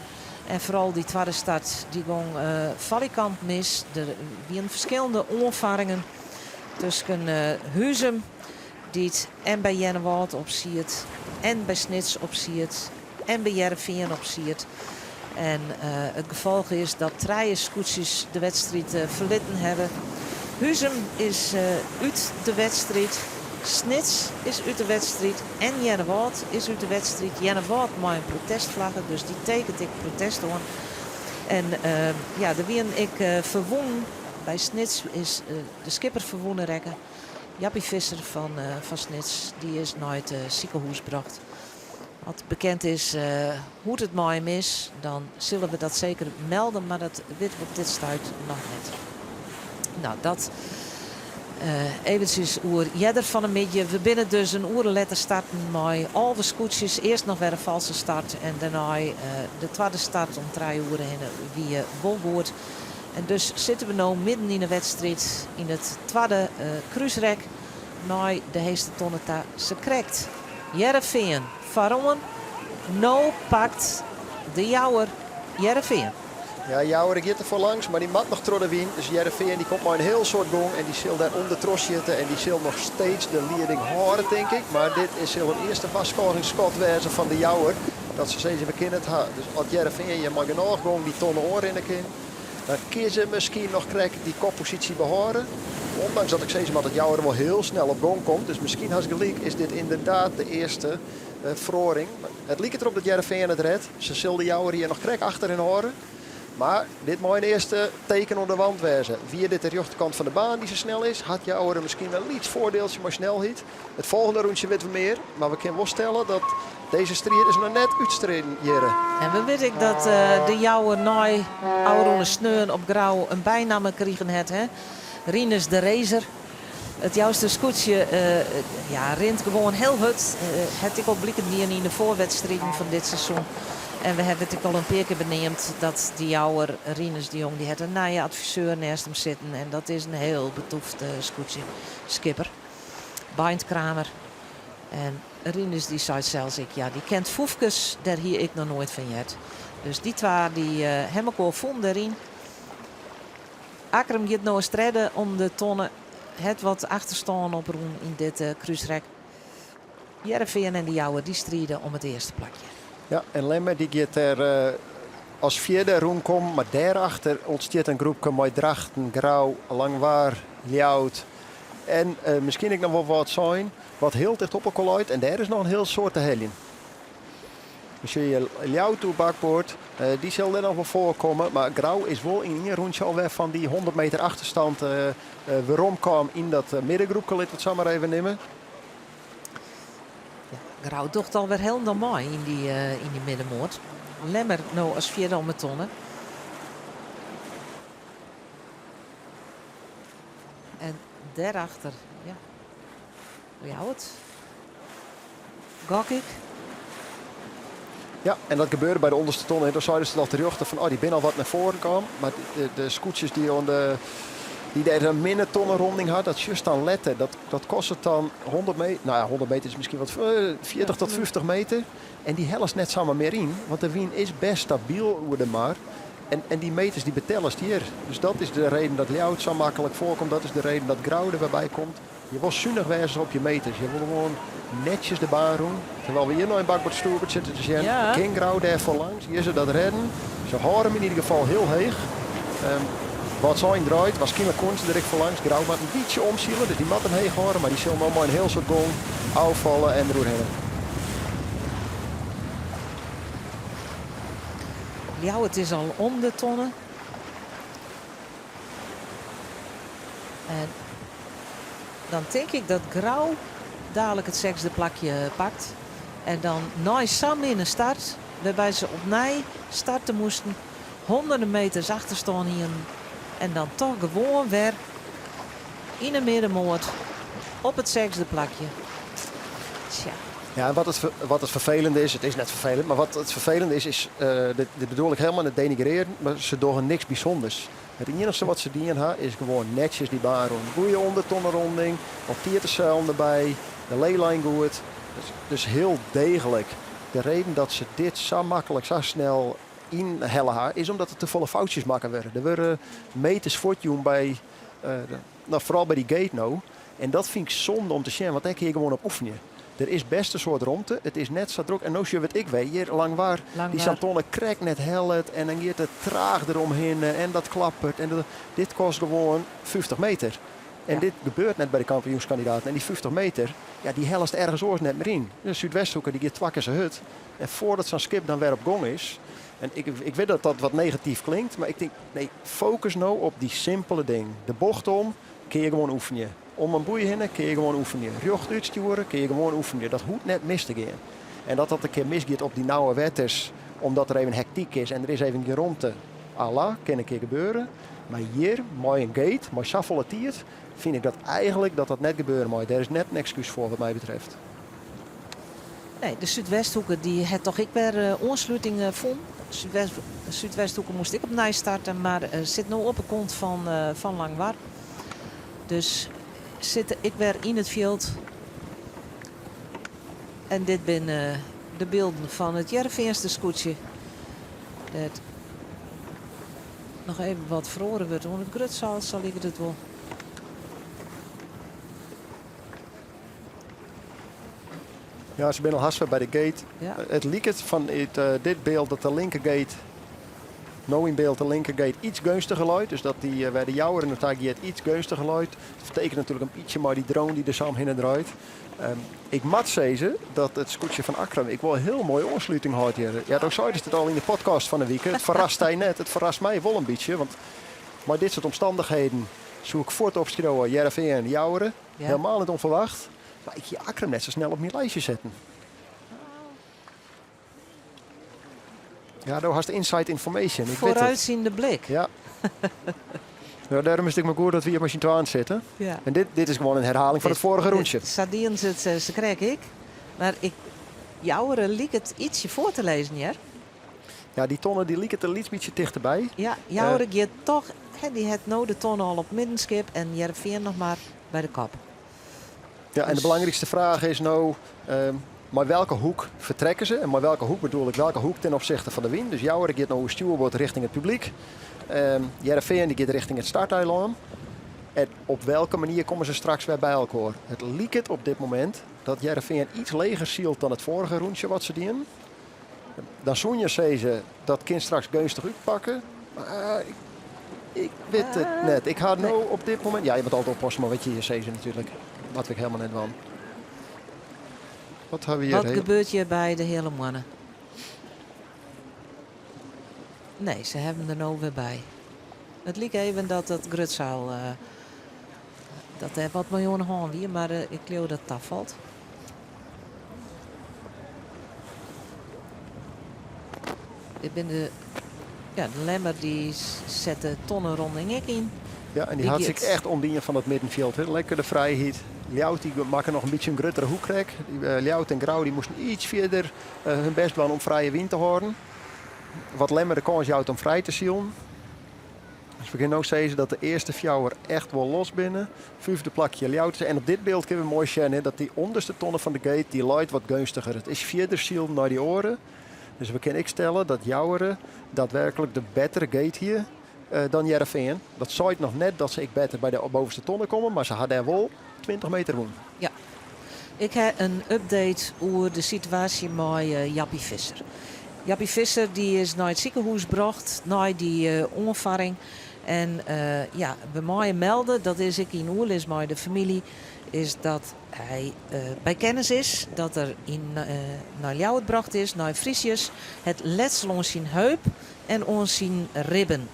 S6: En foaral dy twadde start dy gong falikant mis. Der wienen ferskillende oanfarringen tusken Huzum, dy't en by Earnewâld op siet, en by Snits op siet, en by Hearrenfean op siet. En it gefolch is dat trije skûtsjes de wedstriid ferlitten hawwe. Huzum is út de wedstriid, Snits is út de wedstriid en Earnewâld is út de wedstriid. Earnewâld mei in protestflagge, dus dy tekent ek protest oan. En ja, der wienen ek ferwûnen. By Snits is de skipper ferwûne rekke. Jappie Visser fan Snits, dy is nei it sikehûs brocht. As bekend is hoe't it mei him is, dan sille we dat seker melde, mar dat witte we op dit stuit noch net. No, dat eventsjes oer earder fan 'e middei. We binne dus in oere letter starten mei 11 skûtsjes. Earst noch wer in false start en dêrnei de twadde start om trije oere hinne wie wol goed. En dus sitte we no midden yn 'e wedstriid yn it twadde krúsrek nei de heechste tonne ta. Se krekt Hearrenfean foaroan. No pakt de Jouwer Hearrenfean.
S7: Ja, Jouwer giet der foar langs, mar dy moat noch troch de wyn. Dus Hearrenfean dy komt mei in hiel soad gong en dy sil dêr ûnder troch sjitte en dy sil noch steeds de lieding hâlde, tink ik. Mar dit sil in earste warskôgingsskot wêze fan de Jouwer dat se sizze we kinne it ha. Dus as Hearrenfean hjir mei genôch gong dy tonne oanrinne kin, dan kin se miskien noch krekt dy kopposysje behâlde. Ondanks dat ik sizze moat dat Jouwer wol hiel snel op gong komt. Dus miskien hast gelyk is dit ynderdaad de earste feroaring. It liket derop dat Hearrenfean it rêdt. Se sil de Jouwer hjir noch krekt achter him hâlde. Mar dit mei in earste teken oan de wand wêze. Wie dit de rjochterkant fan de baan dy't sa snel is, hat Jouwer miskien in lyts foardieltsje mei snelheid. It folgjende rûntsje witte we mear, mar we kinne wol stelle dat dizze striid is noch net útstriden hjirre.
S6: En we witte ek dat de Jouwer nei ôfrûne sneon op Grou in bynamme krigen hat, hè? Rinus de Racer. It Jouster skûtsje ja, rint gewoan hiel hurd. Hat ek al bliken dien yn de foarwedstriden fan dit seizoen. En we hawwe it ek al in pear kear beneamd dat de Jouwer Rinus de Jong dy hat in nije adviseur neist him sitten. En dat is in hiel betûft skûtsjeskipper. Beint Kramer. En Rinus dy seit sels ek, ja, dy kent Foefkes, dêr hie ik noch noait fan heard. Dus dy twa dy ha mekoar fûn dêryn. Akkrum giet no as tredde om de tonne. Het wat achterstân oprûn yn dit krúsrek. Hearrenfean en De Jouwer dy stride om it earste plakje.
S7: Ja, en Lemmer dy giet der as fjirde rûnkommen, mar dêrachter ûntstiet in groepke mei Drachten, Grou, Langwar, Ljouwert en miskien ek noch wol Wâldsein, wat hiel ticht op elkoar leit en dêr is noch in hiel soad te heljen. We sjogge Ljouwert oer bakboard, dy sil dêr noch wol foarkomme, mar Grou is wol yn ien rûntsje alwer fan dy 100 meter achterstand weromkaam yn dat middengroepke, lit we it sa mar even nimme.
S6: Ja, Grou docht alwer hielendal mei yn dy, yn dy middenmoat. Lemmer no as fjirde om 'e tonne. En dêrachter, ja, Ljouwert. Gok ik.
S7: Ja, en dat gebeurde by de ûnderste tonne. Doe seiden se al terjochte fan, oh, dy binne al wat nei foaren kaam. Mar de, de skûtsjes dy't oan de, dy't dêr in minne tonneronding ha, dat sjochst dan letter. Dat, dat kostet dan 100 meter, no ja, 100 meter is miskien wat, 40 tot 50 meter. En dy hellest net samar mear yn, want de wyn is bêst stabyl oer de mar. En, en dy meters dy betellest hjir. Dus dat is de reden dat Ljouwert sa maklik foarkomt. Dat is de reden dat Grou der wer by komt. Je wol sunich wêze op je meters. Je wolle gewoan netsjes de baan rûn. Terwijl we hjir nei in bakboard stuurboard sitte te sjen,
S6: Ja.
S7: kin Grou dêr foar langs? Is se dat rêden? Se hâlde him yn ieder gefal hiel heech. Wâldsein draait, waarskynlik koenen se der ek foar langs. Grou moat in bytsje omsile, dus dy moat him heech hâlde, mar dy sil no mei in hiel soad gong ôffalle en deroerhinne.
S6: Ljouwert is al om de tonne. En dan tink ik dat Grou dadelijk it sechsde plakje pakt. En dan nei sa'n minne start, wêrby't se opnij starte moasten, hûnderten meters achterstân hienen en dan toch gewoan wer yn 'e middenmoat op it sechsde plakje. Tsja.
S7: Ja, en wat it ferfelende is, it is net ferfelend, mar wat it ferfelende is, is dit, dit bedoel ik helemaal net denigrearjend, mar se dogge niks bysûnders. It iennichste wat se dien ha is gewoan netsjes dy baan rûn. Goede ûndertonneronding, op tiid de seilen derby, de layline goed. Dus, dus hiel deeglik. De reden dat se dit sa maklik, sa snel ynhelle ha, is omdat der te folle foutsjes makke wurde. Der wurde meters fuortjûn by, no, foaral by dy gate no. En dat fyn ik sonde om te sjen, want dêr kinne je gewoan op oefenje. Der is bêst in soad romte, it is net sa drok. En no sjogge we it ek wer hjir, Langwar,
S6: Langwar.
S7: dy sa'n tonne krekt net hellet en dan giet it traach deromhinne en dat klappert. En dat, dit kost gewoan 50 meter. En
S6: Ja.
S7: dit gebeurt net by de kampioenskandidaten. En dy 50 meter, ja, dy hellest ergens oars net mear yn. De Súdwesthoeke dy giet twa kear sa hurd. En foardat sa'n skip dan wer op gong is. En ik wit dat dat wat negatyf klinkt, mar ik tink, nee, fokus no op dy simpele dingen. De bocht om, kinne je gewoan oefenje. Om in boei hinne kinne je gewoan oefenje. Rjocht útstjoere kinne je gewoan oefenje. Dat hoecht net mis te gean. En dat dat in kear misgiet op dy nauwe wetters, omdat der even hektyk is en der is even gjin romte, Allah, kin in kear gebeure. Mar hjir, mei in gate, mei safolle tiid, fyn ik dat eigentlik dat dat net gebeure mei. Dêr is net in ekskús foar wat my betreft.
S6: Nee, de Súdwesthoeke dy hat toch ek wer oansluting fûn. Súdwest, Súdwesthoeke moast ek opnij starte, mar sit no op 'e kont fan Langwar. Dus sit ek wer yn it fjild. En dit binne de bylden fan it Hearrenfeanster skûtsje. Dêr't noch even wat feroare wurdt oan it grutseil, sa liket it wol.
S7: Ja, se binne al hast wer by de gate.
S6: Ja.
S7: It liket fan it, dit byld dat de linkergate, no yn byld de linkergate iets geunstiger leit. Dus dat dy wêr de Jouwer nei ta giet iets geunstiger leit. Dat betekent natuerlik in bytsje mei dy drone dy't der sa omhinne draait. Ik moat sizze dat it skûtsje fan Akkrum ek wol hiel moai oansluting hâldt hjir. Ja, do seidest it al yn de podcast fan 'e wike. It ferrast dy net, it ferrast my wol in bytsje. Want mei dit soart omstannichheden soe ik fuort opskriuwe Hearrenfean, Jouwer.
S6: Ja.
S7: Helemaal net ûnferwacht. Mar ik hie Akkrum net sa snel op myn lijstje setten. Ja, do hast inside information. Ik wit it.
S6: Vooruitziende blik.
S7: Ja. Ja, dêrom is it ek mar goed dat we hjir mei syn twaen sitte.
S6: Ja.
S7: En dit is gewoan in herhaling fan it foarige rûntsje.
S6: Sa dienen se it se krekt ek. Mar ik Jouwer liket ytsje foar te lizzen hear.
S7: Ja, dy tonne dy liket in lyts bytsje tichterby.
S6: Ja, Jouwer giet toch, hè, dy hat no de tonne al op middenskip en Hearrenfean noch mar by de kop.
S7: Ja, en de
S6: Dus-
S7: belangrykste fraach is no, mei welke hoek fertrekke se? En mei welke hoek bedoel ik welke hoek ten opzichte fan de wyn. Dus Jouwer giet no oer stjoerboard richting it publyk. Hearrenfean dy giet richting it starteilân. En op welke manier komme se straks wer by elkoar? It liket op dit momint dat Hearrenfean iets leger sylt dan it foarige rûntsje wat se dienen. Dan soene je sizze, dat kin straks geunstich útpakke. Mar ik wit it net. Ik ha no op dit momint... Ja, je moat altyd oppasse mei wat je hjir sizze natuerlik. Moatte we ek helemaal net dwaan. Wat ha we hjir?
S6: Wat gebeurt hjir by de Heale Moanne? Nee, se hawwe him der no wer by. It like even dat it grutseil, dat dêr wat mei oan de hân wie, mar ik leau dat it tafalt. Dit binne de, ja, de Lemmer dy set de tonnenronding ek yn.
S7: Ja, en dy
S6: Dy
S7: hat sich
S6: giet
S7: echt ûntdien fan it middenfjild. Hè. Lekker de frijheid. Ljouwert dy makke noch in bytsje in gruttere hoek krekt. Dy, Ljouwert en Grou dy moasten iets fierder hun bêst dwaan om frije wyn te hâlden. Wat Lemmer de kâns jout om frij te silen. Dus we kinne no sizze dat de earste fjouwer echt wol los binne. Fyfde plakje Ljouwert. En op dit byld kinne we moai sjen, hè, dat dy ûnderste tonne fan de gate dy leit wat geunstiger. It is fierder silen nei dy oare. Dus we kinne ek stelle dat Joure daadwerkelijk de bettere gate hie dan Hearrenfean. Dat seit noch net dat se ek better by de bovenste tonne komme, mar se ha dêr wol 20 meter wûn.
S6: Ja. Ik ha in update oer de situaasje mei Jappie Visser. Jappie Visser dy is nei it sikehûs brocht nei dy oanfarring. En ja, we meie melde, dat is ek yn oerlis mei de famylje, is dat hy by kennis is dat er yn nei Ljouwert brocht is, nei Frisius. Hat letsel oan syn heup en oan syn ribben.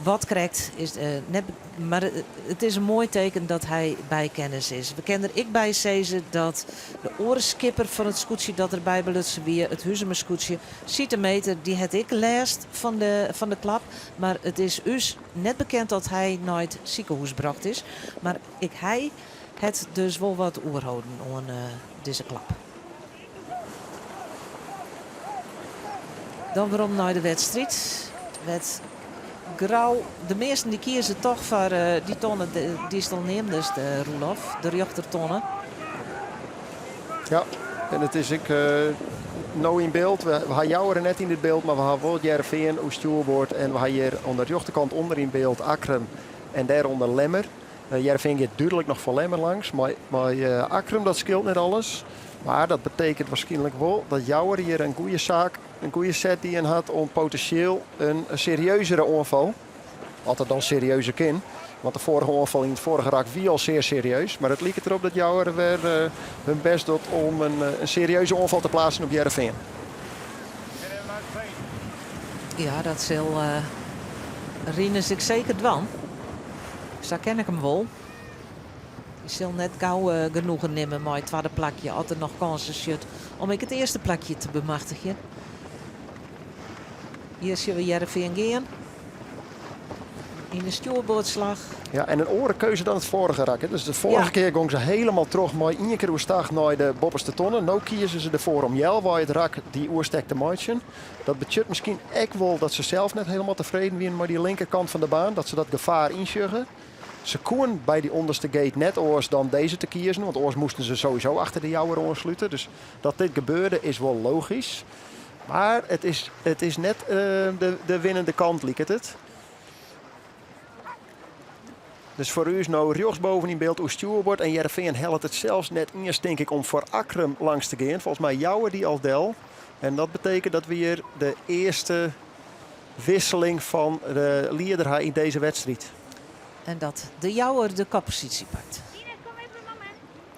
S6: Wat krekt is net, mar it is in moai teken dat hy by kennis is. We kinne der ek by sizze dat de oare skipper fan it skûtsje dat derby belutsen wie, it Huzumer skûtsje, Siete Meter, dy hat ek lêst fan de fan de klap. Mar it is ús net bekend dat hy nei it sikehûs brocht is. Mar ek hy hat dus wol wat oerholden oan dizze klap. Dan werom nei de wedstriid. Wêr't Grou, de measten dy kieze toch foar dy tonne dy'tst al neamdest, Roelof, de rjochtertonne.
S7: Ja, en it is ek no yn byld. We ha Joure net yn it byld, mar we ha wol Hearrenfean oer stjoerboard. En we ha hjir oan de rjochterkant ûnder yn byld Akkrum en dêrûnder Lemmer. Hearrenfean giet dúdlik noch foar Lemmer langs. Mei Akkrum dat skeelt net alles. Mar dat betekent waarskynlik wol dat Joure hjir in goede saak, in goede set dien hat om potinsjeel in serieuzere oanfal, as dat dan serieuzer kin, want de foarige oanfal yn it foarige rak wie al sear serieus, mar it liket derop dat Joure wer hun bêst docht om in serieuze oanfal te pleatsen op Hearrenfean.
S6: Ja, dat sil Rinus ek seker dwaan. Sa ken ik him wol. Hy sil net gau genoegen nimme mei it twadde plakje as er noch kânsen sjocht om ek it earste plakje te bemachtigjen. Hjir sjogge we Hearrenfean gean yn de stjoerboardslach.
S7: Ja, en in oare keuze dan it foarige rak. Hè. Dus de foarige kear gong se hielendal troch mei ien kear oerstach nei de boppeste tonne. No kieze se derfoar om healwei it rak dy oerstek te meitsjen. Dat betsjut miskien ek wol dat se sels net hielendal tefreden wiene mei dy linkerkant fan de baan. Dat se dat gefaar ynsjogge. Se koenen by dy ûnderste gate net oars dan dizze te kiezen, want oars moasten se sowieso achter de Jouwer oanslute. Dus dat dit gebeurde is wol logysk. Mar it is, it is net de, de winnende kant, liket it. Dus foar ús no rjochtsboven yn byld oer stjoerboard. En Hearrenfean hellet it sels net iens, tink ik, om foar Akkrum langs te gean. Folgens my jouwe dy al del. En dat betekent dat we hjir de earste wisseling fan de lieder ha yn dizze wedstriid.
S6: En dat de Jouwer de kopposysje pakt.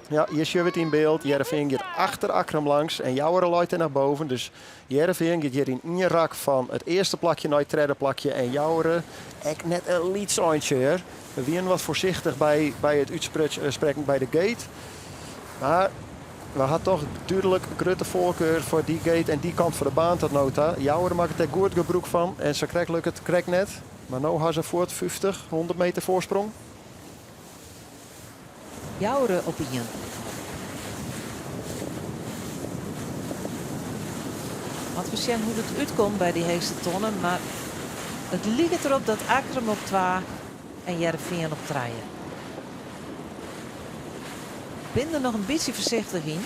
S7: Ja, hjir sjogge we it yn byld. Hearrenfean giet achter Akkrum langs en Jouwer leit der noch boven. Dus Hearrenfean giet hjir yn ien rak fan it earste plakje nei it tredde plakje. En Jouwer ek net in lyts eintsje hear. We wienen wat foarsichtich by, by it útsprekken by de gate. Mar we ha toch dúdlik grutte foarkar foar dy gate en dy kant fan de baan tot no ta. Jouwer makket dêr goed gebrûk fan en sa krekt lukt it krekt net. Mar no ha se fuort 50, 100 meter foarsprong.
S6: Joure op ien. Moatte we sjen hoe't it útkomt by dy heechste tonne, mar it liket derop dat Akkrum op twa en Hearrenfean op trije. Bin der noch in bytsje foarsichtich yn.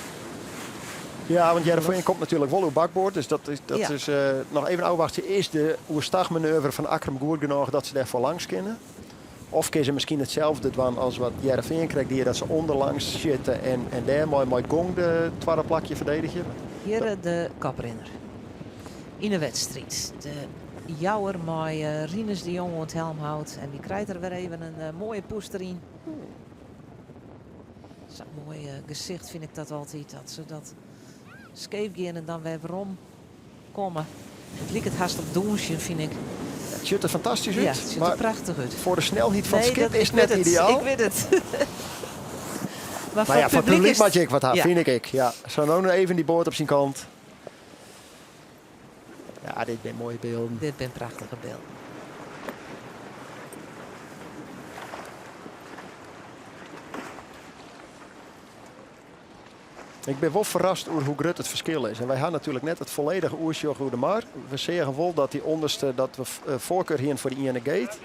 S7: Ja, want Hearrenfean komt natuerlik wol oer bakboard. Dus dat is, dat is noch even ôfwachtsje. Is de oerstachmanoeuvre fan Akkrum goed genôch dat se dêr foarlangs kinne? Of kinne se miskien itselde dwaan as wat Hearrenfean krekt die, dat se ûnderlangs sjitte en, en dêrmei mei gong de twadde plakje ferdedigje?
S6: Hjir de koprinner yn de wedstriid. De Jouwer mei Rinus de Jong oan it helmhout. En dy krijt der wer even in moaie pûster yn. Sa'n moai gesicht fyn ik dat altyd. Dat se dat skeef gean en dan wer werom komme. It liket hast op dûnsjen, fyn ik.
S7: It sjocht der fantastysk út.
S6: Ja, it sjocht der prachtich út.
S7: Foar de snelheid fan it skip is it net ideaal.
S6: Ik wit it.
S7: Mar foar it publyk moat je ek wat ha, fyn ik ek. Ja. Sa no even dy boat op syn kant. Ja, dit binne moaie bylden.
S6: Dit binne prachtige bylden.
S7: Ik bin wol ferrast oer hoe grut it ferskil is. En wy ha natuerlik net it folledige oersjoch oer de mar. We seagen wol dat dy ûnderste, dat we foarkar hiene foar dy iene gate.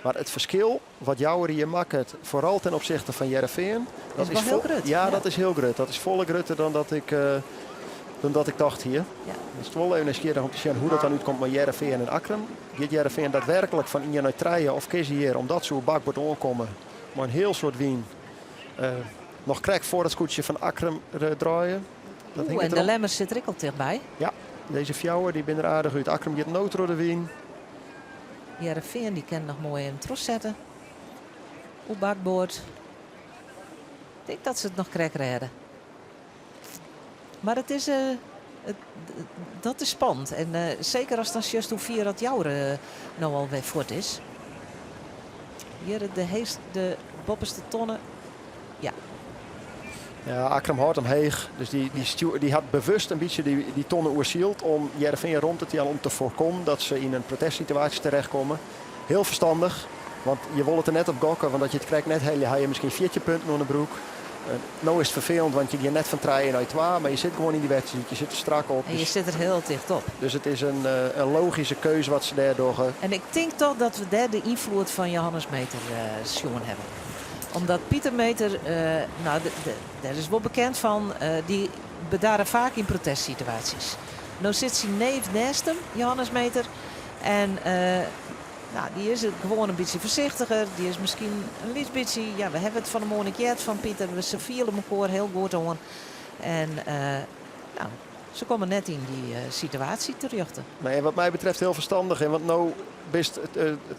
S7: Mar it ferskil wat Jouwer hjir makket, foaral ten opsichte fan Hearrenfean,
S6: dat is, is hiel grut.
S7: Ja, dat is hiel grut. Dat is folle grutter dan dat ik. dan dat ik tocht hie.
S6: Ja.
S7: It is wol even nijsgjirrich om te sjen hoe't dat dan útkomt mei Hearrenfean en Akkrum. Giet Hearrenfean daadwerklik fan ien nei trije of kinne se hjir, omdat se oer bakboard oankomme mei in hiel soad wyn, noch krekt foar it skûtsje fan Akkrum draaie? Dat
S6: Oeh,
S7: hinget
S6: en de
S7: derom.
S6: Lemmer sit der ek al tichtby.
S7: Ja, dizze fjouwer dy binne der aardich út. Akkrum giet no troch de wyn.
S6: Hearrenfean dy kin noch moai even trochsette. Oer bakboard. Ik tink dat se it noch krekt rêde. Mar it is, it, dat is spannend. En seker ast dan sjochst hoe fier dat Joure no alwer fuort is. Hjir de heechste, de boppeste tonne. Ja.
S7: Ja, Akkrum hâldt him heech. Dus dy hat bewust in bytsje dy tonne oersyld om Hearrenfean romte te jaan om te foarkommen dat se yn in protestsituaasje terechtkomme. Hiel ferstannich, want je wolle it der net op gokke, want as je it krekt net helje, ha je miskien 14 punten oan de broek. No is it ferfelend, want je gean net fan trije nei twa, mar je sit gewoan yn dy wedstriid, je sitte strak op.
S6: En je sit der hiel ticht op.
S7: Dus it is in logyske keuze wat se dêr dogge.
S6: En ik tink toch dat we dêr de ynfloed fan Johannes Meeter sjoen hawwe. Omdat Pieter Meeter, no, dêr is wol bekend fan, dy bedarre faak yn protestsituaasjes. No sit syn neef neist him, Johannes Meeter, en no, dy is gewoan in bytsje foarsichtiger. Dy is miskien in lyts bytsje, ja, we hawwe it fan 'e moarn ek heard fan Pieter, se fiele mekoar hiel goed oan. En no, se komme net yn dy situaasje terjochte.
S7: Nee, wat my betreft hiel ferstannich. Want no bist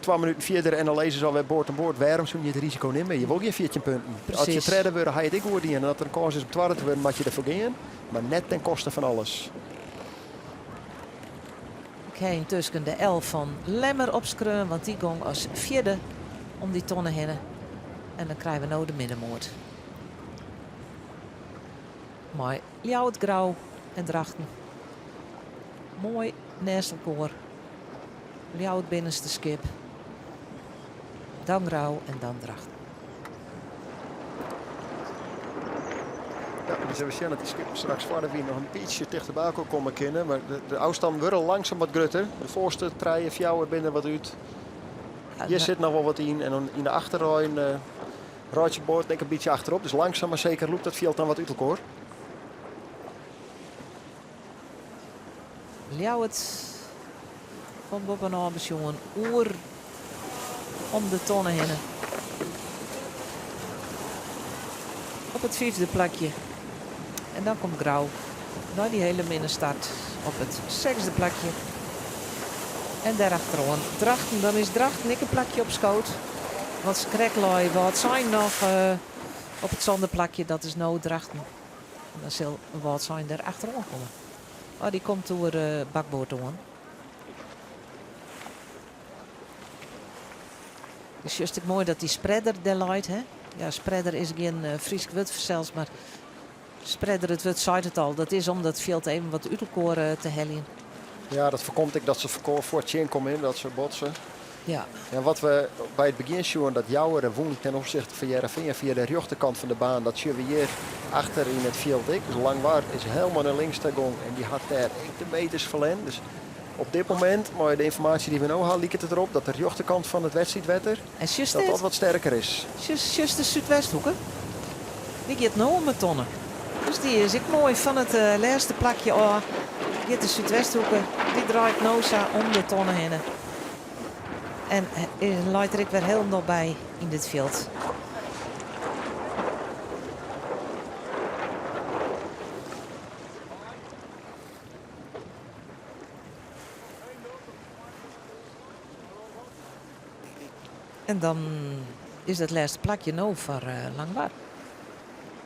S7: 2 minuten fierder en dan lizze se alwer board oan board. Wêrom soene je it risiko nimme? Je wol gjin 14 punten. As je tredde wurde, ha je it ek goed dien. En as der in kâns is om twadde te wurden, moat je derfoar gean. Mar net ten koste fan alles.
S6: Ik ha yntusken de L fan Lemmer opskreaun, want dy gong as fjirde om dy tonne hinne. En dan krije we no de middenmoat. Mei Ljouwert, Grou en Drachten. Moai nêst elkoar. Ljouwert binnenste skip. Dan Grou en dan Drachten.
S7: Ja, we sille sjen dat dy skippen straks foar de wyn noch in bytsje tichterby elkoar komme kinne. Mar de ôfstannen wurde langsum wat grutter. De foarste trije, fjouwer binne der wat út. Hjir sit noch wol wat yn. En dan yn de achterrein reitsje boaten ek in bytsje achterop. Dus langsum mar seker lûkt dat fjild dan wat út elkoar.
S6: Ljouwert fan boppenôf besjoen oer om de tonne hinne. Op it fyfde plakje. En dan komt Grou nei dy hiele minne start op it sechsde plakje. En dêrachteroan Drachten. Dan is Drachten ek in plakje opskood. Want krekt lei Wâldsein noch op it sânde plakje. Dat is no Drachten. En dan sil Wâldsein der achteroan komme. Oh, dy komt oer bakboard oan. It is just ek moai dat dy spreader dêr leit. Hè? Ja, spreader is gjin Frysk wurd fansels, mar spreader, it wurd seit it al. Dat is om dat fjild even wat út elkoar te heljen.
S7: Ja, dat foarkomt ek dat se elkoar foar tsjinkomme, dat se botse. Ja, wat we by it begjin sjoen dat Joure wûn ten opsichte fan Hearrenfean fia de rjochterkant fan de baan, dat sjogge we hjir achter yn it fjild ek. Dus Langwar is helemaal nei links ta gong en dy hat dêr ek de meters ferlern. Dus op dit momint, mei de ynformaasje dy't we no ha, liket it derop dat de rjochterkant fan it wedstriidwetter
S6: En sjochst
S7: dat
S6: dit?
S7: dat wat sterker is.
S6: Sjochst de Súdwesthoeke? Dy giet no om 'e tonne. Dus dy is ek moai fan it lêste plakje ôf. Giet de Súdwesthoeke, dy draait no sa om de tonne hinne. En leit der ek wer hielendal by yn dit fjild. En dan is dat lêste plakje no foar Langwar.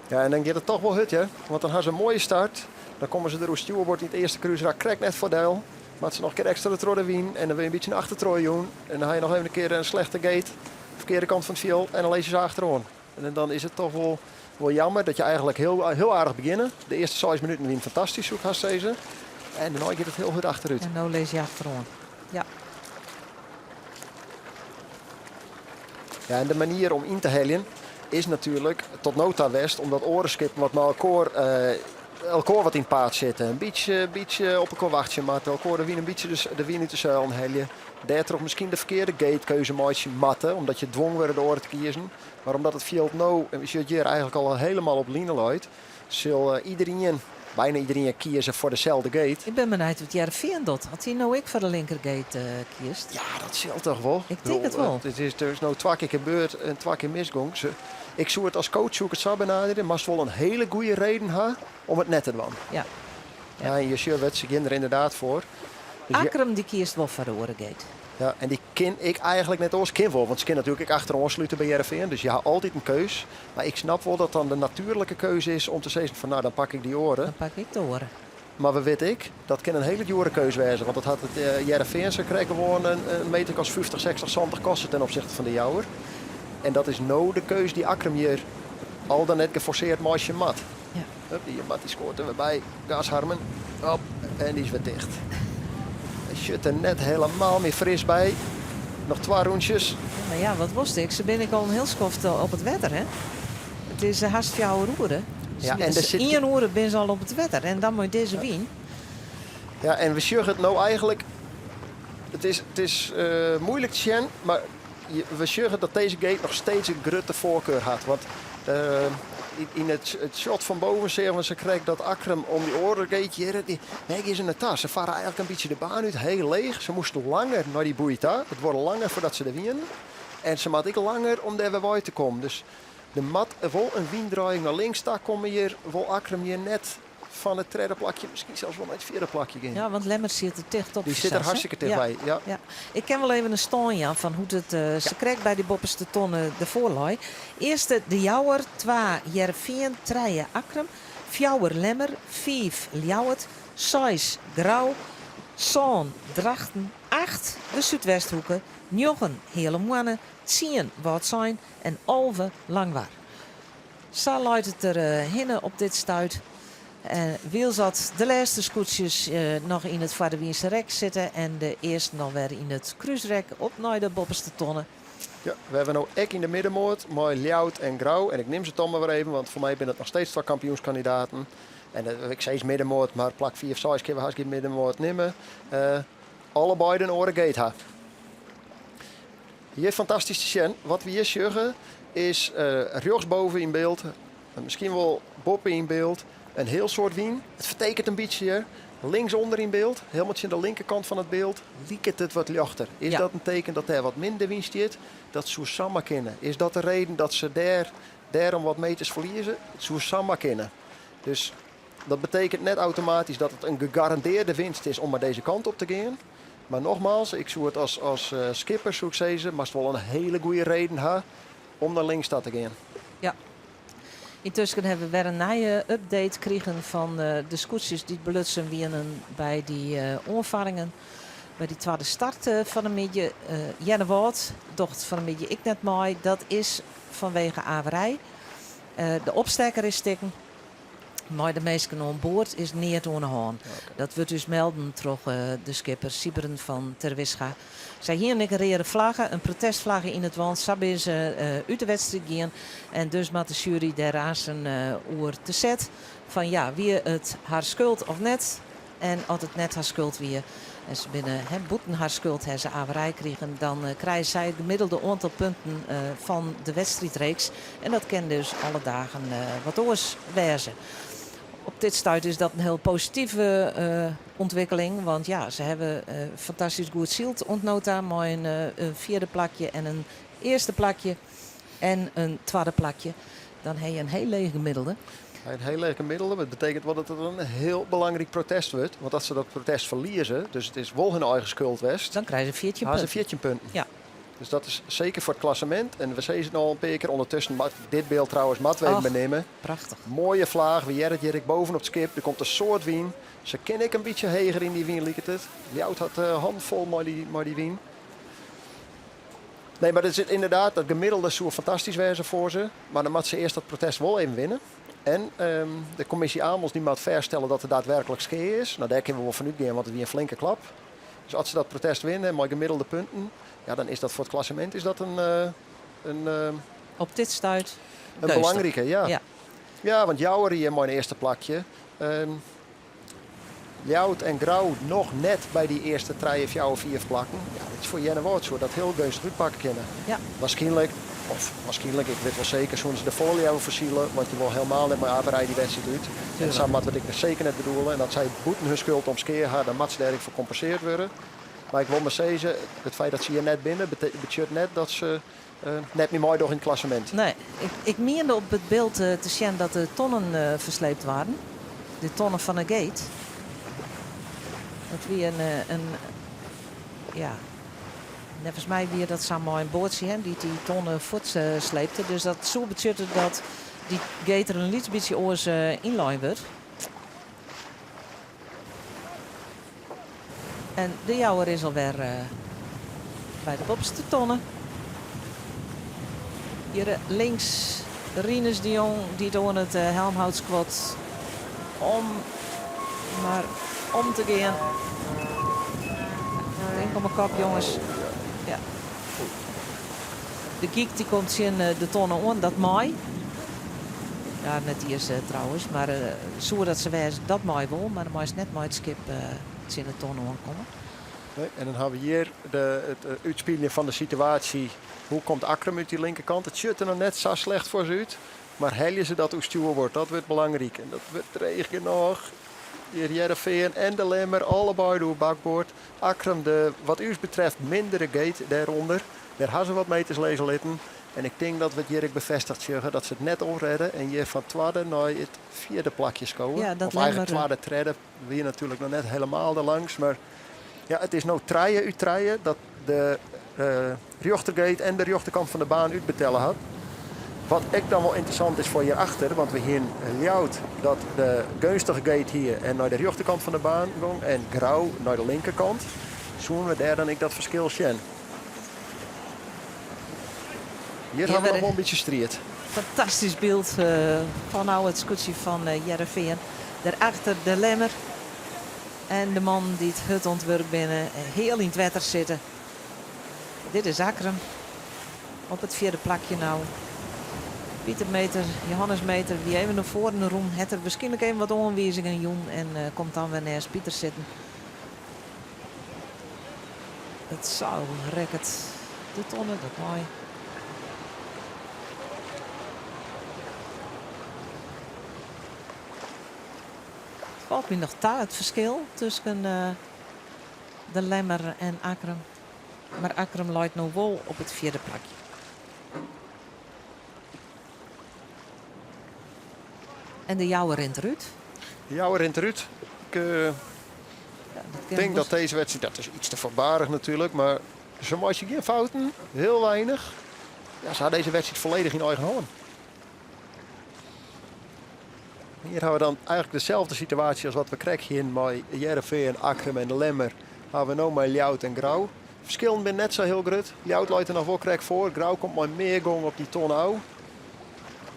S7: Ja, en dan giet it toch wol hurd, hè? Want dan ha se in moaie start. Dan komme se der oer stjoerboard yn it earste krúsrak krekt net foar del. Moatte se noch in kear ekstra troch de wyn en dan wurde je in bytsje achtertroch jûn. En dan ha je noch even in kear in slechte gate, ferkearde kant fan it fjild en dan lizze se achteroan. En dan is it toch wol jammer dat je eigentlik hiel, hiel aardich begjinne. De earste 6 minuten wiene fantastysk, soe ik hast sizze. En dêrnei giet it hiel hurd achterút.
S6: En no lizze je achteroan. Ja.
S7: Ja, en de manier om yn te heljen is natuerlik tot no ta west omdat oare skippen wat mei elkoar wat yn it paad sitte. In bytsje op elkoar wachtsje moatte, elkoar de wyn in bytsje de wyn út de seilen helje. Dêrtroch miskien de ferkearde gatekeuze meitsje moatte, omdat je twongen wurde de oare te kiezen. Mar omdat it fjild no, en we sjogge it hjir, eigentlik al helemaal op line leit, sil iderien Bijna iedereen kieze foar deselde gate.
S6: Ik bin benijd wat Hearrenfean docht. As dy no ek foar de linkergate kiest.
S7: Ja, dat sil toch wol.
S6: Ik tink it wol.
S7: It is dus no twa kear gebeurd en twa kear misgong. Ik soe it as coach soe ik it sa benaderje. Moatst wol in hiele goede reden ha om it net te dwaan. Ja, en je sjogge it, se gean der ynderdaad foar. Dus
S6: Akkrum dy kiest wol foar de oare gate.
S7: Ja, en dy kin ik eigenlik net oars. Kin wol, want se kin natuerlik ek achteroan slute by Hearrenfean. Dus je ha altyd in keus. Mar ik snap wol dat dan de natuerlike keuze is om te sizzen fan nou, dan pak ik dy oare.
S6: Dan pak ik de oare.
S7: Mar we witte ek, dat kin in hiele djoere keus wêze. Want dat hat it Hearrenfean sa krekt gewoan in meter as 50, 60, 70 koste ten opzichte fan de Jouwer. En dat is no de keus dy't Akkrum hjir al dan net geforseerd meitsje moat. Hup, dy moat dy skoart der wer by. Gas Harmen. Hop, en dy is wer ticht. Hy sjocht der net helemaal mear fris by. Noch twa rûntsjes.
S6: Mar ja, wat wolst ek? Se binne ek al in hiel skoft op it wetter, hè? It is hast fjouwer oere.
S7: Ja, en der sit
S6: Ien oere binne se al op it wetter en dan mei dizze wyn.
S7: Ja, en we sjogge it no eigenlik. It is moeilik te sjen, mar we sjogge dat dizze gate noch steeds in grutte foarkar hat. Want yn it shot fan boven seagen we sa krekt dat Akkrum om dy oare gate hjir, wêr gean se nei ta? Se farre eigenlik in bytsje de baan út, hiel leech. Se moasten langer nei dy boei ta. It duorre langer foardat se der wienen. En se moatte ek langer om dêr wer wei te kommen. Dus der moat wol in wyndraaiïng nei links ta komme hjir. Wol Akkrum hjir net fan it tredde plakje, miskien sels wol nei it fjirde plakje gean.
S6: Ja, want Lemmer sit der ticht op
S7: Dy sit der
S6: fansels, hè?
S7: hartstikke tichtby, ja.
S6: Ja. Ik kin wol even in stân jaan fan hoe't it sa krekt by dy boppeste tonne derfoar lei. Earste De Jouwer, twa Hearrenfean, trije Akkrum, fjouwer Lemmer, fiif Ljouwert, seis Grou, sân Drachten, acht de Súdwesthoeke, njoggen Healemoanne, tsien Wâldsein en 11 Langwar. Sa leit it der hinne op dit stuit. En wylst dat de lêste skûtsjes noch yn it foar de wynse rek sitte en de earsten alwer yn it krúsrek op nei de boppeste tonne.
S7: Ja, we hawwe no ek yn de middenmoat mei Ljouwert en Grou. En ik nim se toch mar wer even, want foar my binne it noch steeds twa kampioenskandidaten. En ik sis middenmoat, mar plak 4 of 6 kinne we hast gjin middenmoat nimme. Allebeide in oare gate ha. Hjir fantastysk te sjen. Wat we hjir sjogge is rjochtsboven yn byld, miskien wol boppe yn byld, in hiel soad wyn. It fertekent in bytsje hjir. Linksûnder yn byld, hielendal tsjin de linkerkant fan it byld, liket it wat ljochter. Is dat in teken dat dêr wat minder wyn stiet? Dat soe samar kinne. Is dat de reden dat se dêr dêrom wat meters ferlieze? It soe samar kinne. Dus dat betekent net automatysk dat it in gegarandearde winst is om mar dizze kant op te gean. Mar nogmaals, ik soe it as skipper soe ik sizze, moatst wol in hiele goede reden ha om nei links ta te gean.
S6: Ja. Yntusken hawwe we wer in nije update krigen fan de skûtsjes dy't belutsen wienen by dy oanfarringen. By dy twadde start fan 'e middei. Earnewâld docht fan 'e middei ek net mei. Dat is fanwege averij. De opstekker is stikken. Mei de minsken oan board is neat oan 'e hân. Dat wurdt ús melden troch de skipper Sybren van Terwisga. Sy hienen ek in reade flagge, in protestflagge yn it want. Sa binne se út de wedstriid gien. En dus moat de sjuery dêr aansten oer te set. Fan ja, wie it har skuld of net? En as it net har skuld wie en se binne bûten har skuld ha se averij krigen, dan krije sy it gemiddelde oantal punten fan de wedstriidreeks. En dat kin dus alle dagen wat oars wêze. Op dit stuit is dat in hiel positive ûntwikkeling, want ja, se hawwe fantastysk goed syld oant no ta mei in fjirde plakje en in earste plakje en in twadde plakje. Dan ha je in hiel leech gemiddelde.
S7: In hiel leech gemiddelde, dat betekent wol dat it in hiel belangryk protest wurdt. Want as se dat protest ferlieze, dus it is wol hun eigen skuld west.
S6: Dan krije se 14
S7: punten.
S6: punten.
S7: 14 punten.
S6: Ja.
S7: Dus dat is seker foar it klassemint. En we sizze it al in pear kear ûndertusken, dit byld trouwens moatte we even beneame.
S6: Prachtich.
S7: Moaie flaach, we hearre it hjir ek boven op it skip. Der komt in soad wyn. Se kinne ek in bytsje heger yn dy wyn, liket it. Ljouwert hat de hannen fol mei dy wyn. Nee, mar dat is ynderdaad, dat gemiddelde soe fantastysk wêze foar se. Mar dan moatte se earst dat protest wol even winne. En de kommisje Amels dy moat fêststelle dat der daadwerklik skea is. No, dêr kinne we wol fan útgean, want it wie in flinke klap. Dus as se dat protest winne mei gemiddelde punten, ja, dan is dat foar it klassemint is dat in
S6: Op dit stuit
S7: in belangrike, ja. Ja, want Jouwer hier mei in earste plakje. Ljouwert en Grou noch net by dy earste trije, fjouwer, fiif plakken. Ja, dat is foar Earnewâld soe dat hiel geunstich útpakke kinne.
S6: Ja.
S7: Waarskynlik, of waarskynlik, ik wit wol seker, soene se der folle leaver foar sile, want je wol helemaal net mei averij dy wedstriid út. En sa moatte we it ek seker net bedoele. En as sy bûten hun skuld om skea ha, dan moat se dêr ek foar kompenseard wurde. Mar ik wol mar sizze, it feit dat se hjir net binne, betsjut net dat se net mear meidogge yn it klassemint.
S6: Nee, ik miende op it byld te sjen dat de tonnen fersleept waarden. De tonnen fan 'e gate. Dat wie in, ja, neffens my wie dat sa mei in boatsje hè, dy't dy tonnen fuortsleepte. Dus dat soe betsjutte dat dy gate der in lyts bytsje oars ynlein wurdt. En de Jouwer is alwer by de boppeste tonne. Hjir links Rinus de Jong dy't oan it helmhout skuort om mar om te gean. Tink om 'e kop, jonges. Ja. De gyk dy komt tsjin de tonne oan, dat mei. Ja, net iens trouwens, mar soe dat sa wêze, dat mei wol. Mar dan meist net mei it skip tsjin de tonne oankomme.
S7: Nee, en dan ha we hjir de, it útspyljen fan de situaasje. Hoe komt Akkrum út dy linkerkant? It sjocht der noch net sa slecht foar se út. Mar helje se dat oerstjoer wurdt, dat wurdt belangryk. En dat wurdt dreech genôch. Hjir Hearrenfean en de Lemmer, allebeide oer bakboard. Akkrum de wat ús betreft mindere gate dêrûnder. Dêr ha se wat meters lizze litten. En ik tink dat we it hjir ek befêstigd sjogge dat se it net oanrêde en hjir fan twadde nei it fjirde plakje skowe.
S6: Ja, dat
S7: Of eigentlik
S6: Lemmer
S7: twadde, tredde wie natuerlik noch net helemaal der langs. Mar ja, it is no trije út trije dat de rjochtergate en de rjochterkant fan de baan útbetelle hat. Wat ek dan wol ynteressant is foar hjirachter, want we hiene Ljouwert dat de geunstige gate hie en nei de rjochterkant fan de baan gong en Grou nei de linkerkant. Soene we dêr dan ek dat ferskil sjen? Hjir ha we noch wol in bytsje striid.
S6: Fantastysk byld fan no it skûtsje fan Hearrenfean. Dêrachter de Lemmer en de mannen dy't hurd oan it wurk binne, heal yn it wetter sitte. Dit is Akkrum op it fjirde plakje no. Pieter Meeter, Johannes Meeter wie even nei foaren rûn. Hat der wierskynlik even wat oanwizingen jûn en komt dan wer neist Pieter sitten. It seil rekket de tonne, dat mei. It falt my noch ta, it ferskil tusken de Lemmer en Akkrum. Mar Akkrum leit no wol op it fjirde plakje. En de Jouwer rint derút.
S7: De Jouwer rint derút. Ik denk dat deze wedstrijd, dat is iets te voorbarig natuurlijk, maar ze maken geen fouten, heel weinig. Ja, ze hadden deze wedstrijd volledig in eigen hân. Hier hebben we dan eigenlijk dezelfde situatie als wat we krekt hienen mei Hearrenfean, Akkrum en de Lemmer. Hawwe we no mei Ljouwert en Grou. Ferskillen binne net sa hiel grut. Ljouwert leit der noch wol krekt foar. Grou komt mei mear gong op dy ton ôf.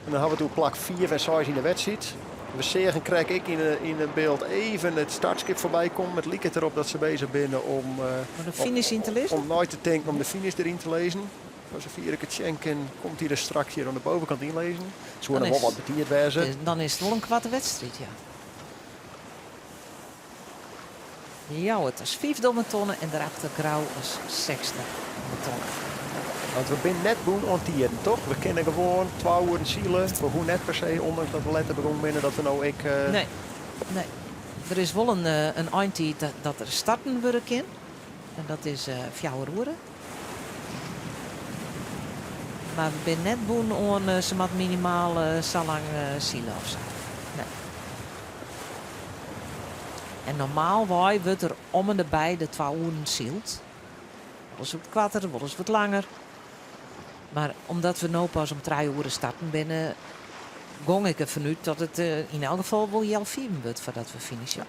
S7: En dan hawwe we it oer plak 5 en 6 yn de wedstriid. We seagen krekt ek yn in byld even it startskip foarby kommen. It liket derop dat se bezich binne om,
S6: Om de finish yn te lizzen?
S7: Om nei te tinken om de finish deryn te lizzen. Foar safier ik it sjen kin, komt hy der straks hjir oan de bovenkant yn lizzen. It soe noch wol wat betiid wêze.
S6: Dan is it wol in koarte wedstriid, ja. Ljouwert as fyfde om 'e tonne en derachter Grou as sechsde om 'e tonne.
S7: Want we binne net bûn oan tiden, toch? We kinne gewoan twa oeren sile. We hoege net per se, ûndanks dat we letter begûn binne, dat we no ek.
S6: Nee, nee. Der is wol in eintiid dat der starten wurde kin. En dat is fjouwer oere. Mar we binne net bûn oan se moat minimaal sa lang sile of sa. Nee. En normaalwei wurdt der om en by de twa oeren syld. Wolris wat koarter, wolris wat langer. Mar omdat we no pas om trije oere starten binne, gong ik derfan út dat it yn elk gefal wol heal fiven wurdt foardat we finishe.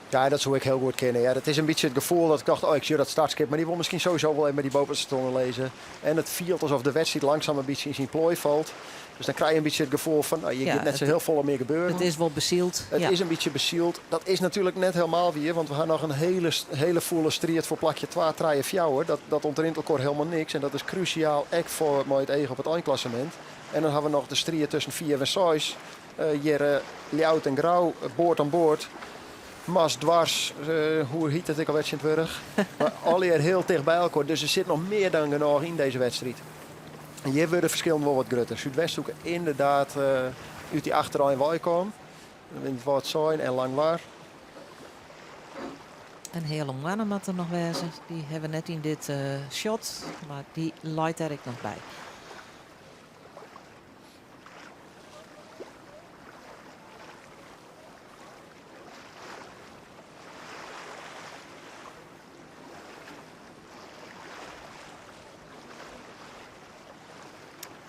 S7: Ja, dat soe ek hiel goed kinne. Ja, dat is in bytsje it gefoel dat ik tocht, oh, ik sjoch dat startskip, mar dy wol miskien sowieso wol even by dy bovenste tonne lizze. En it fielt alsof de wedstriid langsaam in bytsje yn syn ploai falt. Dus dan krije je in bytsje it gefoel fan, no, hjir
S6: Ja,
S7: giet net sa hiel folle mear gebeuren.
S6: It is wol besyld.
S7: It
S6: ja.
S7: is in bytsje besyld. Dat is natuerlik net helemaal wier, want we ha noch in hiele, hiele fûle striid foar plakje 2, 3, 4. Dat ûntrint elkoar helemaal niks en dat is krúsjaal ek foar mei it each op it einklassemint. En dan ha we noch de striid tusken 5 en 6. Hjir Ljouwert en Grou, board oan board. Mast dwars, hoe hyt it ek alwer tsjintwurdich. Mar allegear hiel ticht by elkoar, dus der sit noch mear dan genôch yn dizze wedstriid. En hjir wurde de ferskillen wol wat grutter. Súdwesthoeke ynderdaad út dy achterein wei kaam. Yn Wâldsein en Langwar.
S6: In heale moanne moat der noch wêze. Dy hawwe we net yn dit shot, mar dy leit dêr ek noch by.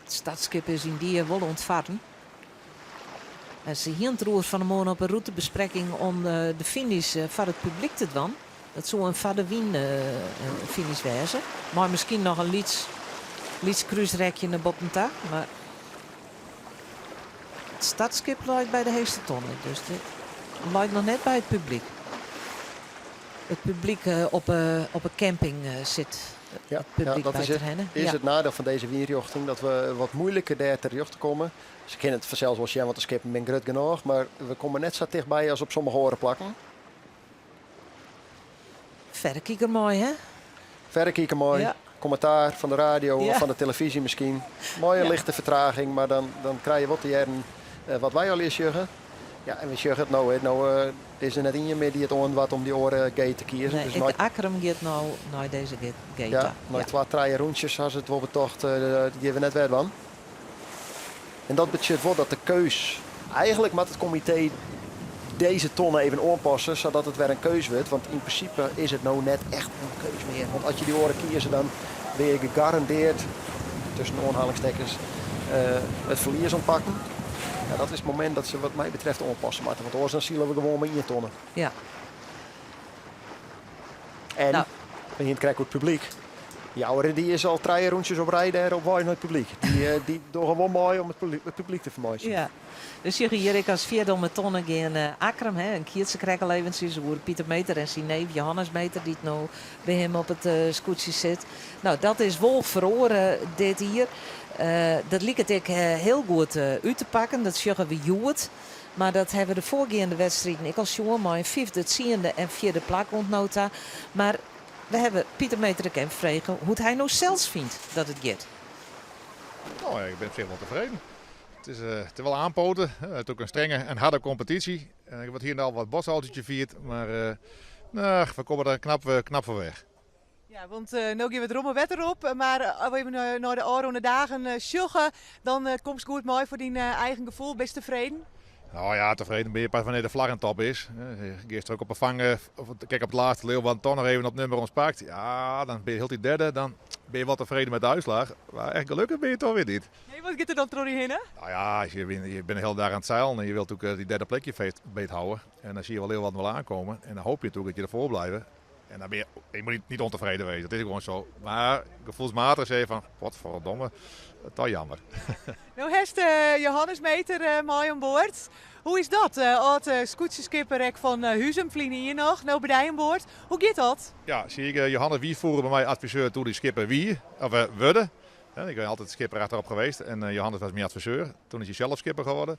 S6: It startskip is yndie wol oan it farren. En se hiene it deroer fan 'e moarn op 'e rûtebesprekking om de finish foar it publyk te dwaan. Dat soe in foar de wyn finish wêze. Mei miskien noch in lyts, lyts krúsrekje nei boppen ta. Mar it startskip leit by de heechste tonne, dus dit leit noch net by it publyk. It publyk op 'e camping sit.
S7: Ja,
S6: it publyk
S7: ja, dat
S6: by
S7: is het,
S6: Terherne.
S7: is
S6: Ja.
S7: it nadeel fan dizze wynrjochting, dat we wat moeilijker dêr terjochte komme. Se kinne it fansels wol sjen, want de skippen binne grut genôch, mar we komme net sa tichtby as op sommige oare plakken.
S6: Verrekijker mei, hè?
S7: Verrekijker mei,
S6: Ja.
S7: kommentaar fan de radio
S6: Ja.
S7: of fan de televyzje miskien. Mei in
S6: Ja.
S7: lichte fertraging, mar dan, dan krije je wol te hearren eh, wat wy allegear sjogge. Ja, en we sjogge it no, hè. No eh, is der net ien mear dy't it oandoart om dy oare gate te kiezen.
S6: Nee,
S7: Dus
S6: ek
S7: nei,
S6: Akkrum giet no nei dizze gate
S7: ja,
S6: ta.
S7: nei
S6: Ja.
S7: twa, trije rûntsjes ha se it wol betocht, eh, dat gean we net wer dwaan. En dat betsjut wol dat de keus. Eigenlik moat it komitee dizze tonne even oanpasse, sadat it wer in keus wurdt. Want yn prinsipe is it no net echt in keus mear. Want as je dy oare kieze, dan binne je gegarandeard, tusken oanhalingstekens, it ferlies oan it pakken. Ja, dat is it momint dat se wat my betreft oanpasse moatte. Want oars dan sile we gewoan mei ien tonne.
S6: Ja.
S7: En
S6: Nou.
S7: we hiene it krekt oer it publyk. Jouwer dy is al trije rûntsjes op rij dêr op wei nei it publyk. Dy, eh, dy dogge wol mei om it publyk, it publyk te fermeitsjen.
S6: Ja. Dus sjogge hjir ek as fjirde om 'e tonne gean eh, Akkrum, hè, in keatser krekt al eventsjes oer Pieter Meeter en syn neef Johannes Meeter, dy't no by him op it eh, skûtsje sit. No, dat is wol feroare dit jier. Eh, dat liket ek eh, hiel goed eh, út te pakken. Dat sjogge we hjoed. Mar dat hawwe we de foargeande wedstriden ek al sjoen mei in fyfde, tsiende en fjirde plak oant no ta. Mar we hawwe Pieter Meeter ek even frege hoe't hy no sels fynt dat it giet.
S9: Nou, ik ben op zich wel tevreden. Het is wel aanpoten. Het is ook een strenge en harde competitie. En ik word hier en al wat bosautootje vierd. Maar nou, we komen er knap voor weg.
S4: Ja, want no gean we it romme wetter op, mar as we even nei de ôfrûne dagen sjogge, dan komst goed mei foar dyn eigen gefoel. Bist tefreden?
S9: Nou ja, tevreden ben je pas wanneer de vlag aan top is. Gisteren ook op een vangen, of kijk op het laatste Leeuwarden toch nog even op nummer ons pakt. Ja, dan ben je heel die derde, dan ben je wel tevreden met de uitslag. Maar echt gelukkig ben je toch weer niet.
S4: Nee, wat gaat er dan troch dy hinne?
S9: Nou ja, als je, je bent de hele dag aan het zeilen en je wilt ook die derde plekje beet houden. En dan zie je wel Leeuwarden wel aankomen. En dan hoop je natuurlijk dat je ervoor blijft. En dan ben je, je moet niet ontevreden wezen, dat is gewoon zo. Maar gevoelsmatig zeg je van, potverdomme, toch jammer.
S4: No hast Johannes Meeter mei oan board. Hoe is dat? Âld skûtsjeskipper ek fan Huzum, ferline jier noch, no by dy oan board. Hoe giet dat?
S9: Ja, zie ik, Johannes wie froeger by my adviseur doe't ik skipper wie, of wurde. Ja, ik ben altijd skipper achterop geweest en Johannes was mijn adviseur. Toen is hij zelf skipper geworden.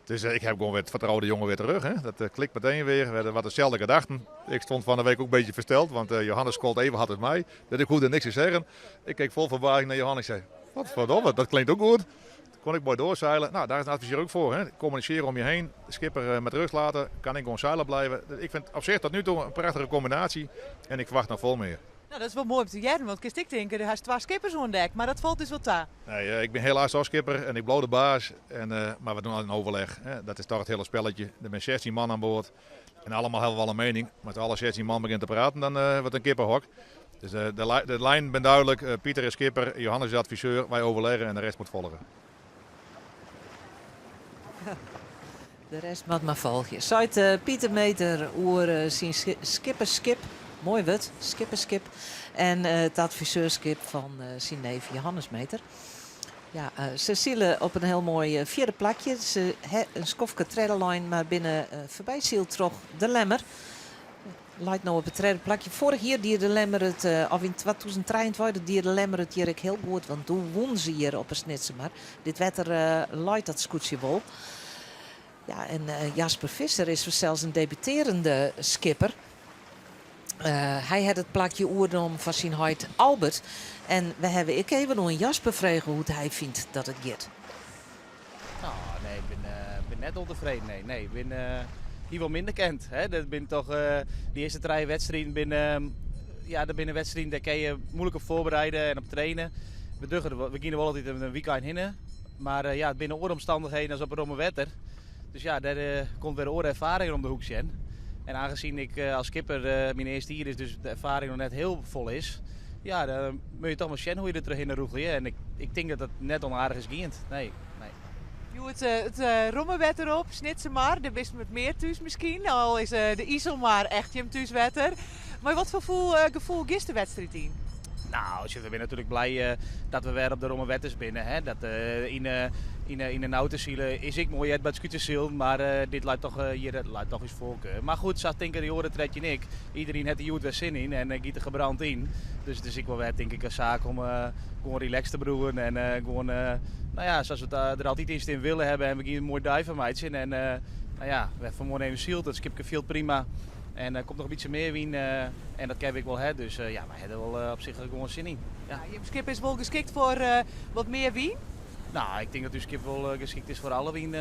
S9: Dus ik heb gewoon weer het vertrouwde jongen weer terug. Hè. Dat klikt meteen weer. We hadden wat dezelfde gedachten. Ik stond van de week ook een beetje versteld, want Johannes schold even hard als mij. Dat ik hoefde niks te zeggen. Ik keek vol verbazing naar Johannes en zei, wat verdomme, dat klinkt ook goed. Toen kon ik mooi doorzeilen. Nou, daar is een adviseur ook voor. Hè. Communiceren om je heen, de skipper met rust laten, kan ik gewoon zeilen blijven. Dus ik vind op zich tot nu toe een prachtige combinatie en ik verwacht nog veel meer.
S4: Nou, dat is wel mooi om te hearren, want kinst ek tinke, der hast twa skippers oan dek, mar dat falt dus wol ta.
S9: Nee, ik ben helaas ook skipper en ik blijf de baas. En, maar we doen altijd een overleg. Hè. Dat is toch het hele spelletje. Er zijn 16 man aan boord en allemaal hebben we wel een mening. Maar als alle 16 man begint te praten, dan wordt het een kippenhok. Dus de lijn ben duidelijk. Pieter is skipper, Johannes is adviseur. Wij overleggen en de rest moet volgen.
S6: De rest moat mar folgje. Seit Pieter Meeter oer syn skipperskip. Moai wurd, skipperskip. En it adviseurskip fan syn neef Johannes Meeter. Ja, se sile op in hiel moai fjirde plakje. Se ha in skoftke tredde lein, mar binne foarbysyld troch de Lemmer. Leit no op it tredde plakje. Foarich jier die de Lemmer it, of yn 2023 die de Lemmer it hjir ek hiel goed, want doe wûn se hjir op 'e Snitsermar. Dit wetter leit dat skûtsje wol. Ja, en Jasper Visser is fansels in debutearjende skipper. Hy hat it plakje oernommen fan syn heit Albert. En we hawwe ek even oan Jasper frege hoe't hy fynt dat it giet.
S10: No, nee, ik bin, bin net ûntefreden. Nee, nee, ik bin, hie wol minder kind. Hè. Dat binne toch de earste trije wedstriden binne, ja, dat binne wedstriden dêr kin je muoilik op foarbereide en op traine. We dogge der, we geane der wol altyd in weekend hinne. Mar ja, it binne oare omstannichheden as op it romme wetter. Dus ja, dêr komt wer oare erfaringen om de hoek sjen. En aangezien ik as skipper myn earste jier is, dus de erfaring noch net hiel folle is, ja, dan moatte je toch mar sjen hoe je der trochhinne rûgelje. En ik, ik tink dat dat net onaardich is gien. Nee, nee.
S4: Hjoed it romme wetter op, Snitsermar, dêr bist wat mear thús miskien. Al is de Iselmar echt jim thúswetter. Mar wat foar gefoel giest de wedstriid yn?
S10: Nou, we binne natuerlik blij dat we wer op de romme wetters binne. Hè? Dat, yn, yn, yn de nautesilen is ek moai by it skûtsjesilen, mar dit leit toch, hjir leit toch ús foarkar. Mar goed, sa tinke de oare 13 ek. Iedereen hat der hjoed wer sin yn en giet der gebrand yn. Dus it is ek wol wer, tink ik, in saak om gewoan relaxed te bliuwen en gewoan, nou ja, sa't we it der altyd yn stean willen hawwe en we gean in moai dei fan meitsjen. En nou ja, we hawwe fanmoarn even syld, it skipke fielt prima. En der komt noch in bytsje mear wyn en dat kin ik wol ha. Dus ja, wy ha der wol op sich gewoan sin yn. Ja.
S4: Ja, jim skip is wol geskikt foar wat mear wyn?
S10: Nou, ik tink dat ús skip wol geskikt is foar alle wyn,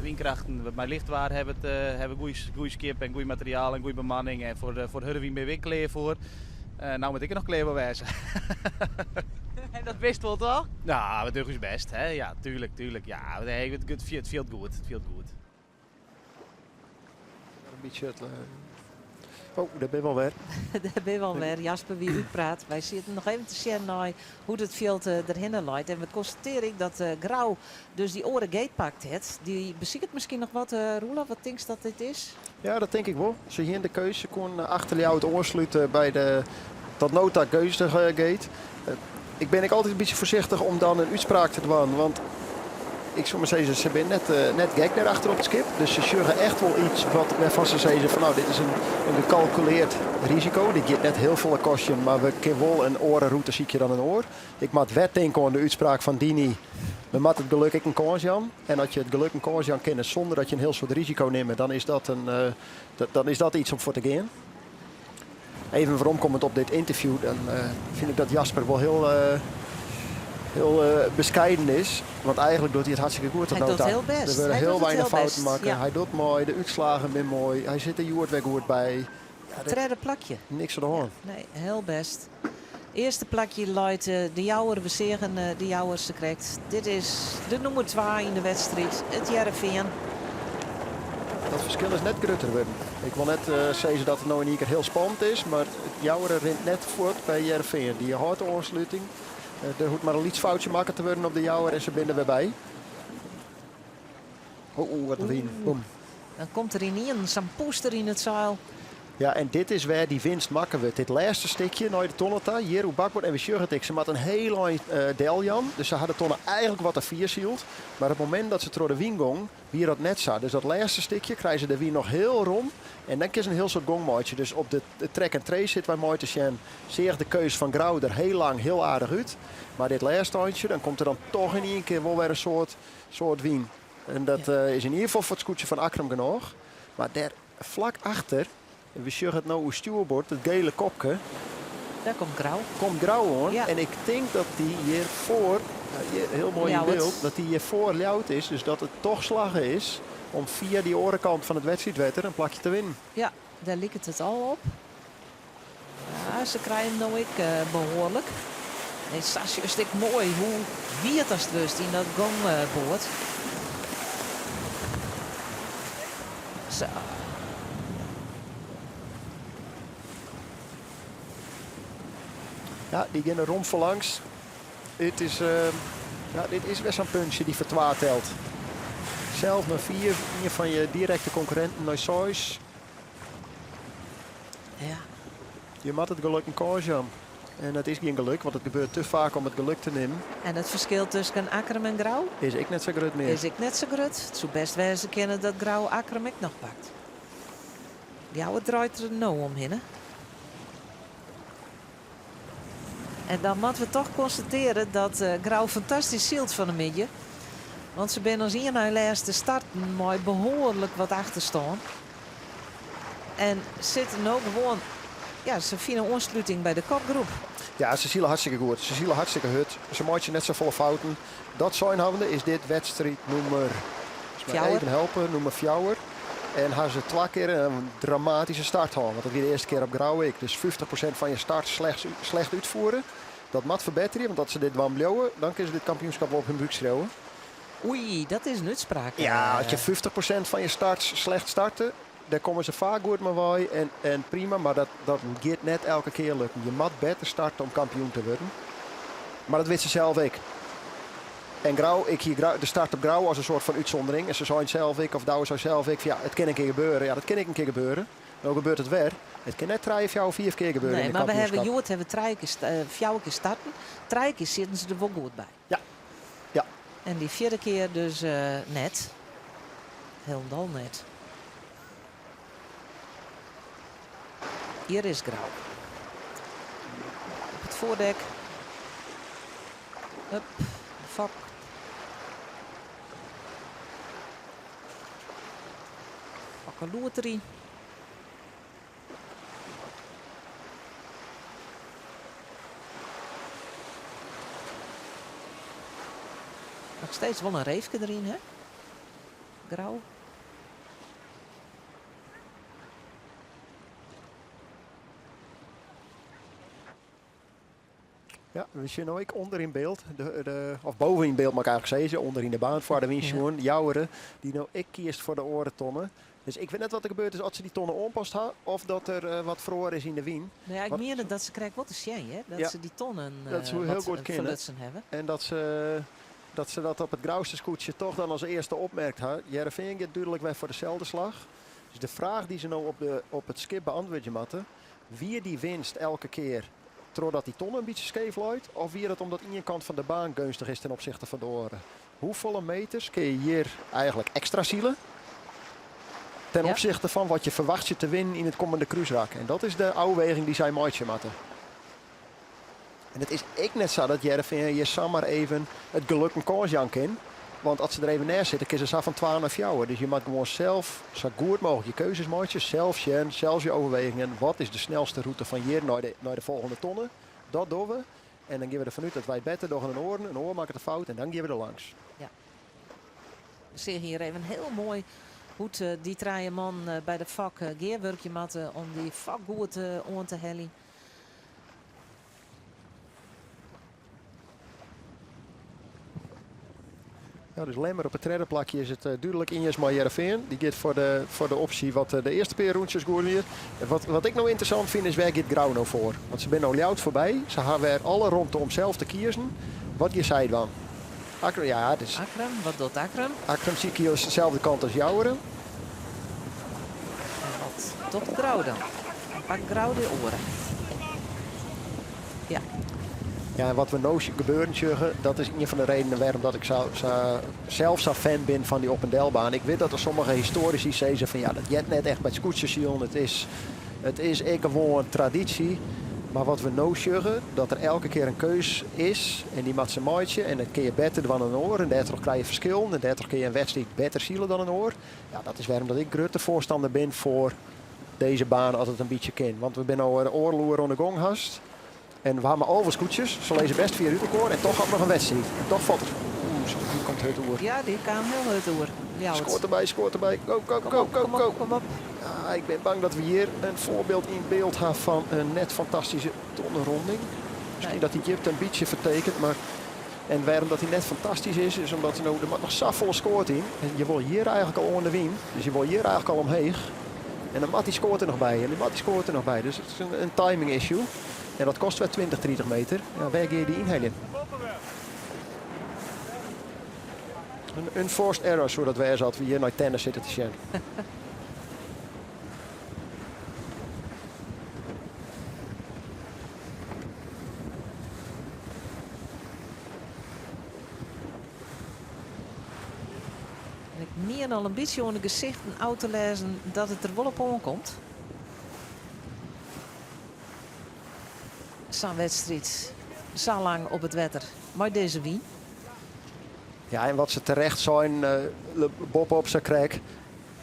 S10: wynkrachten. Mei licht waar hawwe we hawwe we goeie skip en goeie materiaal en goeie bemanning. En foar hurde wyn binne we ek klear foar. No moat ik der noch klear foar wêze.
S4: En dat witst wol, toch?
S10: Nou, we dogge ús bêst. Hè? Ja, tuerlik, tuerlik. Ja, nee, it fielt goed. It fielt goed.
S7: In bytsje it, oh, dêr binne we alwer.
S6: Dêr binne we alwer. Jasper wie útpraat. Wy sieten noch even te sjen nei hoe't it fjild derhinne leit. En we konstatearje ek dat Grou dus dy oare gate pakt hat. Dy besiket miskien noch wat, Roelof. Wat tinkst dat dit is?
S7: Ja, dat tink ik wol. Se hiene de keuze. Se koene achter Ljouwert oanslute by de tot no ta geunstige gate. Ik bin ek altyd in bytsje foarsichtich om dan in útspraak te dwaan. Want ik soe mar sizze, se binne net, net gek dêr achter op it skip. Dus se sjogge echt wol iets wat, wêrfan se sizze fan nou, dit is in gekalkuleard risiko. Dit giet net hiel folle kostjen, mar we kinne wol in oare rûte sykje dan in oar. Ik moat wer tinke oan de útspraak fan Dini. We moatte it geluk ek in kâns jaan. En as je it geluk in kâns jaan kinne sûnder dat je in hiel soad risiko nimme, dan is dat, in, dan is dat iets om foar te gean. Even weromkommend op dit ynterview, dan fyn ik dat Jasper wol hiel, hiel beskeiden is. Want eigentlik docht hy it hartstikke goed tot
S6: Hy
S7: no
S6: docht
S7: ta.
S6: hiel bêst.
S7: Der wurde
S6: Hy
S7: hiel
S6: docht it
S7: weinich
S6: hiel
S7: fouten
S6: bêst,
S7: makke.
S6: ja.
S7: Hy docht moai, de útslaggen binne moai. Hy sit der hjoed wer goed by. Ja, dit-
S6: Tredde plakje.
S7: Niks oan de hân.
S6: Nee, hiel bêst. Earste plakje leit De Jouwer. We seagen De Jouwer sakrekt. Dit is de nûmer twa yn de wedstriid, it Hearrenfean.
S7: Dat ferskil is net grutter wurden. Ik wol net sizze dat it no yn ien kear hiel spannend is, mar it Jouwer rint net fuort by Hearrenfean. Dy hâldt de oansluting. Der hoecht mar in lyts foutsje makke te wurden op De Jouwer en se binne der wer by. Oeh, wat in wyn. Boem.
S6: Dan komt der ynienen sa'n pûster yn it seil.
S7: Ja, en dit is wêr dy winst makke wurdt. Dit lêste stikje nei de tonne ta, hjir oer bakboard. En we sjogge it ek, se moat in hiel ein del jaan. Dus se ha de tonne eigentlik wat te fier syld. Mar op it momint dat se troch de wyn gong, wie dat net sa. Dus dat lêste stikje krije se de wyn noch hiel rom. En dan kin se in hiel soad gong meitsje. Dus op de track and trace sitte wy mei te sjen. Seach de keus fan Grou der hiel lang hiel aardich út. Mar dit lêste eintsje, dan komt der dan toch yn ien kear wol wer in soad wyn. En dat is yn ieder gefal foar it skûtsje fan Akkrum genôch. Mar dêr flak achter, we sjogge it no oer stjoerboard, it gele kopke.
S6: Dêr komt Grou.
S7: Komt Grou oan.
S6: Ja.
S7: En ik tink dat dy hjir foar, hjir, hiel moai yn
S6: Ljouwert.
S7: byld, dat dy hjir foar Ljouwert is. Dus dat it toch slagge is om fia dy oare kant fan it wedstriidwetter in plakje te winnen.
S6: Ja, dêr liket it al op. Ja, se krije him no ek behoarlik. En sa sjochst ek moai hoe wiet ast wurdst yn dat gongboard. Sa.
S7: Ja, dy gean der rom foarlangs. It is, ja, dit is wer sa'n puntsje dy't foar twa telt. Sels nei fiif, ien fan je direkte konkurrinten nei seis.
S6: Ja.
S7: Je moatte it geluk in kâns jaan. En dat is gjin geluk, want it gebeurt te faak om it geluk te nimmen.
S6: En it ferskil tusken Akkrum en Grou?
S7: Is ek net sa grut mear.
S6: Is ek net sa grut. It soe bêst wêze kinne dat Grou Akkrum ek noch pakt. Ljouwert draait der no omhinne. En dan moatte we toch konstatearje dat Grou fantastysk sylt fan 'e middei. Want se binne as ien nei lêste starten mei behoarlik wat achterstân. En sitte no gewoan, ja, se fine oansluting by de kopgroep.
S7: Ja, se sile hartstikke goed. Se sile hartstikke hurd. Se meitsje net safolle fouten. Dat sein hawwende is dit wedstriid nûmer, even helpe, nûmer fjouwer. En ha se twa kear in dramatyske start hân. Want dat wie de earste kear op Grou ek. Dus 50% fan je start slecht útfiere. Dat moat ferbetterje, want as se dit dwaan bliuwe, dan kinne se dit kampioenskip wol op hun búk skriuwe.
S6: Oei, dat is in útspraak.
S7: Ja, as je 50% fan je starts slecht starte, dêr komme se faak goed mei wei en prima, mar dat giet net elke kear lukken. Je moat better starte om kampioen te wurden. Mar dat wit se sels ek. En Grou, ik hie de start op Grou as in soart fan útsûndering. En se seinen sels ek, of Douwe sei sels ek, fan ja, it kin in kear gebeure. Ja, dat kin ek in kear gebeure. No gebeurt it wer. It kin net trije, fjouwer, fiif kear gebeure
S6: Nee,
S7: yn de
S6: mar we hawwe
S7: kampioenskap.
S6: hjoed hawwe we trije kear, fjouwer kear starten. Trije kear sieten se der wol goed by.
S7: Ja. Ja.
S6: En dy fjirde kear dus net. Hielendal net. Hjir is Grou. Op it foardek. Hup, de fok. Fokke Loeterie. Noch steeds wol in reefke deryn, hè? Grou.
S7: Ja, we sjogge no ek ûnder yn byld, de, of boven yn byld moat ik eigentlik sizze, ûnder yn de baan foar de wyn sjoen, Joure, dy't no ek kiest foar de oare tonne. Dus ik wit net wat der gebeurd is, oft se dy tonne oanpast ha of dat der wat feroare is yn de wyn.
S6: No ja, ik miende dat se krekt wol te sjen, hear, dat
S7: Ja.
S6: se dy tonnen
S7: Dat soe hiel
S6: wat
S7: goed kinne.
S6: ferlutsen hawwe.
S7: En dat se dat op it Grouster skûtsje toch dan as earste opmerkt ha. Hearrenfean giet dúdlik wer foar deselde slach. Dus de fraach dy't se no op it skip beantwurdzje moatte, wie dy winst elke kear trochdat dy tonne in bytsje skeef leit, of wie dat omdat ien kant fan de baan geunstich is ten opsichte fan de oare? Hoefolle meters kinne je hjir eigentlik ekstra sile ten opsichte fan wat je ferwachtsje te winnen yn it kommende krúsrak? En dat is de ôfweging dy't sy meitsje moatte. En it is ek net sa dat Hearrenfean hjir samar even it geluk in kâns jaan kin. Want as se der even neist sitte, kinne se sa fan twa nei fjouwer. Dus je moat gewoan sels sa goed mooglik je keuzes meitsje, sels sjen, sels je overwegingen. Wat is de snelste rûte fan hjir nei de folgjende tonne? Dat dogge we. En dan gean we derfan út dat wy it better dogge dan oaren. In oar makket in fout en dan gean we der langs.
S6: Ja. We seagen hjir even hiel moai hoe't dy trije mannen by de fok gearwurkje moatte om dy fok goed oan te heljen.
S7: Ja, dus Lemmer op it tredde plakje is it dúdlik iens mei Hearrenfean. Dy giet foar de opsje wat de earste pear rûntsjes goed wie. Wat ik no ynteressant fyn is wêr giet Grou no foar? Want se binne no Ljouwert foarby. Se ha wer alle romte om sels te kiezen. Wat gean sy dwaan? Akkrum, ja, dus
S6: Akkrum, wat docht Akkrum?
S7: Akkrum kiest deselde kant as Joure.
S6: En wat docht Grou dan? Pak Grou de oare. Ja.
S7: Ja, en wat we no gebeuren sjogge, dat is ien fan de redenen wêrom dat ik sels sa fan bin fan dy op en delbaan. Ik wit dat der sommige histoarisy sizze fan ja, dat heart net echt by it skûtsjesilen. It is ek gewoan tradysje. Mar wat we no sjogge, dat der elke kear in keus is en dy moat se meitsje. En dat kin je better dwaan dan in oar en dêrtroch krije je ferskillen en dêrtroch kin je in wedstriid better sile dan in oar. Ja, dat is wêrom dat ik grutte foarstanner bin foar dizze baan as it in bytsje kin. Want we binne no oardel oere oan de gong hast. En we ha mar 11 skûtsjes. Se lizze bêst fier út elkoar en toch hat noch in wedstriid. En toch falt it. Oeh, dy komt hurd oer.
S6: Ja, dy kaam hiel hurd oer. Ljouwert.
S7: Skoart derby, skoart derby. Go, go,
S6: Kom
S7: go,
S6: op,
S7: go,
S6: kom op,
S7: go.
S6: kom op.
S7: Ja, ik bin bang dat we hjir in foarbyld yn byld ha fan in net fantastyske tonneronding. Miskien
S6: Nee.
S7: dat dy djipte in bytsje fertekent, mar en wêrom dat dy net fantastysk is, is omdat der no der moat noch safolle skoart yn. En je wol hjir eigentlik al oan de wyn, dus je wol hjir eigentlik al omheech. En dan moat dy skoart der noch by en dan moat dy skoart der noch by. Dus it is in timing issue. En dat kostet wer 20, 30 meter. Ja, wêr gean je dy ynheljen? In unforced error soe dat wêze as we hjir nei tennis sitte te sjen.
S6: En ik mien al in bytsje oan de gesichten ôf te lêzen dat it der wol op oankomt. Sa'n wedstriid, sa lang op it wetter, mei dizze wyn.
S7: Ja, en wat se terecht sein, boppe-op sa krekt,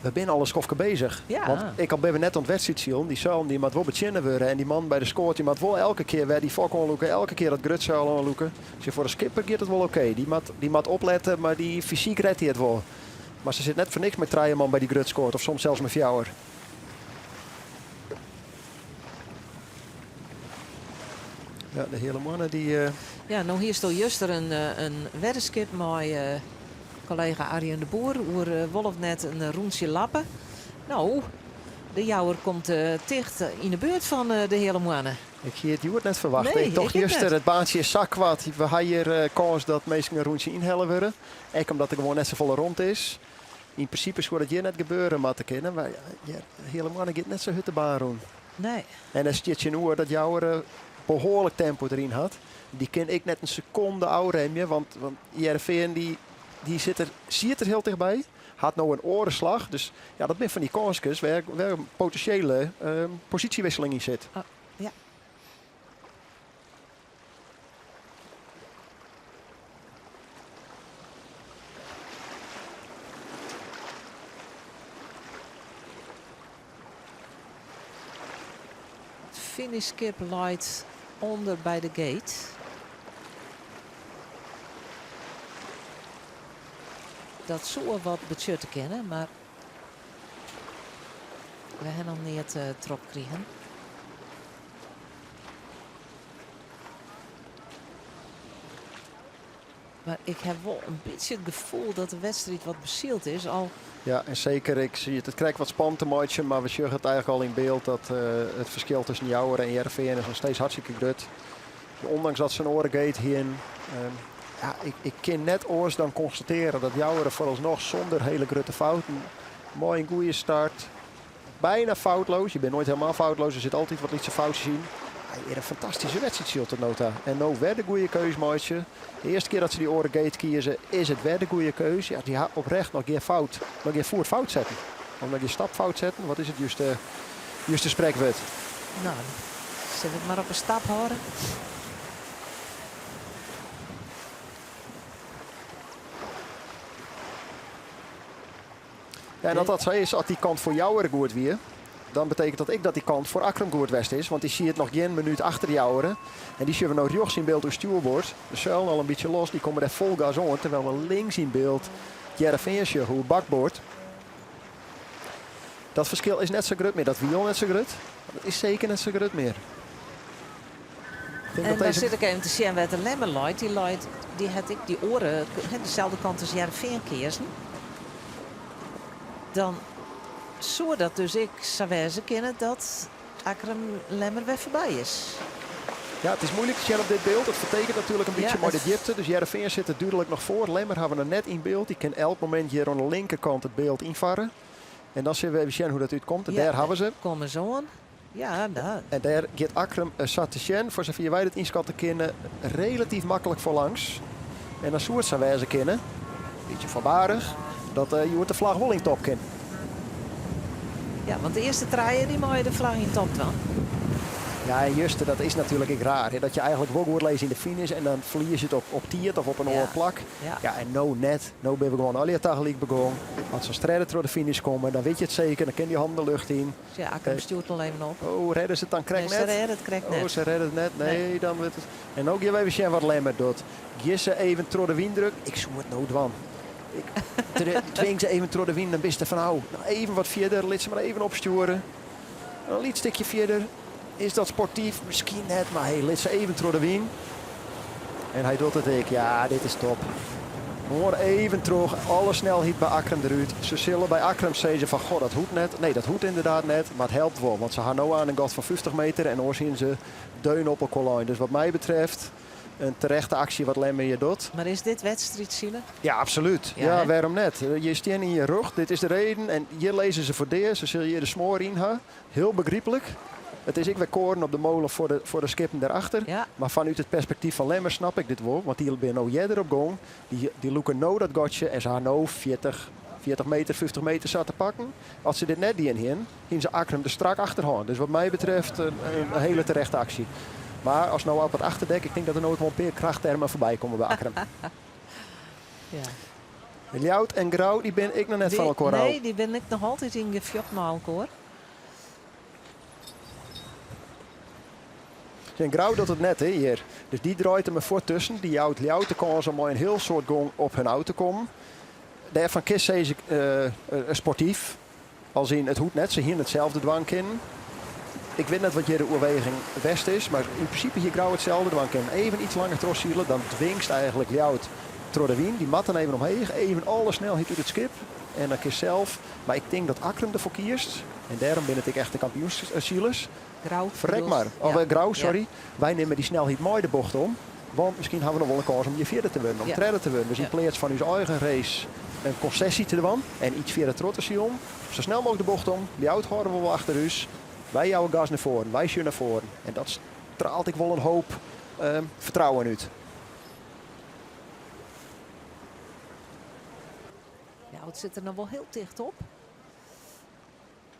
S7: we binne al in skoftke bezich. Want ek al binne we net oan it wedstriidsilen, dy seilen dy moat wol betsjinne wurde en dy man by de skoat dy moat wol elke kear wer dy fok oanlûke, elke kear dat grutseil oanlûke. Sjoch, foar de skipper giet it wol okee. Dy moat, dy moat oplette, mar dy fysyk rêdt hy it wol. Mar se sit net foar niks mei trije man by dy grutskoat of soms sels mei fjouwer. Ja, de Heale Moanne dy.
S6: Ja, no hiesto juster in, in weddenskip mei kollega Arjen de Boer oer wol of net in rûntsje lappe. No, de Jouwer komt ticht yn de buert fan de Heale Moanne.
S7: Ik hie it hjoed net ferwachte.
S6: Nee,
S7: ik tocht
S6: ik ek
S7: juster,
S6: net.
S7: it baantsje is sa koart. We ha hjir kâns dat minsken in rûntsje ynhelle wurde. Ek omdat der gewoan net safolle romte is. Yn prinsipe soe dat hjir net gebeure moatte kinne, mar ja, de Heale Moanne giet net sa hurd de baan rûn.
S6: Nee.
S7: En der stiet tsjinoer dat Jouwer behoarlik tempo deryn hat. Dy kin ek net in sekonde ôfremje, want, want Hearrenfean dy, dy sit der, siet der hiel tichtby. Hat no in oare slach. Dus ja, dat binne fan dy kânskes wêr, wêr in potinsjele posysjewisseling yn sit.
S6: Oh, ja. It finishskip leit ûnder by de gate. Dat soe wat betsjutte kinne, mar we ha noch neat trochkrigen. Mar ik ha wol in bytsje it gefoel dat de wedstriid wat besield is. Al
S7: Ja, en seker, ik siet it krekt wat spannend te meitsjen, mar we sjogge it eigentlik al yn byld dat it ferskil tusken Jouwer en Hearrenfean is noch steeds hartstikke grut. Ondanks dat se in oare gate hienen. Ja, ik kin net oars dan konstatearje dat Jouwer foaralsnoch sûnder hiele grutte fouten mei in goede start, bijna foutloos. Je bent nooit helemaal foutloos, er zit altijd wat lytse foutsjes yn. Hy in fantastyske wedstriid sylt tot no ta. En no wer de goede keus meitsje. De earste kear dat se dy oare gate kieze, is it wer de goede keus. Ja, dy ha oprecht noch gjin fout, noch gjin foet fout setten. Of noch gjin stap fout setten. Wat is it juste, juste sprekwurd?
S6: No, sille we it mar op in stap hâlde?
S7: Ja, en as dat sa is, as dy kant foar Jouwer goed wie, dan betekent dat ek dat dy kant foar Akkrum goed west is. Want dy siet noch gjin minút achter Jouwer. En dy sjogge we no rjochts yn byld oer stjoerboard. De seilen al in bytsje los, dy komme dêr fol gas oan. Terwyl we links yn byld Hearrenfean sjogge oer bakboard. Dat ferskil is net sa grut mear. Dat wie al net sa grut, mar it is seker net sa grut mear. Ik tink
S6: En
S7: dat
S6: dan
S7: dizze
S6: sit ik even te sjen wêr't de Lemmer leit. Dy leit, dy hat ek dy oare, deselde kant as Hearrenfean keazen. Dan soe dat dus ek sa wêze kinne dat Akkrum Lemmer wer foarby is.
S7: Ja, it is muoilik te sjen op dit byld. It fertekent natuerlik in bytsje mei de djipte. Dus Hearrenfean sit der dúdlik noch foar. Lemmer ha we noch net yn byld. Dy kin elk momint hjir oan de linkerkant it byld ynfarre. En dan sille we even sjen hoe't dat útkomt. En dêr ha we se.
S6: Komme se oan. Ja, nou.
S7: En dêr giet Akkrum sa te sjen, foar safier wy dat ynskatte kinne, relatyf maklik foarlangs. En dan soe it sa wêze kinne, bytsje foarbarich, dat hjoed de flach wol yn top kin.
S6: Ja, want de earste trije dy meie de flach yn top dwaan.
S7: Ja, en juster, dat is natuerlik ek raar. Hè, dat je eigentlik wol goed lizze yn de finish en dan ferlies je it op, op tiid of op in oar plak. Ja, en no net. No binne we gewoan allegear tagelyk begûn. As se as tredde troch de finish komme, dan wit je it seker. Dan kin dy hannen de lucht yn.
S6: Ja, Akkrum stjoert al even op.
S7: Oh, redde se it dan krekt
S6: Nee, se
S7: net?
S6: rêde it krekt net.
S7: Oh, se rêde it net. Nee, dan wurdt it. En no gean we even sjen wat Lemmer docht. Gean se even troch de wyn druk? Ik soe it no dwaan. Ik twing se even troch de wyn, dan bist der fan ôf. No, even wat fierder, lit se mar even opstjoere. In lyts stikje fierder. Is dat sportyf? Miskien net, mar hey, lit se even troch de wyn. En hy docht it ek. Ja, dit is top. Gewoan even troch, alle snelheid by Akkrum derút. Se sille by Akkrum sizze fan, goh, dat hoecht net. Nee, dat hoecht ynderdaad net, mar it helpt wol. Want se ha no aan in gat fan 50 meter en oars hiene se deun op elkoar lein. Dus wat my betreft in terechte aksje wat Lemmer hjir docht.
S6: Mar is dit wedstriidsilen?
S7: Ja, absolút.
S6: Ja,
S7: Ja,
S6: hè?
S7: wêrom net? Je stean yn je rjocht. Dit is de reden. En hjir lizze se foar dea. Se sille hjir de smoar yn ha. Hiel begryplik. It is ek wer koaren op de mole foar de skippen dêrachter. Mar fanút it perspektyf fan Lemmer snap ik dit wol. Want dy binne no earder op gong. Dy lûke no dat gatsje en se ha no 40, 40 meter, 50 meter sa te pakken. As se dit net dien hienen, hienen se Akkrum der strak achter hân. Dus wat my betreft in hiele terechte aksje. Mar as no op it achterdek, ik tink dat der no ek wol in pear krachttermen foarby komme by Akkrum.
S6: Ja.
S7: Ljouwert en Grou dy binne ek noch net fan elkoar ôf.
S6: Nee, dy binne ek noch altyd yn gefjocht mei elkoar.
S7: En Grou docht it net hè, hjir. Dus dy draait him derfoar tusken. Dy jout Ljouwert de kâns om mei in hiel soad gong op hun ôf te kommen. Dêrfan kinst sizze sportyf. As yn it hoecht net, se hiene it sels dwaan kinnen. Ik wit net wat hjir de oerweging west is, mar yn prinsipe hie Grou itselde dwaan kinnen. Even iets langer trochsile, dan dwingst eigenlik Ljouwert troch de wyn. Dy moat dan even omheech, even alle snelheid út it skip en dan kinst sels. Mar ik tink dat Akkrum derfoar kiest en dêrom binne it ek echte kampioenssilers.
S6: Grou.
S7: Ferrek mar. Of Grou, sorry. Wy nimme dy snelheid mei de bocht om. Want miskien hawwe we noch wol in kâns om hjir fierder te wurden, om tredde te wurden. Dus yn pleats fan ús eigen race in konsessy te dwaan en iets fierder troch te silen, sa snel mooglik de bocht om, Ljouwert hâlde we wol achter ús, wy jouwe gas nei foaren, wy sjogge nei foaren. En dat straalt ek wol in hoop fertrouwen út.
S6: Ljouwert sit der noch wol hiel ticht op.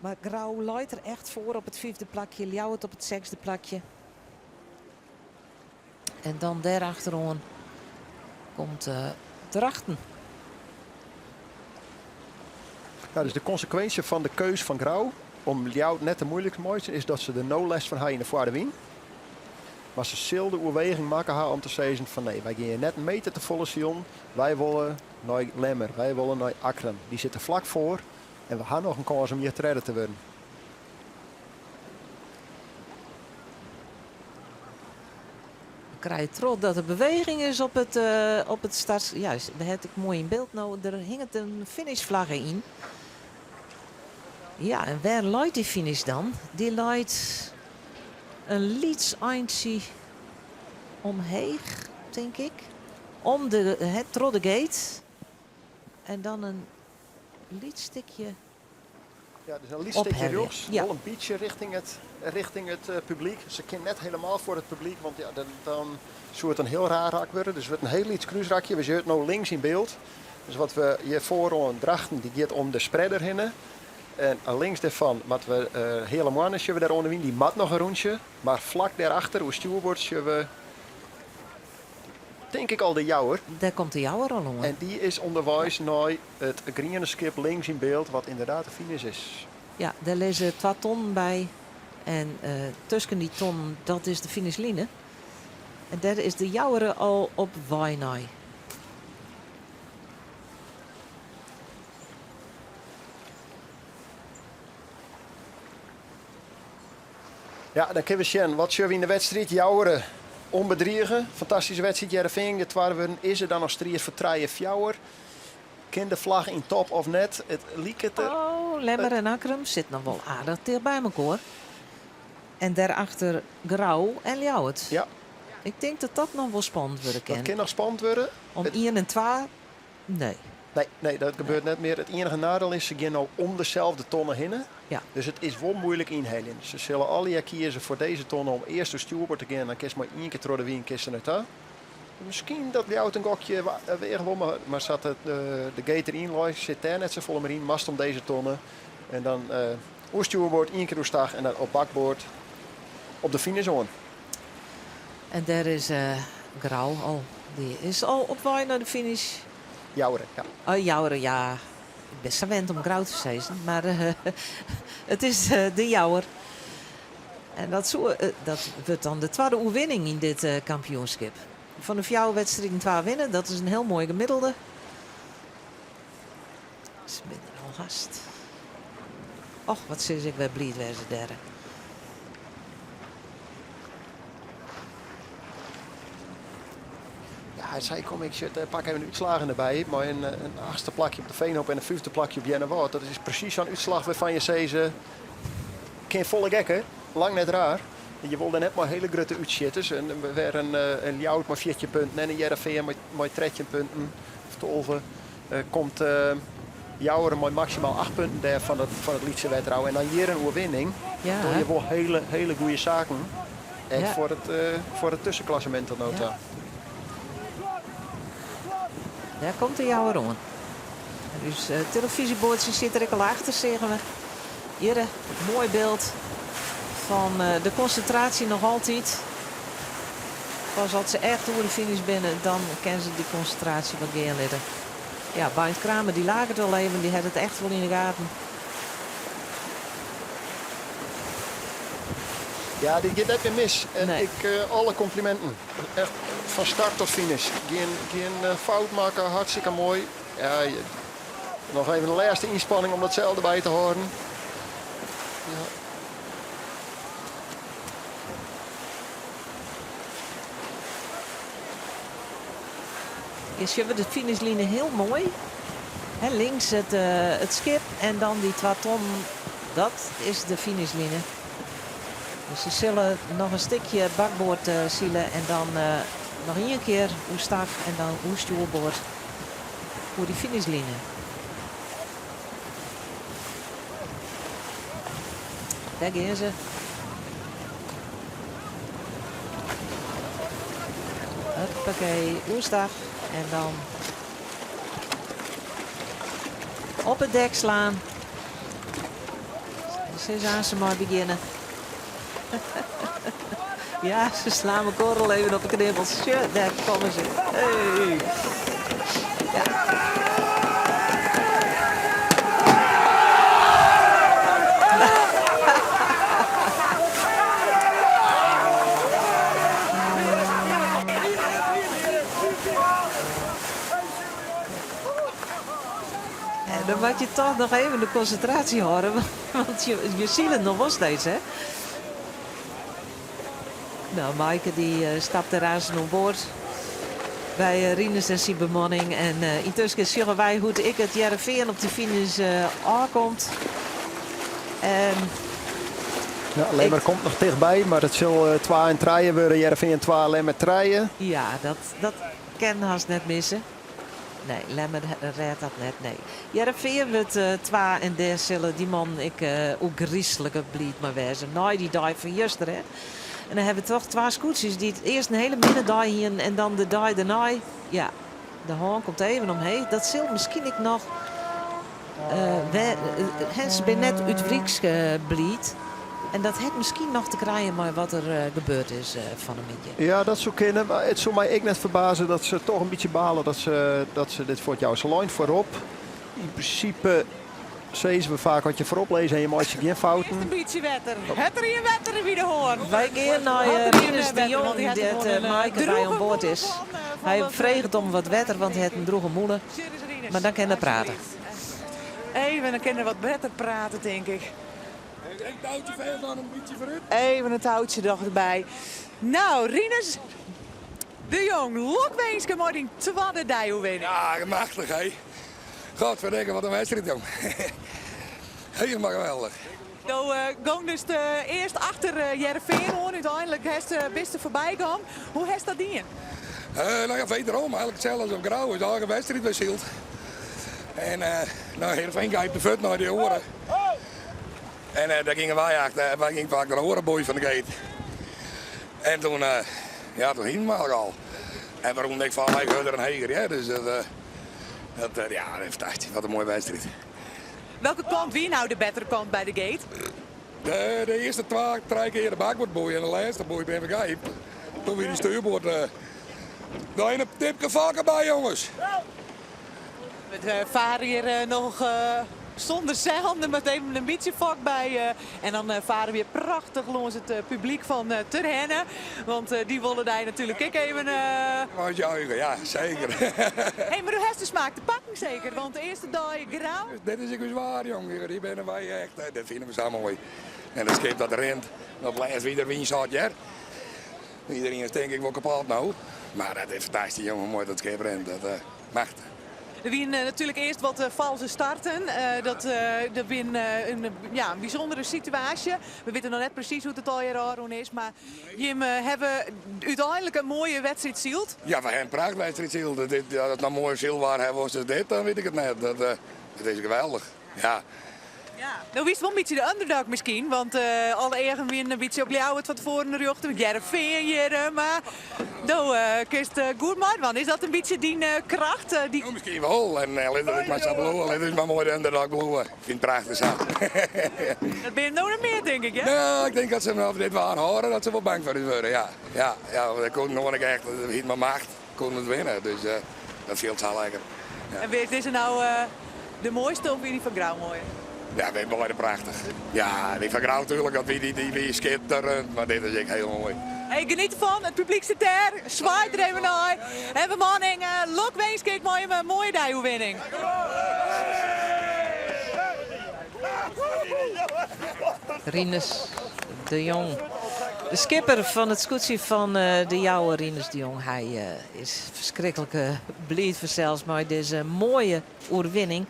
S6: Mar Grou leit der echt foar op it fyfde plakje, Ljouwert op it sechsde plakje. En dan dêrachteroan komt Drachten.
S7: Ja, dus de konsekwinsje fan de keus fan Grou om Ljouwert net te muoilik te meitsjen is dat se der no lêst fan ha yn de foarde wyn. Mar se sil de oerweging makke ha om te sizzen fan nee, wy gean hjir net in meter te folle silen. Wy wolle nei Lemmer, wy wolle nei Akkrum. Dy sitte flak foar en we ha noch in kâns om hjir tredde te wurden.
S6: We krije troch dat der beweging is op it, eh, op it start. Ja, we ha it moai yn byld no. Der hinget in finishflagge yn. Ja, en wêr leit dy finish dan? Dy leit in lyts eintsje omheech, tink ik. Om de, hè, troch de gate. En dan in lyts stikje
S7: Ja, dus in lyts stikje rjochts, wol in bytsje richting it, richting it publyk. Se kin net helemaal foar it publyk, want ja, dan, dan soe it in hiel raar rak wurde. Dus it wurdt in hiel lyts krúsrakje. We sjogge it no links yn byld. Dus wat we hjir foaroan Drachten, dy giet om de spreader hinne. En links dêrfan moatte we uh, Heale Moanne sjogge we dêr oan de wyn. Dy moat noch in rûntsje. Mar flak dêrachter, oer stjoerboard, sjogge we tink ik al de Jouwer.
S6: Dêr komt de Jouwer al oan.
S7: En dy is ûnderweis nei it griene skip links yn byld, wat ynderdaad de finish is.
S6: Ja, dêr lizze twa tonnen by. En uh, tusken dy tonnen, dat is de finishline. En dêr is de Jouwer al op wei nei.
S7: Ja, dan kinne we sjen. Wat sjogge we yn de wedstriid? Joure ûnbedrige. Fantastyske wedstriid. Hearrenfean de twadde wurden. Is der dan noch striid foar trije, fjouwer? Kin de flagge yn top of net? It liket der.
S6: Oh, Lemmer en Akkrum sit noch wol aardich ticht by mekoar. En dêrachter Grou en Ljouwert.
S7: Ja.
S6: Ik tink dat dat noch wol spannend wurde kin.
S7: Dat kin noch spannend wurde.
S6: Om ien en twa, nee.
S7: Nee, nee, dat gebeurt net mear. It iennige neidiel is, se gean no om deselde tonne hinne.
S6: Ja.
S7: Dus it is wol muoilik ynheljen. Se sille allegear kieze foar dizze tonne om earst oer stjoerboard te gean. Dan kinst mei ien kear troch de wyn kinst der nei ta. Miskien dat Ljouwert in gokje weage wol, mar, mar sa't it, de gate deryn leit, sit dêr net safolle mear yn. Moatst om dizze tonne. En dan oer stjoerboard, ien kear oerstach en dan op bakboard op de finish oan.
S6: En dêr is Grou al. Dy is al op wei nei de finish.
S7: Joure, ja.
S6: Oh, Joure, ja. Ik bin sa wend om Grou te sizzen, mar it is de Jouwer. En dat, soe, dat wurdt dan de twadde oerwinning yn dit kampioenskip. Fan de fjouwer wedstriden twa winne, dat is in hiel moai gemiddelde. Se binne der al hast. Och, wat sis ik wer bliid wêze dêr.
S7: Ja, hy sei, kom ik sit, pak even de útslaggen derby. Mei in, in achtste plakje op de Veenhoop en in fyfde plakje op Earnewâld. Dat is presys sa'n útslach wêrfan je sizze, kin folle gekker, lang net raar. Je wol der net mei hiele grutte útsjitters. En wer in, in Ljouwert mei 14 punten en in Hearrenfean mei, mei 13 punten of 12. Komt Jouwer mei maksimaal 8 punten dêr fan it, fan it lytse Wetterau. En dan hjir in oerwinning.
S6: Ja.
S7: Dogge je wol hiele, hiele goede saken. Ek
S6: Ja.
S7: foar it, foar it tuskenklassemint tot no ta.
S6: Ja. Dêr komt de Jouwer oan. En ús telefyzjeboardsje sit der ek al achter, seagen we. Hjir, moai byld fan de konsintraasje noch altyd. Pas as se echt oer de finish binne, dan kinne se dy konsintraasje wat gean litte. Ja, Beint Kramer dy laket al even, dy hat it echt wol yn de gaten.
S7: Ja, dit giet net mear mis. En ik, alle komplimenten. Echt fan start tot finish. Gjin, gjin fout makke, hartstikke moai. Ja, noch even de lêste ynspanning om dat seil derby te hâlden. Ja.
S6: Hjir sjogge we de finishline hiel moai. Hè, links it, eh, it skip en dan dy twa tonnen. Dat is de finishline. Dus se sille noch in stikje bakboard eh, sile en dan eh, noch ien kear oerstach en dan oer stjoerboard oer dy finishline. Dêr gean se. Huppakee, oerstach. En dan op it dek slaan. Se aan se mei begjinne. Ja, se slaan elkoar al even op de knibbels. Sjoch, dêr komme se. Hey. Ja. En dan moat je toch noch even de konsintraasje hâlde, want je sile noch wol steeds, hè? No, Maaike dy stapt der aanst oan board by Rinus en syn bemanning. En yntusken sjogge wy hoe't ek it Hearrenfean op de finish ôfkomt. En
S7: Ja, Lemmer komt noch tichtby, mar it sil 2 en 3 wurde. Hearrenfean 2, Lemmer 3.
S6: Ja, dat kin hast net misse. Nee, Lemmer rêdt dat net, nee. Hearrenfean wurdt 2 en dêr sille dy mannen ek ôfgryslike bliid mei wêze. Nei dy dei fan juster, hè. En dan hawwe we toch twa skûtsjes dy't earst in hiele minne dei hienen en dan de dei dêrnei, ja, de hân komt even omheech. Dat sil miskien ek noch, hè, se binne net út wryks bliid. En dat hat miskien noch te krijen mei wat der gebeurd is fan 'e middei.
S7: Ja, dat soe kinne. Mar it soe my ek net ferbaze dat se toch in bytsje bale dat se dit fuortjouwe. Se leine foarop. Yn prinsipe sizze we faak as je foarop lizze en je meitsje gjin fouten.
S4: Earst in bytsje wetter. Hat der ien wetter by de hân?
S6: Wy gean nei Rinus de Jong, dêr't Maaike by oan board is. Hy freget om wat wetter, want hy hat in drûge mûle. Mar dan kin er prate.
S4: Even, dan kin er wat better prate, tink ik.
S11: Even touwtje fêst dan in bytsje foarút.
S4: Even in touwtje noch derby. No, Rinus de Jong, lokwinske mei dyn twadde deioerwinning.
S11: Ja, machtich hé. Godverdikke, wat in wedstriid jong. Helemaal geweldich.
S4: Do gong dus earst achter Hearrenfean oan, úteinlik hast bist der foarby gong. Hoe hast dat dien?
S11: No ja, wederom, eigenlijk itselde as op Grou, is eigen wedstriid wer syld. En no, Hearrenfean gijpt de fuot nei de oare. En dêr gyngen wy achter, wy gyngen faak nei de oare boei fan de gate. En toen, ja, toen hienen we eigenlijk al. En we rûnen ek fan wy hurder en heger, ja, dus dat, dat, ja, fantastysk, wat in moaie wedstriid.
S4: Welke kant wie no de bettere kant by de gate?
S11: De earste twa, trije kear de bakboardboei en de lêste boei binne we gypt. Toen wie dy stuurboard uh, in tipke faker by, jonges.
S4: We faren hjir noch sûnder seil, der moat even in bytsje fok by. En dan faren we prachtich lâns it publyk fan Terherne. Want dy wolle dy natuerlik ek even...
S11: Wat juichen, ja, seker.
S4: Hey, mar do hast de smaak te pakken seker, want de earste dei Grou.
S11: Dit is ek ús waar, jong. Hjir binne wy echt, dit fine we sa moai. En it skip dat rint, op lêst wie der wynsâlt hear. Iderien is tink ik wol kapot no. Mar dat is fantastysk, jong, hoe moai dat skip rint. Dat machtich.
S4: Der wiene natuerlik earst wat falske starten. Dat dat wie in, ja, in bysûndere situaasje. We witte noch net presys hoe't it allegear ôfrûn is, mar jimme hawwe úteinlik in moaie wedstriid syld.
S11: Ja, we hawwe in prachtwedstriid syld. Dit, ja, as it noch moaier sylwaar hawwe as dit, dan wit ik it net. Dat, dat is geweldich. Ja.
S4: No wiest wol in bytsje de underdog miskien, want alle eagen wienen in bytsje op Ljouwert fan tefoaren rjochte, want Hearrenfean hjir, mar do kinst goed meidwaan. Is dat in bytsje dyn kracht? Dy...
S11: No, miskien wol. En lit it mar sa bliuwe. Lit ús mar moai de underdog bliuwe. Ik fyn it prachtich sa.
S4: Dat binne no net mear, tink ik, hè?
S11: No, ik tink dat se noch dit waar hâlde, dat se wol bang foar ús wurde, ja. Ja, ja, want dêr koenen oan ik echt, hiet mar macht, koenen it winne. Dus dat fielt sa lekker.
S4: En wie dizze no de moaiste of wie dy fan Grou moaier?
S11: Ja, binne beide prachtich. Ja, dy fan Grou natuerlik, dat wie dy, dy wie skitterend, mar dit is ek hiel moai.
S4: Hey, geniet derfan, it publyk sit dêr, swaait der even nei. En bemanning, lokwinske ik mei jim in moaie dei-oerwinning.
S6: Rinus de Jong, de skipper fan it skûtsje fan De Jouwer, Rinus de Jong, hy is ferskriklik bliid fansels mei dizze moaie oerwinning.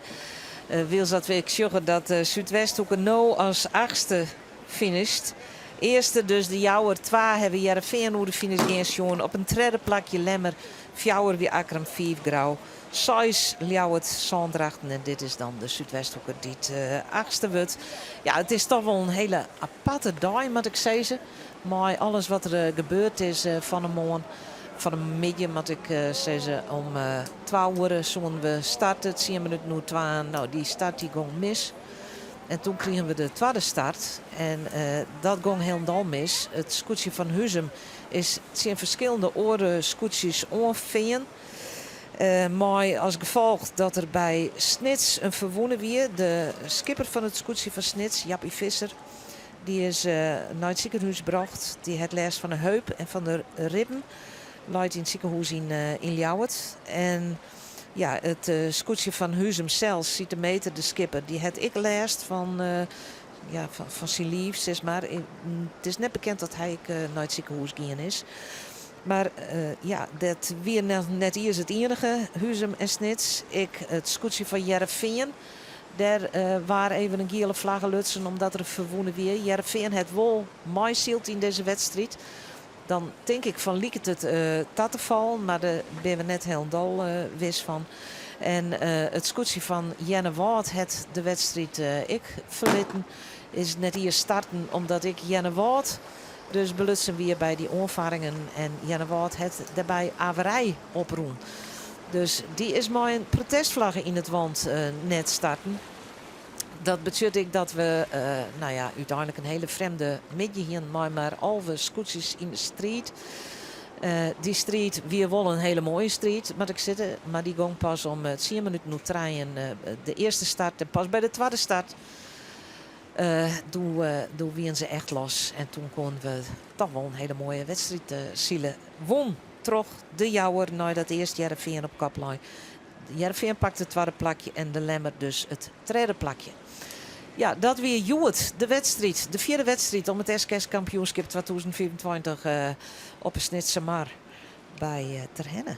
S6: Wylst dat we ek sjogge dat Súdwesthoeke no as achtste finisht. Earste dus De Jouwer, twa hawwe Hearrenfean oer de finish gean sjoen. Op in tredde plakje Lemmer, fjouwer wie Akkrum, fiif Grou, seis Ljouwert, sân Drachten en dit is dan de Súdwesthoeke dy't achtste wurdt. Ja, it is toch wol in hiele aparte dei moat ik sizze. Mei alles wat der gebeurd is fan 'e moarn, fan 'e middei moat ik sizze, om twa oere soenen we starte, tsien minuten oer twaen. No, dy start dy gong mis. En toen krigen we de twadde start en dat gong hielendal mis. It skûtsje fan Huzum is tsjin ferskillende oare skûtsjes oanfearn. Mei as gefolch dat der by Snits in ferwûne wie. De skipper fan it skûtsje fan Snits, Jappie Visser, Dy is nei it sikehûs brocht. Dy hat lêst fan de heup en fan de ribben. Leit yn it sikehûs yn Ljouwert. En ja, it skûtsje fan Huzum sels, Siete Meter, de skipper, dy hat ek lêst fan, ja, fan syn liif, sis mar. It is net bekend dat hy ek nei it sikehûs gien is. Mar ja, dat wie net iens it ienige, Huzum en Snits. Ek it skûtsje fan Hearrenfean Dêr waard even in giele flagge lutsen omdat der in ferwûne wie. Hearrenfean hat wol meisyld yn dizze wedstriid. Dan tink ik fan liket it ta te fallen, mar dêr binne we net hielendal wis fan. En it skûtsje fan Earnewâld hat de wedstriid ek ferlitten. Is net iens starten omdat ek Earnewâld dus belutsen wie by dy oanfarringen. En Earnewâld hat dêrby averij oprûn. Dus dy is mei in protestflagge yn it want net starten. Dat betsjut ek dat we nou ja, úteinlik in hiele frjemde middei hienen mei mar 11 skûtsjes yn de striid. Dy striid wie wol in hiele moaie striid, moat ik sizze. Mar dy gong pas om tsien minuten oer trijen de earste start en pas by de twadde start doe, doe wienen se echt los. En toen koenen we toch wol in hiele moaie wedstriid sile. Wûn troch De Jouwer neidat earst Hearrenfean op kop lei. Hearrenfean pakte it twadde plakje en de Lemmer dus it tredde plakje. Ja, dat wie hjoed de wedstriid, de fjirde wedstriid om it SKS kampioenskip 2025 op 'e Snitsermar by Terherne.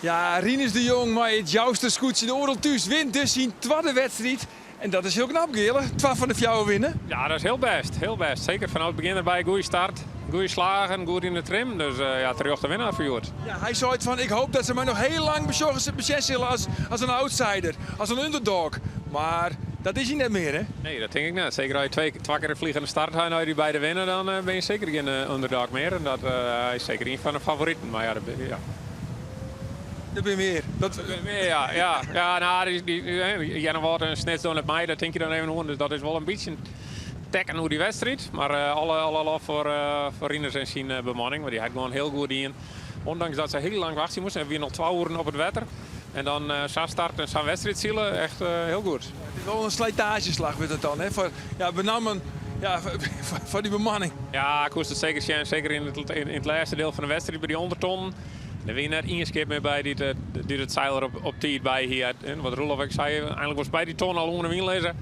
S1: Ja, Rinus de Jong mei it Jouster skûtsje De Oarel Thús wint dus syn twadde wedstriid. En dat is hiel knap, Geale. Twa fan de fjouwer winne.
S2: Ja, dat is hiel bêst. Hiel bêst. Seker fanôf it begjin derby. Goede start, goede slagen, goed yn de trim. Dus ja, terjochte winnaar foar hjoed.
S1: Ja, hy seit fan ik hoop dat se my noch hiel lang besjogge, besjen sille as, as in outsider, as in underdog. Mar dat is hy net mear, hè?
S2: Nee, dat tink ik net. Seker as je twee, twa kear in vliegende start ha en as je dy beide winne, dan bin je seker gjin underdog mear. En dat hy is seker ien fan de favoriten. Mar ja, dat, ja.
S1: Der binne mear.
S2: Dat... Der binne mear, ja. Ja, ja nou, dy, dy, Earnewâld en Snits dogge net mei, dêr tink je dan even oan. Dus dat is wol in bytsje tekken oer dy wedstriid. Mar alle, alle lof foar, foar Rinus en syn bemanning, want dy hat gewoan hiel goed dien. Ondanks dat se hiel lang wachtsje moasten. Se wiene al twa oeren op it wetter. En dan sa start en sa'n wedstriid sile, echt hiel goed.
S1: Het is wol in slijtageslach wurdt it dan, hè? Foar, ja, benammen ja, foar dy bemanning.
S2: Ja, koest it seker sjen. Seker yn it, yn it lêste diel fan de wedstriid by dy ûndertonnen. Der wie net ien skip mear by dy't dy't it seil der op, op tiid by hie. En wat Roelof ek sei, einlik wolst by dy ton al ûnder de wyn lizze.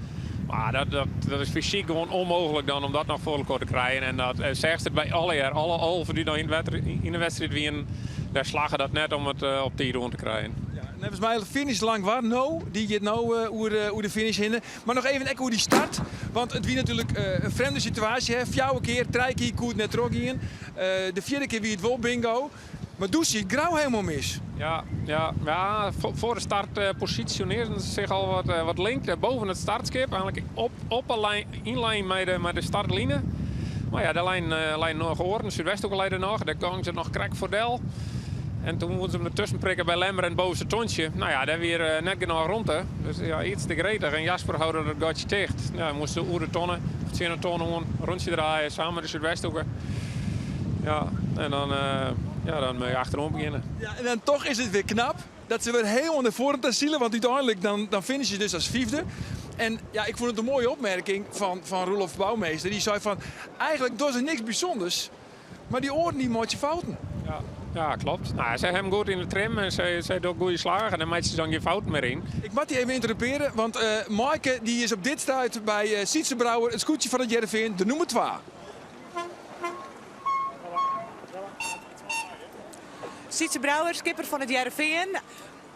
S2: Mar dat, dat, dat is fysyk gewoan ûnmooglik dan om dat noch foar elkoar te krijen. En dat seachst it by allegear, alle 11 dy't noch yn it wetter yn de wedstriid wienen, dêr slagge dat net om it op tiid oan te krijen.
S1: Ja. Neffens my finish Langwar no. Dy giet no oer de finish hinne. Mar noch even ek oer dy start. Want it wie natuerlik in frjemde situaasje. Hè? Fjouwer kear, trije kear koe it net trochgean. De fjirde kear wie it wol bingo. Mar doe siet Grou hielendal mis.
S2: Ja, ja, ja, voor de start positioneerden ze zich al wat link boven het startskip. Eigenlijk op een lijn, in lijn met de startline. Maar ja, de lijn nog oren, Súdwesthoeke lei der noch. Dêr gongen se noch krekt foar del. En toen moasten se him dertusken prikke by Lemmer en bovenste tontje. Nou ja, dêr wie net genôch romte. Dus ja, iets te gretich. En Jasper houde dat gatsje ticht. Ja, moast oer de tonne, of tsjin de tonne oan, rûntsje draaie, samen mei de Súdwesthoeke. Ja, en dan, ja, dan moat je achteroan begjinne.
S1: Ja, en dan toch is it wer knap dat se wer hielendal nei foaren ta sile, want úteinlik dan, dan finishe se dus as fyfde. En ja, ik fûn it in moaie opmerking fan Roelof Bouwmeester. Dy sei fan, eigentlik dogge se niks bysûnders, mar dy oaren dy meitsje fouten.
S2: Ja, ja, klopt. Nou, sy hawwe him goed yn de trim en sy dogge goede slagen en dan meitsje se dan gjin fouten mear yn.
S1: Ik moat dy even ynterrumpearje, want Maaike dy is op dit stuit by Sytze Brouwer, it skûtsje fan It Hearrenfean, de nûmer twa.
S4: Sytze Brouwer, skipper fan It Hearrenfean.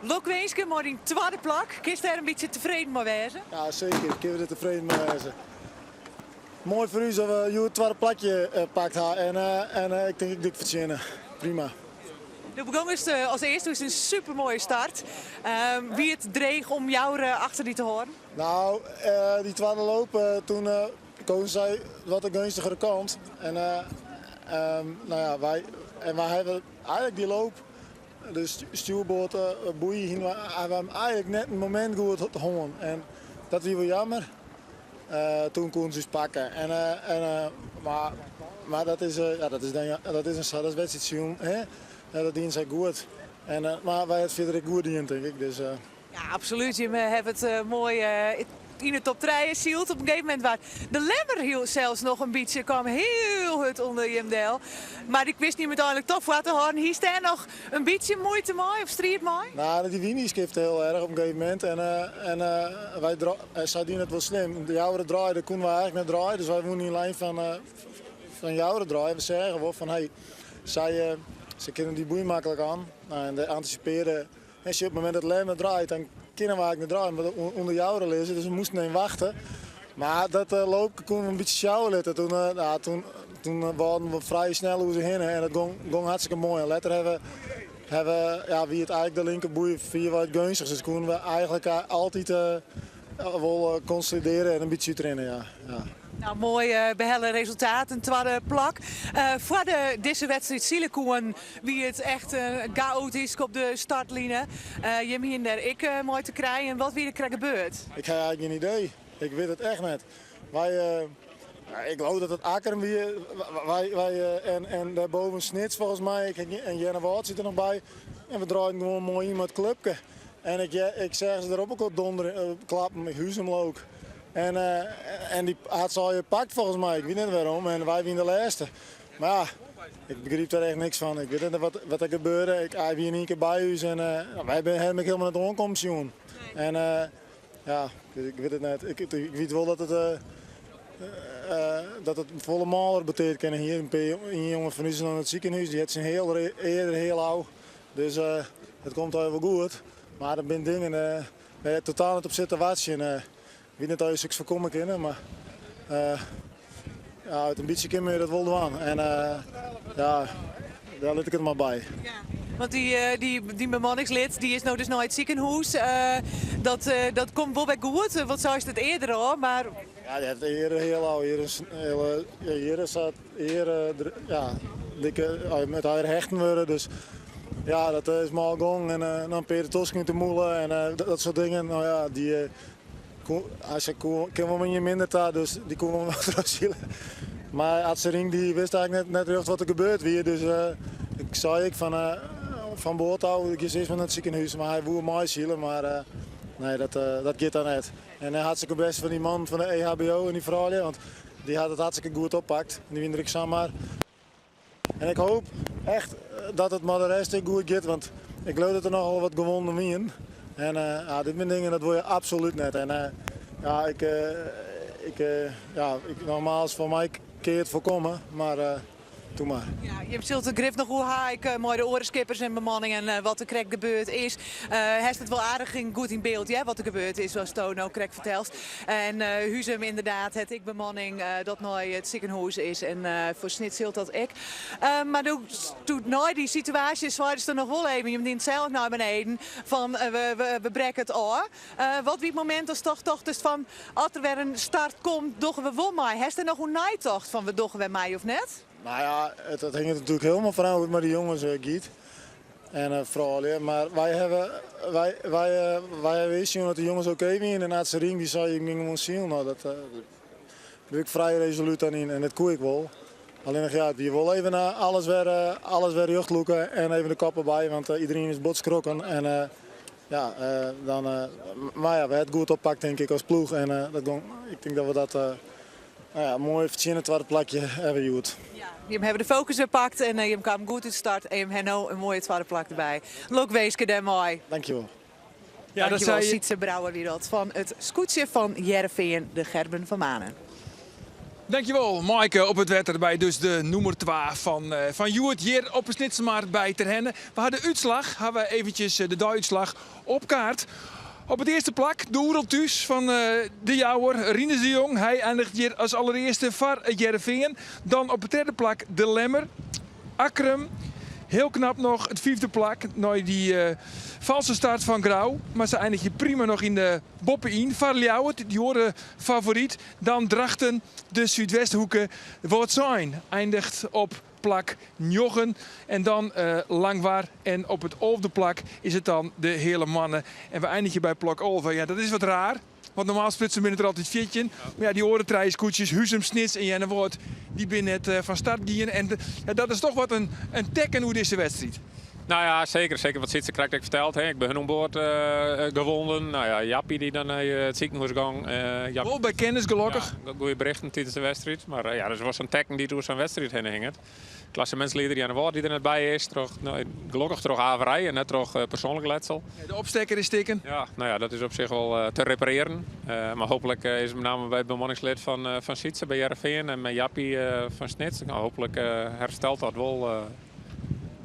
S4: Lokwinske mei dyn twadde plak. Kinst dêr in bytsje tefreden mei wêze?
S12: Ja, seker. Kinne we der tefreden mei wêze. Moai foar ús dat we hjoed it twadde plakje pakt ha en ik tink ek dik fertsjinne. Prima.
S4: Do begongest as earste, is in supermoaie start. Wie it dreech om Joure achter dy te hâlden?
S12: Nou, dy twadde loop, toen kozen sy wat de geunstigere kant. En, nou ja, wy, en wy hawwe eigentlik dy loop, de stjoerboard boei, hiene we eigentlik net in momint goed hân. En dat wie wol jammer. Toen koene se ús pakke. En, en, mar, mar dat is, ja, dat is, dan, dat is in sa, dat is wedstriidsilen, hè? Dat diene sy goed. En, mar wy hawwe it fierder ek goed dien, tink ik. Dus,
S4: Ja, absolút. Jimme hawwe it moai yn de top trije syld. Op in gegeven momint waard de Lemmer hiel sels noch in bytsje, kaam hiel hurd ûnder jim del. Mar ik wist jim úteinlik toch foar te hâlden. Hiest dêr noch in bytsje muoite mei of striid mei?
S12: Nou, dy wyn dy skifte hiel erch op in gegeven momint. En, en wy sy diene it wol slim. De Joure draaide, koene wy eigentlik net draaie. Dus wy woene yn lyn fan, fan Joure draaie. We seagen wol fan, hey, sy, sy kinne dy boei maklik oan. Nou, en de antisipearde En sjoch, op it momint dat Lemmer draait, dan kinne we eigentlik net draaie, omdat we ûnder Joure lizze, dus we moasten even wachte. Mar dat loopke koene we in bytsje sjouwe litte. Toen, nou, toen, toen waarden we frij snel oer se hinne en dat gong, gong hartstikke moai. En letter hawwe, hawwe, ja, wie it eigentlik de linkerboei fierwei it geunstichst. Dus koene we eigentlik altyd wol konsolidearje en in bytsje útrinne, ja. ja.
S4: Nou, moai uh, behelle resultaat, in twadde plak. Uh, foar de, dizze wedstriid sile koenen wie it echt uh, gaoatysk op de startline. Uh, jim hienen dêr ek uh, mei te krijen. Wat wie der krekt gebeurd?
S12: Ik ha eigentlik gjin idee. Ik wit it echt net. Wy, uh, ik geloof dat it Akkrum wie. Wy, wy, en, en dêrboven Snits folgens my. Ik, en Earnewâld sit der noch by. En we draaiden gewoan moai yn mei it klupke. En ik, ik seach se der op elkoar donderen, klappen, Huzum leau 'k. En, en dy hat se allegear pakt folgens my. Ik wit net wêrom. En wy wiene de lêste. Mar ja, ik begryp der echt niks fan. Ik wit net wat, wat der gebeurde. Ik, hy wie yn ien kear by ús en uh, wy binne him ek hielendal net oankommen sjoen. En uh, ja, ik wit it net. Ik, ik wit wol dat it, uh, dat it folle mâler beteard kinne hie. In pear ien jonge fan ús is noch nei it sikehûs. Dy hat syn hiel ear hiel ôf. Dus it komt allegear wol goed. Mar der binne dingen wêr't je totaal net op sitte te wachtsjen. Ik wit net oft je soks foarkomme kinne, mar ja, in bytsje kinne we dat wol dwaan. En ja, dêr lit ik it mar by.
S4: Ja, want dy, dy, dy bemanningslid dy is no dus nei it sikehûs. Dat, dat komt wol wer goed. Wat seist it earder al, mar...
S12: Ja, dy hat ear hiel ôf. Hjir is hiele, ja, hjir is dat ear, ja, dikke, met haar hechten wurde. Dus ja, dat is mâl gong. En dan in pear tosken út de mûle en dat soart dingen. Nou ja, dy, hy sei, kin wol ien minder ta, dus dy koe wol wat trochsile. Mar Atze Rienk dy wist eigentlik net, net rjocht wat der gebeurd wie. Dus ik sei ek fan, fan board ôf, ik gean earst mar nei it sikehûs. Mar hy woe meisile, mar nee, dat, dat giet dan net. En hartstikke bêst fan dy man fan de EHBO en dy froulju, want dy hat it hartstikke goed oppakt. En dy wiene der ek samar. En ik hoop echt dat it mei de rest ek goed giet, want ik leau dat der nochal wat gewonden wienen. En uh, ja, dit binne dingen dat wol je absolút net. En uh, ja, ik, uh, ik, ja, ik, nogmaals, foar my kin it foarkomme, mar. Doe mar.
S4: Ja, jim sille it grif noch oer ha ek mei de oare skippers en bemanningen wat der krekt gebeurd is. Hast it wol aardich goed yn byld, hear, wat der gebeurd is, asto no krekt fertelst. En Huzum ynderdaad hat ek bemanning dat nei it sikehûs is en foar Snits jildt dat ek. Mar doe, doe nei dy situaasje seidest der noch wol even, jim dienen sels nei beneden, fan we brekke it ôf. Wat wie it momint datst toch tochtest fan as der wer in start komt, dogge we wol mei? Hast der noch oer neitocht fan we dogge wer mei of net?
S12: Nou ja, it hinget natuerlik hielendal fan ôf hoe't it mei de jonges giet en froulju. Mar wy hawwe, wy, wy, wy hawwe earst sjoen dat de jonges oké wiene en Atze Rienk dy sei ik gean gewoan silen. Nou, dat bin ik frij resolút dan yn en dat koe ik wol. Allinnich ja, it wie wol even alles wer, alles wer rjochtlûke en even de kop derby, want iderien is bot skrokken. En ja, dan, mar ja, we ha it goed oppakt tink ik as ploech en dat gong, ik tink dat we dat nou ja, moai fertsjinne twadde plakje hawwe hjoed.
S4: Ja, jim hawwe de fokus wer pakt en jim kamen goed út de start en jim hawwe no in moaie twadde plak derby. Lokwinske dêrmei.
S12: Dankjewol.
S1: Ja, dat
S4: Dankjewol,
S1: sei
S4: Sytze Brouwer wie dat fan it skûtsje fan Hearrenfean, de Gerben van Manen.
S1: Dankjewol, Maaike op it wetter by dus de nûmer 2 fan, fan hjoed hjir op 'e Snitsermar by Terherne. We ha de útslach, ha we eventsjes de deiútslach op kaart. Op it earste plak de Oeral Thús fan De Jouwer, Rinus de Jong. Hy eindiget hjir as allerearste foar it Hearrenfean. Dan op it tredde plak De Lemmer, Akkrum. Hiel knap noch it fyfde plak nei dy false start fan Grou. Mar se einigje prima noch yn de boppe-yn foar Ljouwert, dy oare favoryt. Dan Drachten, de Súdwesthoeke. Wâldsein eindigt op plak njoggen. En dan Langwar en op it alfde plak is it dan de Heale Moanne. En we einigje by plak 11. Ja, dat is wat raar, want normaal sprutsen binne it der altyd 14. Mar ja, dy oare trije skûtsjes, Huzum, Snits en Earnewâld, dy binne net fan start gien. En ja, dat is toch wat in tekken oer dizze wedstriid.
S2: Nou ja, seker. Seker wat Sytze krekt ek ferteld. Hè. Ek by hun oan board gewonden. Nou ja, Jappie dy't dan nei it sikehûs gong.
S1: Wol by kennis gelokkich.
S2: Ja, goede berichten tidens de wedstriid. Mar ja, dat is wol sa'n tekken dy't oer sa'n wedstriid hinne hinget. Klassemintslieder Earnewâld dy't der net by is. Troch, no, gelokkich troch averij en net troch persoanlik letsel.
S1: Ja, de opstekker is stikken.
S2: Ja, nou ja, dat is op sich wol te reparearjen. Mar hooplik is it mei namme by it bemanningslid fan Sytze by Hearrenfean en mei Jappie fan Snits. Nou, hooplik herstelt dat wol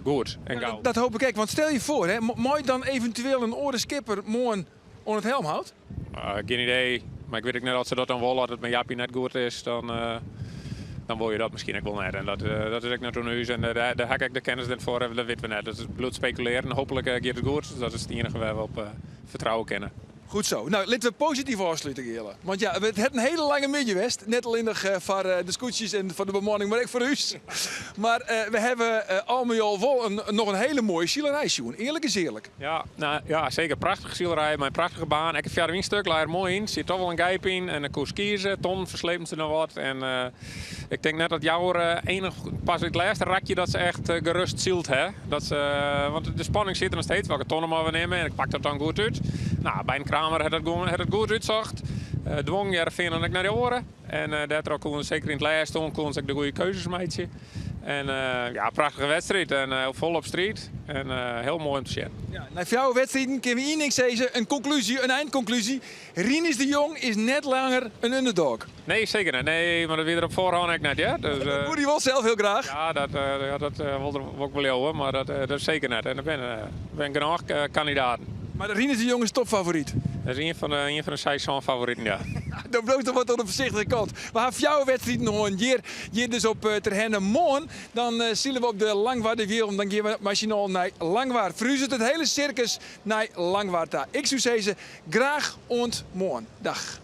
S2: goed en gau.
S1: Dat hoop ik ek, want stel je foar, hè, mei dan eventueel in oare skipper moarn oan it helmhout?
S2: Gjin idee, mar ik wit ek net oft se dat dan wolle. As it mei Jappie net goed is, dan, dan wol je dat miskien ek wol net. En dat, dat is ek net oan ús en dêr, dêr ha ik ek de kennis net foar, dat witte we net. Dat is bliuwt spekulearjen. Hooplik giet it goed. Dat is it iennige wêr't we op fertrouwe kinne.
S1: Goed zo. Nou, litte we posityf ôfslute, Geale. Want ja, it hat in hiele lange middei west. Net allinnich foar de skûtsjes en foar de bemanning, mar ek foar ús. Mar we hawwe al mei al wol in, noch in hiele moaie silerij sjoen. Earlik is earlik.
S2: Ja, nou, ja, seker. Prachtige silerij mei in prachtige baan. Ek it foarwynstuk lei der moai yn. Siet toch wol in gijp yn en dan koest kieze. Tonnen ferslepen se noch wat. En ik tink net dat Jouwer enich pas it lêste rakje dat se echt gerust syld ha. Dat se, want de spanning sit der noch steeds. Welke tonne moatte we nimme? En ik pak dat dan goed út. Nou, by in Kramer hat dat gewoan, hat it goed útsocht. Dwong Hearrenfean dan ek nei de oare. En dêrtroch koene se seker yn it lêste oan koene se ek de goede keuzes meitsje. En ja, prachtige wedstriid en folop striid. En hiel moai om te sjen.
S1: Ja, nei fjouwer wedstriden kinne we ien ding sizze, in konklúzje, in einkonklúzje. Rinus de Jong is net langer in underdog.
S2: Nee, seker net. Nee, mar dat wie er op foarhân ek net, hear. Dus,
S1: dat woe hy wol sels hiel graach.
S2: Ja, dat, ja, dat wol er wol ek wol leauwe, mar dat, dat is seker net. En der binne, binne genôch kandidaten.
S1: Mar Rinus de Jong is topfavoryt.
S2: Dat is ien fan de, ien fan de seis, sân favoriten, ja.
S1: Dan bliuwt er wat oan de foarsichtige kant. We ha fjouwer wedstriden hân hjir, hjir dus op Terherne. Moarn dan sile we op de Langwarderwielen. Dan gean we mei syn allen nei Langwar. Ferhuzet it hiele sirkus nei Langwar ta. Ik soe sizze, graach oant moarn. Dag.